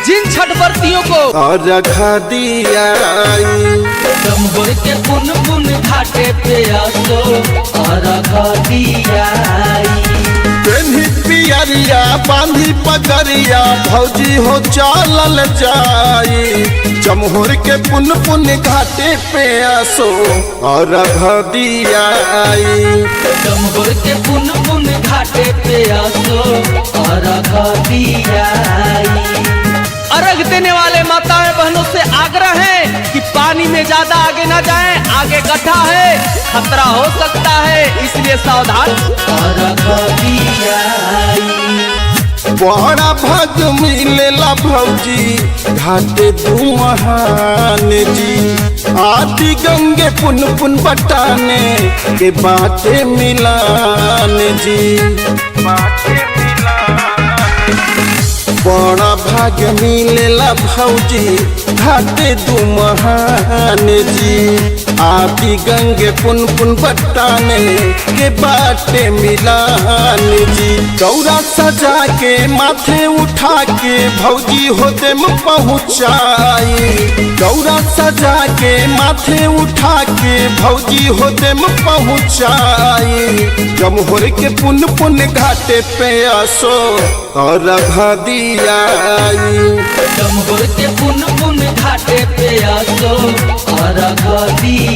जिन छठवर्तियों को और दिया जमघोर के पुन पुन घाटे पे आसो और दियाई। पेन्ही पियरिया बांधी पगरिया भौजी हो चालल जाई, जमहुर के पुन पुन घाटे पे आसो और दिया। जमघोर के पुन पुन घाटे पे आसो और दियाई। अर्घ देने वाले माताएं बहनों से आग्रह है कि पानी में ज्यादा आगे ना जाएं, आगे गड्ढा है, खतरा हो सकता है, इसलिए सावधान। बड़ा भाग मिलेला भौजी घाटे दुमहान जी, आदि गंगे पुन पुन बटाने के बाटे मिलान जी। बड़ा भाग मिलेला भौजी घाटे दुमहान जी, आदि गंगे पुन पुन बट्टाने के बाटे मिलान जी। गौरा सजा के माथे उठा के भौजी होते में पहुँचाई। गौरा सजा के माथे उठा के भौजी होते में पहुँचाई। जमहोर के पुन पुन घाटे पे आसो और दियाई। जमहोर के पुन पुन घाटे पे आसो अर्घ दियाई।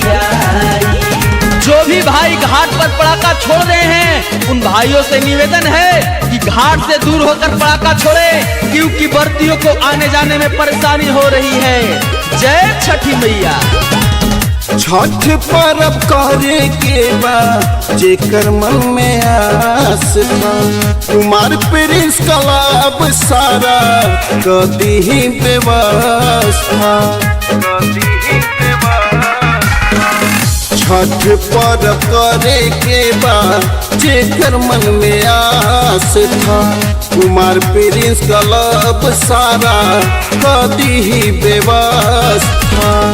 जो भी भाई घाट पर पड़ाका छोड़ रहे हैं उन भाइयों से निवेदन है कि घाट से दूर होकर पड़ाका छोड़े, क्योंकि बर्तियों को आने जाने में परेशानी हो रही है। जय छठी मैया। छठ पर्व करे के बा जेकर मन में आस बा, कुमार प्रिंस क्लब सारा कदी ही व्यवस्था। छठ पर्व करे के बा जेकर मन में आस था, कुमार प्रिंस क्लब सारा कदी ही व्यवस्था।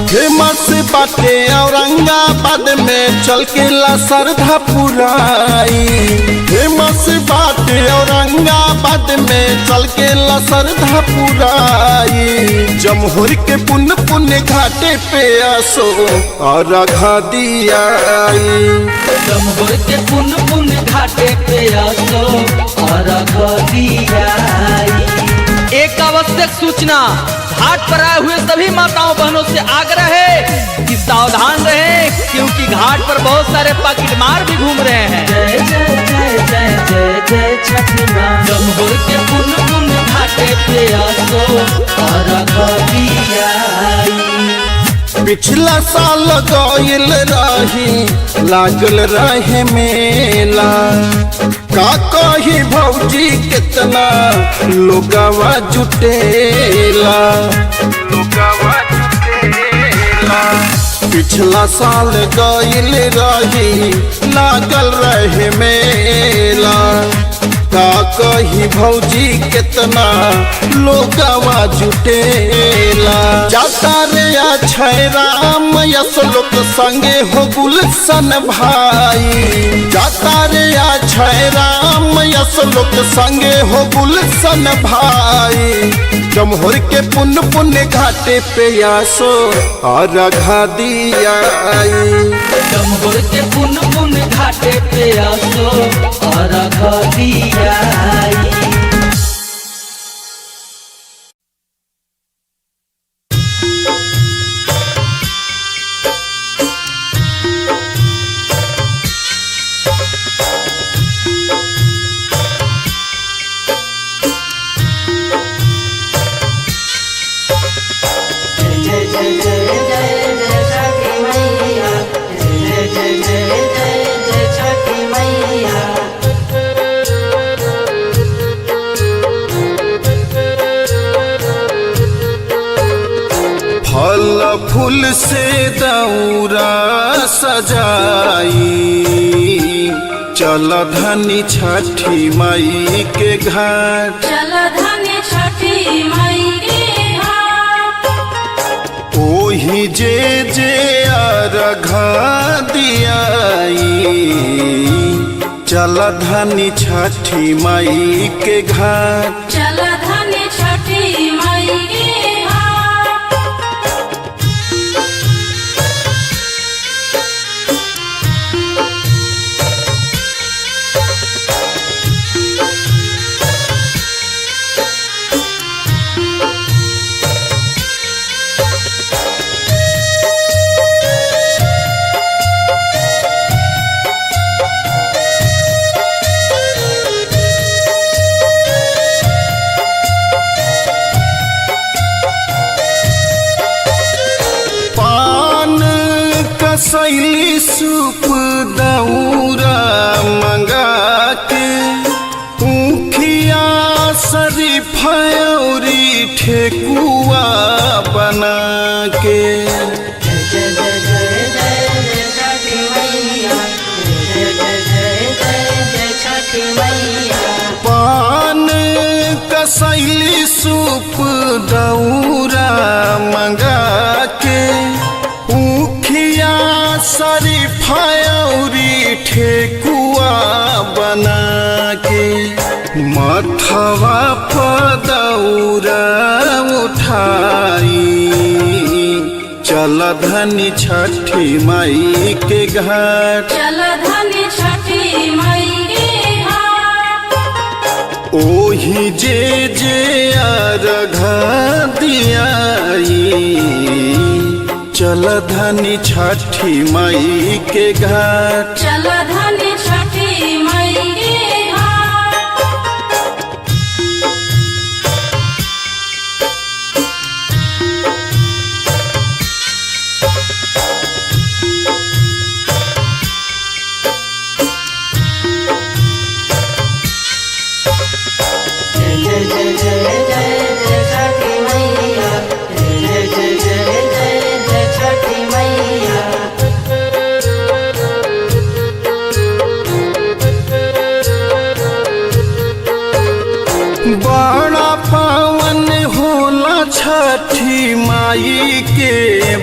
फेमस बाटे औरंगाबाद में चल के ला श्रद्धा पुराई। फेमस बाटे औरंगाबाद में चल के ला श्रद्धा पुराई। जमहोर के पुन पुन घाटे पे आसो और दियाई। जमहोर के पुन पुन घाटे पे आसो अर्घ दियाई। एक आवश्यक सूचना, घाट पर आए हुए सभी माताओं बहनों से आग्रह है कि सावधान रहें, क्योंकि घाट पर बहुत सारे पॉकेटमार भी घूम रहे हैं। जय जय जय जय जय जय छठी माँ। जमहोर के पुन पुन घाटे पे आसो अर्घ दियाई। पिछला साल गइल रही लागल रहे मेला, का कही भौजी कितना लोगवा जुटेला। पिछला साल गइल रही लागल रहे मेला, का कही भौजी कितना लोगवा जुटेला। जाता रे अक्षय राम यशलोक संगे हो गुलशन भाई। जाता रे अक्षय राम यशलोक संगे हो गुलशन भाई। जमहोर के पुन पुन घाटे पे आसो और दियाई। जमहोर के पुन पुन घाटे पे आसो अर्घ दियाई। जय जय जय जय जय छठी मैया। जय जय जय जय जय छठी मैया। फल फूल से दौरा सजाई, चल धनी छठी माई के घाट। चल धनी छठी माई के घाट। ओही जे जे अर्घ दियाई, चल धनी छठी माई के घाट। चल धनी छठी माई के घाट। पान कसैली सूप दौरा मंगा के, ऊखिया शरीफौरी ठेकुआ बना के। जय जय जय जय जय छठी मैया। जय जय जय जय जय छठी मैया। पान कसैली सूप दौरा मंगा के, ऊखिया शरीफा औरी ठेकुआ बना के मथवा पदौरा उठाई चल धनी छठी माई के घाट। चल धनी छठी माई के घाट। ओही जे जे अर्घ दियाई चल धनी छठी माई के घाट। चल धनी छठी माई के घाट। जय जय जय जय जय जय छठी मैया जय जय जय जय जय छठी मैया। बड़ा पावन होला छठी माई के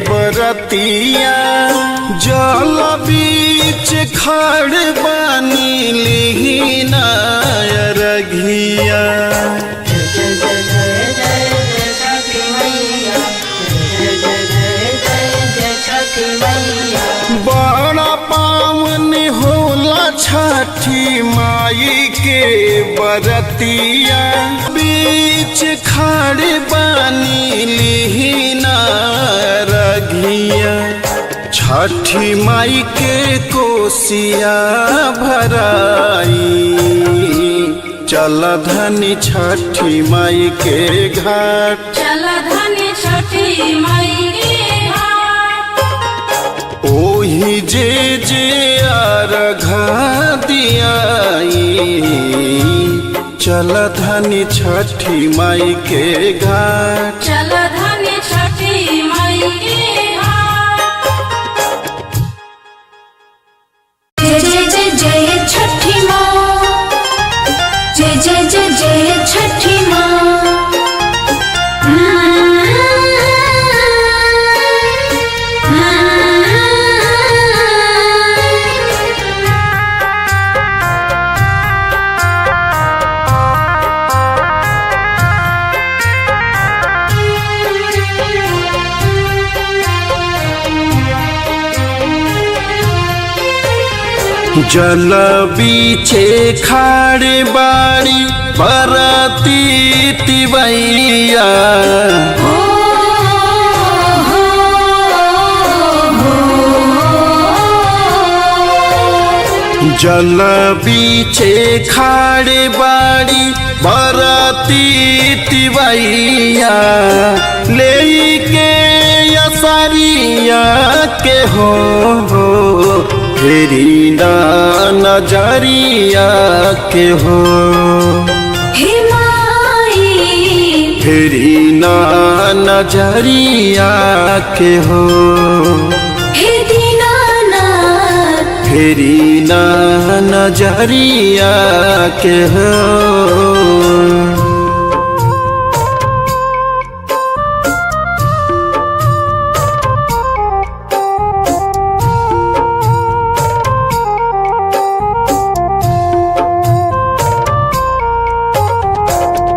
बरतिया जल बीच खड़ बानी लिहिना रघिया। जय जय जय जय जय जय छठी मैया जय जय जय जय जय छठी मैया। बड़ा पावन होला छठी माई के बरतिया बीच खड़ बानी लिहिना रघिया। छठी माई के कोसिया भराई चल धनी छठी माई के घाट। चल धनी छठी माई के घाट। ओही जे जे अर्घ दियाई चल धनी छठी माई के घाट। चल धनी छठी माई के घाट। जय जय जय जय छठी माँ जय जय जय जय छठी माँ। जल बीचे खाड़ बाड़ी बरती तिवैया जल बीचे खाड़ बाड़ी बरती तिवैया लेके असरिया के हो फेरी ना नजरिया के हो हे माई फेरी ना नजरिया के हो हे दीनानाथ फेरी ना नजरिया के हो।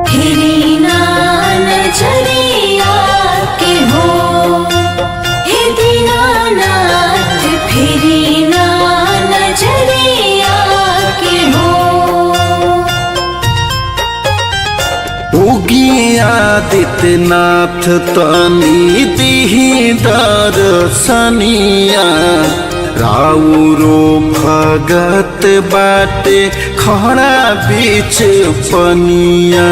फेरी ना नजरिया के हो हे दीनानाथ फेरी ना नजरिया के हो। उगियादित्यनाथ तनी दिही दर्शनिया राउरो भगत बाटे खड़ा बीच पनिया।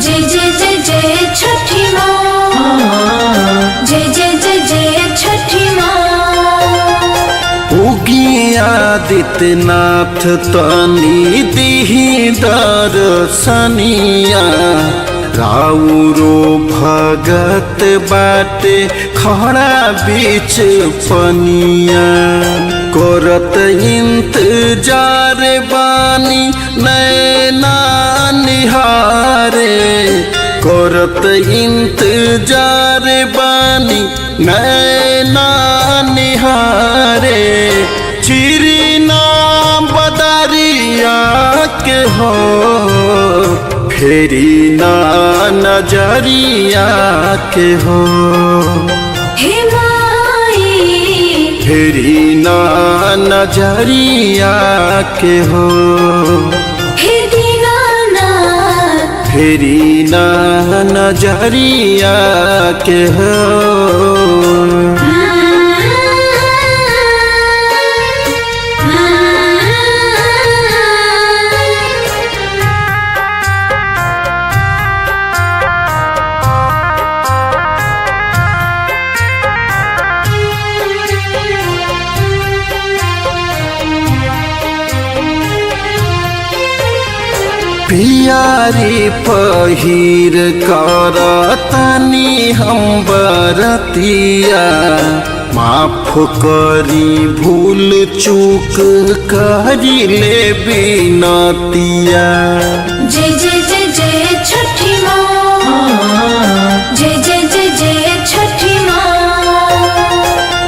जय जय जय जय छठी माँ जय जय जय जय छठी माँ। उगियादित्यनाथ तनी दिही दर्शनिया राउरो भगत बाटे खड़ा बीच पनिया। करत इंतजार बानी नैना निहारे करत इंतजार बानी नैना निहारे। हो फेरी ना नजरिया के हो हे माई फेरी ना नजरिया के हो हे दीनानाथ फेरी ना नजरिया के हो। पियारी पहिर कर तनी हम बरतिया माफ करी भूल चूक करी ले बिनतिया। जय जय जय जय छठी माँ जय जय जय जय छठी माँ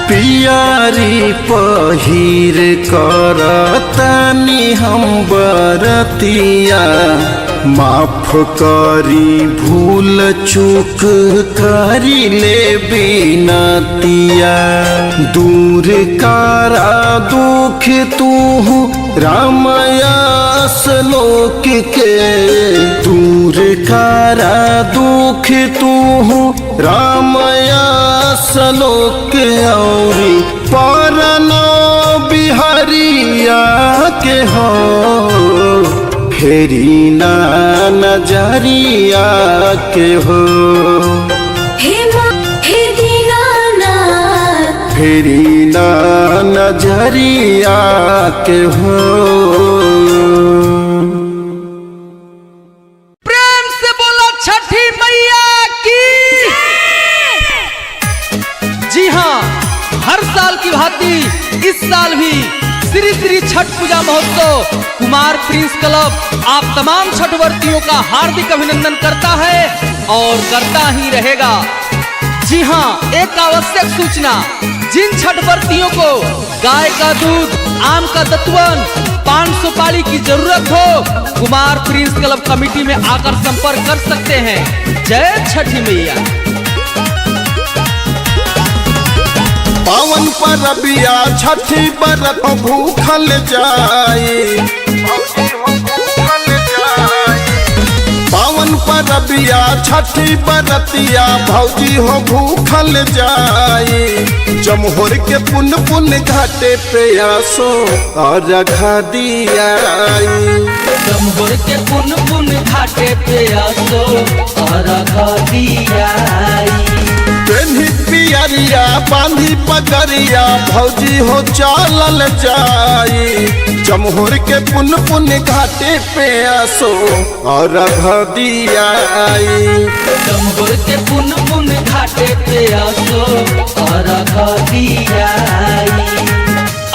पियारी पहिर कर तनी हम बरतिया माफ करी भूल चूक करी ले बिनतिया। दूर कारा दुख तू रामयास लोक के दूर कारा दुख तू रामयास लोक औरी परनो बिहारिया के हो फेरी ना नजरिया के हो हे माँ हे दीनानाथ फेरी ना नजरिया के हो। प्रेम से बोलो छठी मैया की। जी हाँ, हर साल की भांति इस साल भी श्री श्री छठ पूजा महोत्सव कुमार प्रिंस क्लब आप तमाम छठवर्तियों का हार्दिक अभिनंदन करता है और करता ही रहेगा। जी हाँ, एक आवश्यक सूचना, जिन छठवर्तियों को गाय का दूध, आम का दतवन, पान सुपारी की जरूरत हो, कुमार प्रिंस क्लब कमेटी में आकर संपर्क कर सकते हैं। जय छठी मैया। पावन परबिया छठी बरत भूखल जाई पावन परबिया छठी बरतिया भौजी हो भूखल जाई जमहोर के पुन पुन घाटे पे आसो और रखा दियाई जमहोर के पुन पुन घाटे पे आसो और दियाई। पेन्ही पियरिया बांधी पगरिया भौजी हो चालल जाई जमहोर के पुन पुन घाटे पे आसो और दियाई जमहोर के पुन पुन घाटे पे आसो और दियाई।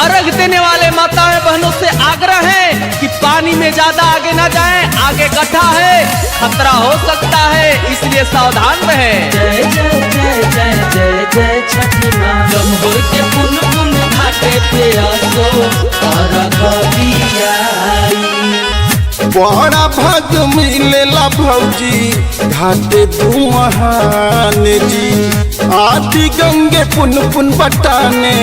अर्घ देने वाले माताएं बहनों से आग्रह है कि पानी में ज्यादा आगे ना जाएं, आगे गड्ढा है, खतरा हो सकता है, इसलिए सावधान रहें। जय जय जय जय जय जय छठी माँ। जमहोर के पुन पुन घाटे पे आसो और दियाई। बड़ा भाग मिलेला भौजी घाटे दू महान जी आदि गंगे पुन पुन बटाने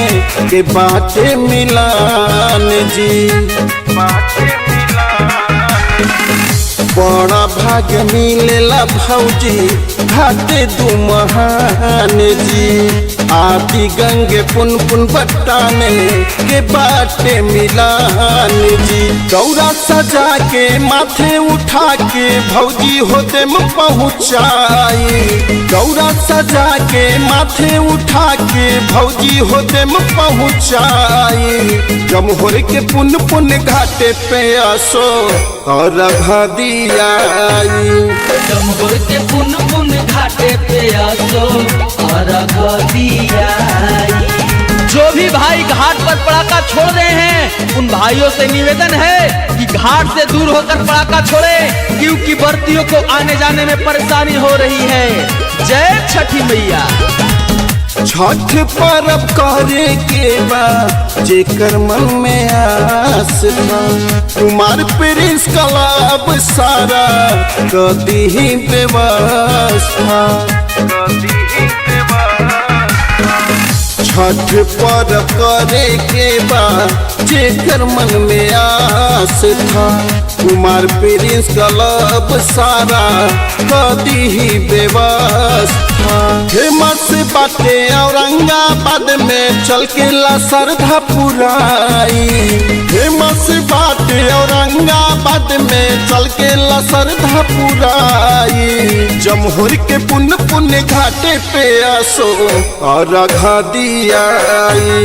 के बाटे मिलान जी बड़ा भाग मिलेला भौजी घाटे दू महान जी आदि गंगे पुन पुन बटाने के बाटे मिलान जी दौरा सजा के माथे उठा के भौजी होते में पहुँचाई दौरा सजा के माथे उठा के भौजी होते में पहुँचाई जमहोर के पुन पुन घाटे पे आसो और दियाई जमहोर के पुन पुन घाटे पे आसो और दियाई। जो भी भाई घाट पर पड़ाका छोड़ रहे हैं, उन भाइयों से निवेदन है कि घाट से दूर होकर पड़ाका छोड़े, क्योंकि बर्तियों को आने जाने में परेशानी हो रही है। जय छठी मैया। छठ पर्व करे के बा जेकर मन में आस बा, कुमार प्रिंस क्लब सारा कदी ही व्यवस्था। छठ पर्व करे के बा जेकर मन में आस था, कुमार प्रिंस क्लब सारा कदी ही व्यवस्था। फेमस बाटे औरंगाबाद में चल के ला श्रद्धा पुराई, फेमस बाटे औरंगाबाद में चल के ला श्रद्धा पुराई। जमहूर के पुण्य पुण्य घाटे पे आसो और दियाई,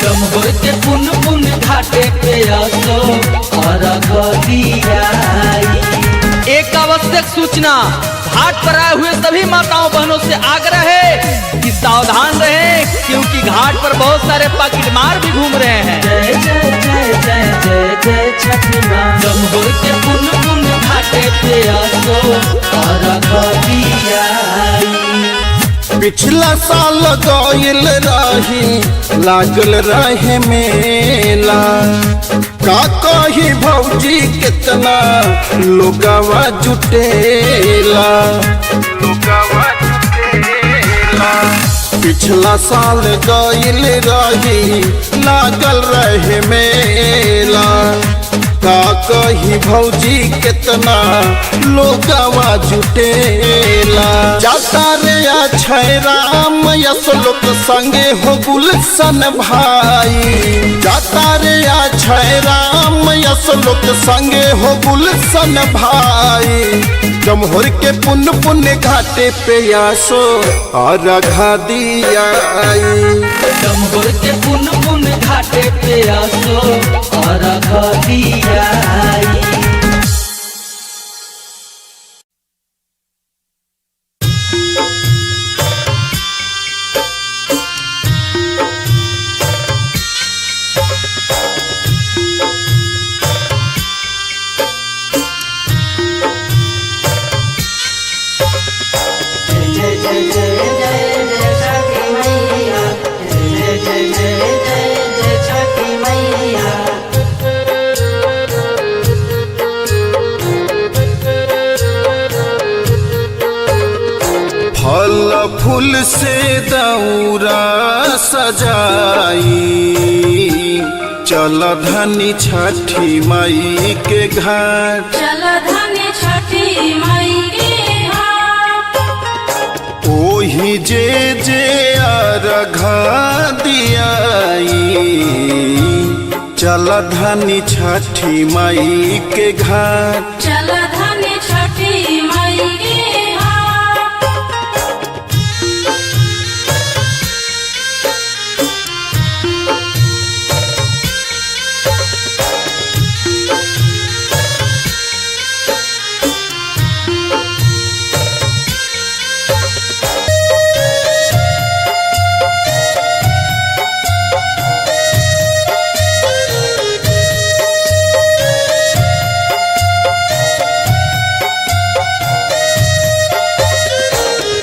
जमहूर के पुन पुन घाटे पे आसो अर्घ दियाई। एक आवश्यक सूचना, घाट पर आए हुए सभी माताओं बहनों से आग्रह है कि सावधान रहें, क्योंकि घाट पर बहुत सारे पॉकेटमार भी घूम रहे हैं। जय जय जय जय जय जय छठी माँ। जमहूर के पुन पुन घाटे पे आसो अर्घ दियाई। पिछला साल गइल रही लागल रहे मेला, का कही भौजी कितना लोगवा जुटेला। पिछला साल गइल रही लागल रहे मेला, का कही भौजी कितना लोगवा जुटेला। जाता रे अक्षय राम यशलोक संगे हो गुलशन भाई, जाता रे अक्षय राम यशलोक संगे हो गुलशन भाई। जमहूर के पुण्य पुण्य घाटे पे आसो और दियाई, जमहूर के पुन पुन घाटे पे आसो अर्घ दियाई। जय जय जय जय जय छठी मैया, जय जय जय जय जय छठी मैया। फल फूल से दौरा सजाई, चल धनी छठी माई के घाट, चल धनी छठी माई के घाट। ओही जे जे अर्घ दियाई, चल धनी छठी माई के घाट, चल धनी छठी माई के घाट।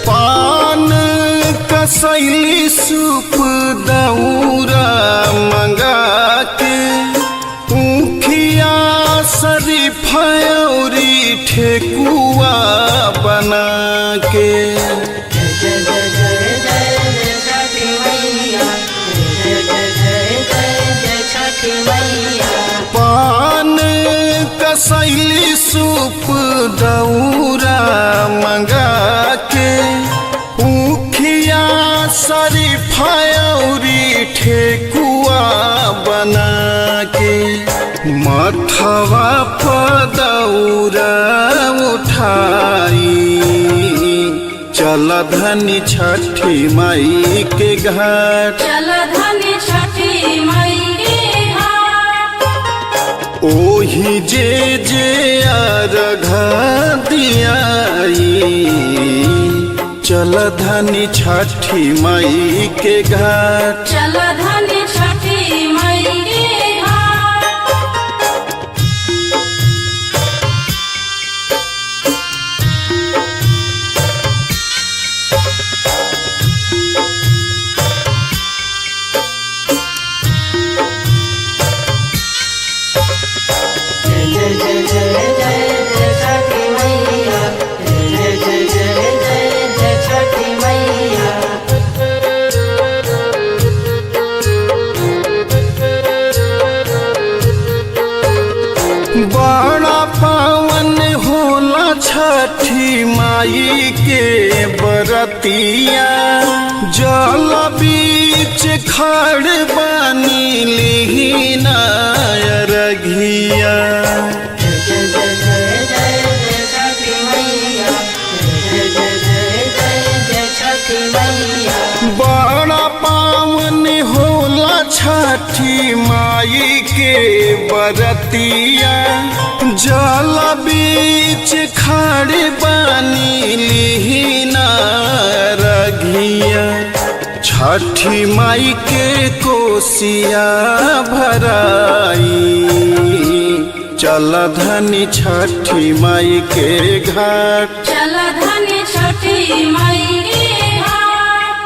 पान कसैली सूप दौरा मंगा के, ऊखिया शरीफौरी ठेकुआ बना के। जय जय जय जय जय छठी मैया, जय जय जय जय जय छठी मैया। पान कसैली सूप दौरा मंगा के, ऊखिया शरीफौरी ठेकुआ बना के। मथवा पर दौरा उठाई, चल धनी छठी माई के घाट, चल धनी छठी माई के घाट। ओही जे जे अर्घ दियाई, चल धनी छठी माई के घाट, चल धनी छठी माई के घाट। बड़ा पावन होला छठी माई के बरतिया, जल बीच खड़ बानी लिहिना रघिया। जय जय जय जय जय जय छठी मैया, जय जय जय जय जय छठी मैया। बड़ा पावन होला छठी माई के बरतिया, जल बीच खड़ बानी लिहिना रघिया। छठी माई के कोसिया भराई, चल धनी छठी माई के घाट। चल धनी छठी माई के घाट।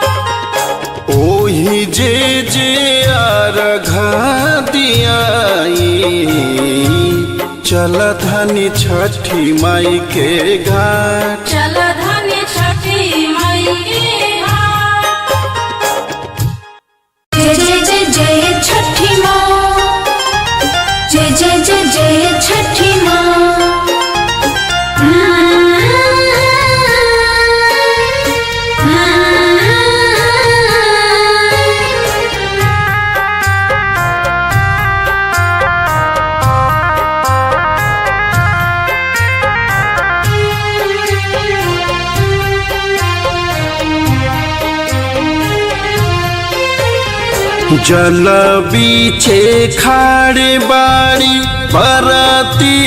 ओही जे जे अर्घ दियाई, चल धनी छठी माई के घाट। चल धनी छठी माई के घाट। जय जय जय जय छठी माँ, जय जय जय जय छठी माँ। जल बीछे खाड़ बाड़ी परती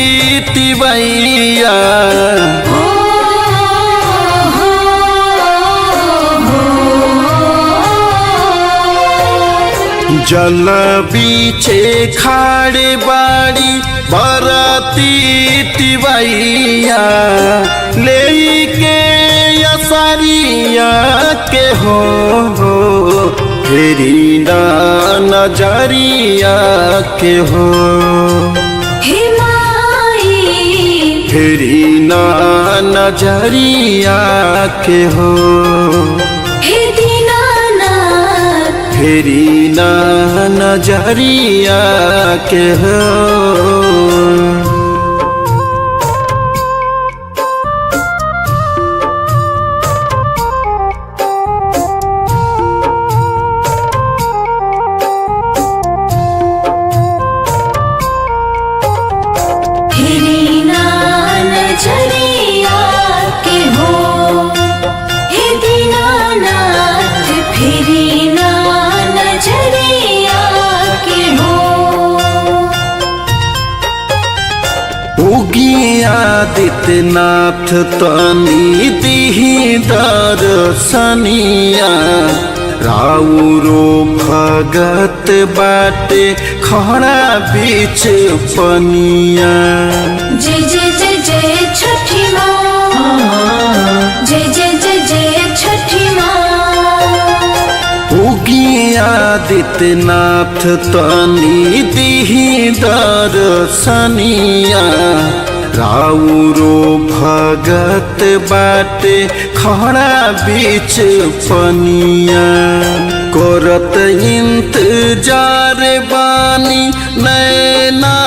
तिवैया, जल बीछे खाड़ बाड़ी बरती तिवैया, लेके असरिया के हो फेरी ना नजरिया के हो, हे माई फेरी ना नजरिया के हो, हे दीनानाथ, फेरी ना नजरिया के हो। फेरी ना नजरिया के हो, हे दीनानाथ, फेरी ना नजरिया के हो। उगिया आदित्यनाथ तनी दिही दर्शनिया, राउरो भगत बाटे खड़ा बीच पनिया। जय जय जय जय छठी माँ, जय जय जय जय छठी माँ। उगिया आदित्यनाथ तनी दिही दर्शनिया, राउरो भगत बाटे खड़ा बीच पनिया। करत इंतजार बानी नैना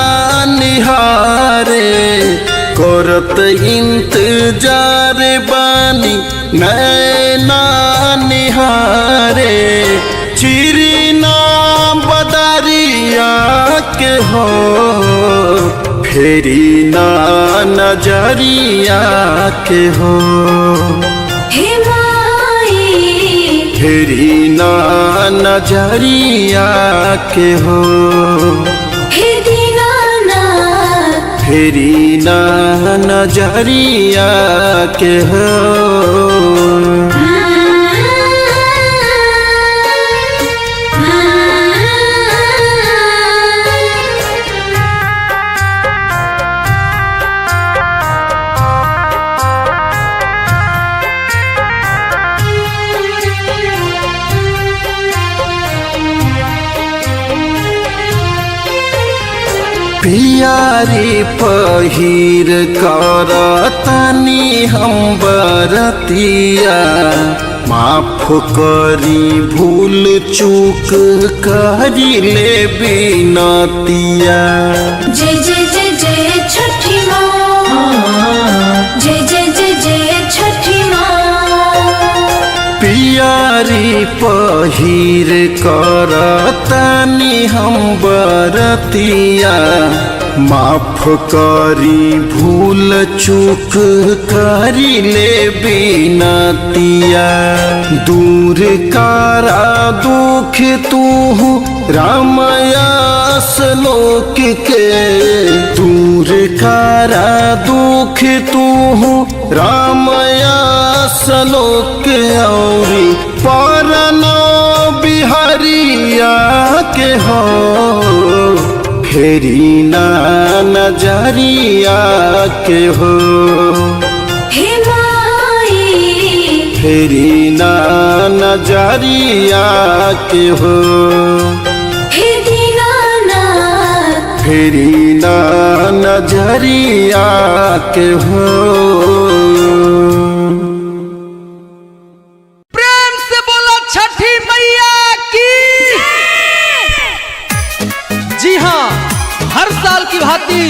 निहारे, करत इंतजार बानी नैना निहारे, चिरना बदरिया के हो, फेरी ना नजरिया के हो, हे माई फेरी ना नजरिया के हो, हे दीनानाथ, फेरी ना नजरिया के हो। पियारी पहिर कर तनी हम बरतिया, माफ करी भूल चूक करी ले बिनतिया। जय जय जय जय। पियरी पहिर करतानी हम बरतिया, माफ करी भूल चूक करी ले बिनतिया। दूर कारा दुख तू रामयास लोक के, दूर कारा दुख तू रामयास लोक औरी परनो बिहारिया के हो, फेरी ना नजरिया के हो, हे माई फेरी ना नजरिया के हो, हे दीनानाथ फेरी ना नजरिया के हो। प्रेम से बोला छठी मैया की। जी हाँ, हर साल की भांति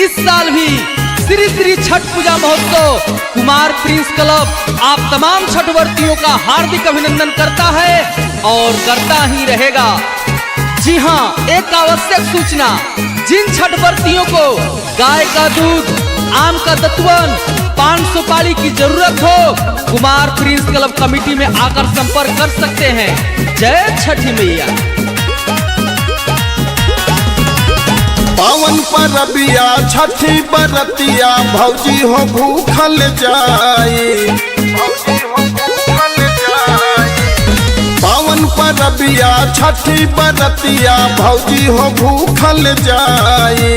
इस साल भी श्री श्री छठ पूजा महोत्सव कुमार प्रिंस क्लब आप तमाम छठवर्तियों का हार्दिक अभिनंदन करता है और करता ही रहेगा। जी हाँ, एक आवश्यक सूचना, जिन छठवर्तियों को गाय का दूध, आम का दतवन, पान सुपारी की जरूरत हो, कुमार प्रिंस क्लब कमेटी में आकर संपर्क कर सकते हैं। जय छठी मैया। पावन परबिया छठी बरतिया भौजी हो भूखल जाई, पावन परबिया छठी बरतिया भौजी हो भूखल जाई।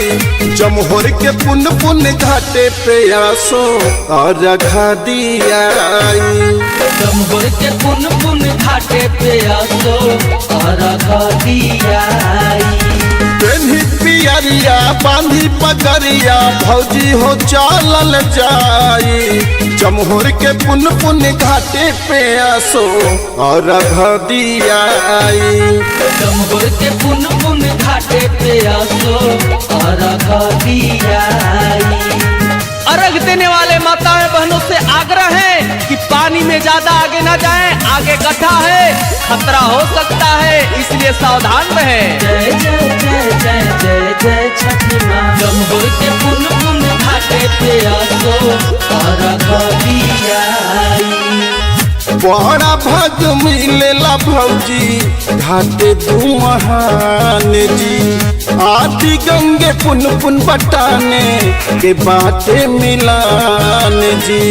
जमहोर के पुन पुन घाटे पे आसो और रखा दियाई, जमहोर के पुन पुन घाटे पे आसो अर्घ दियाई। पेन्ही पियरिया बांधी पगरिया भौजी हो चालल जाई। जमहोर के पुन पुन घाटे पे आसो और दियाई, जमहोर के पुन पुन घाटे पे आसो अर्घ दियाई। अर्घ देने वाले माताएं बहनों से आग्रह है कि पानी में ज्यादा आगे ना जाएं, आगे गड्ढा है, खतरा हो सकता है, इसलिए सावधान रहें। जय जय जय जय जय जय छठी माँ। जमहोर के पुन पुन घाटे पे आसो अर्घ दियाई। बड़ा भाग मिलेला भौजी घाटे दू महान जी, आदि गंगे पुन पुन बटाने के बाटे मिलान जी।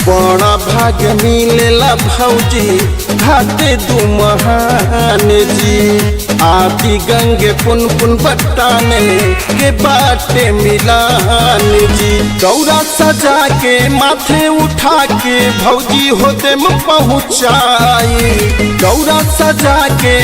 बड़ा भाग मिलेला भौजी घाटे दू महान जी, आदि गंगे पुन पुन बटाने के बाटे मिलान जी। दौरा सजा के माथे उठा के भौजी होते में पहुँचाई, दौरा सजा के।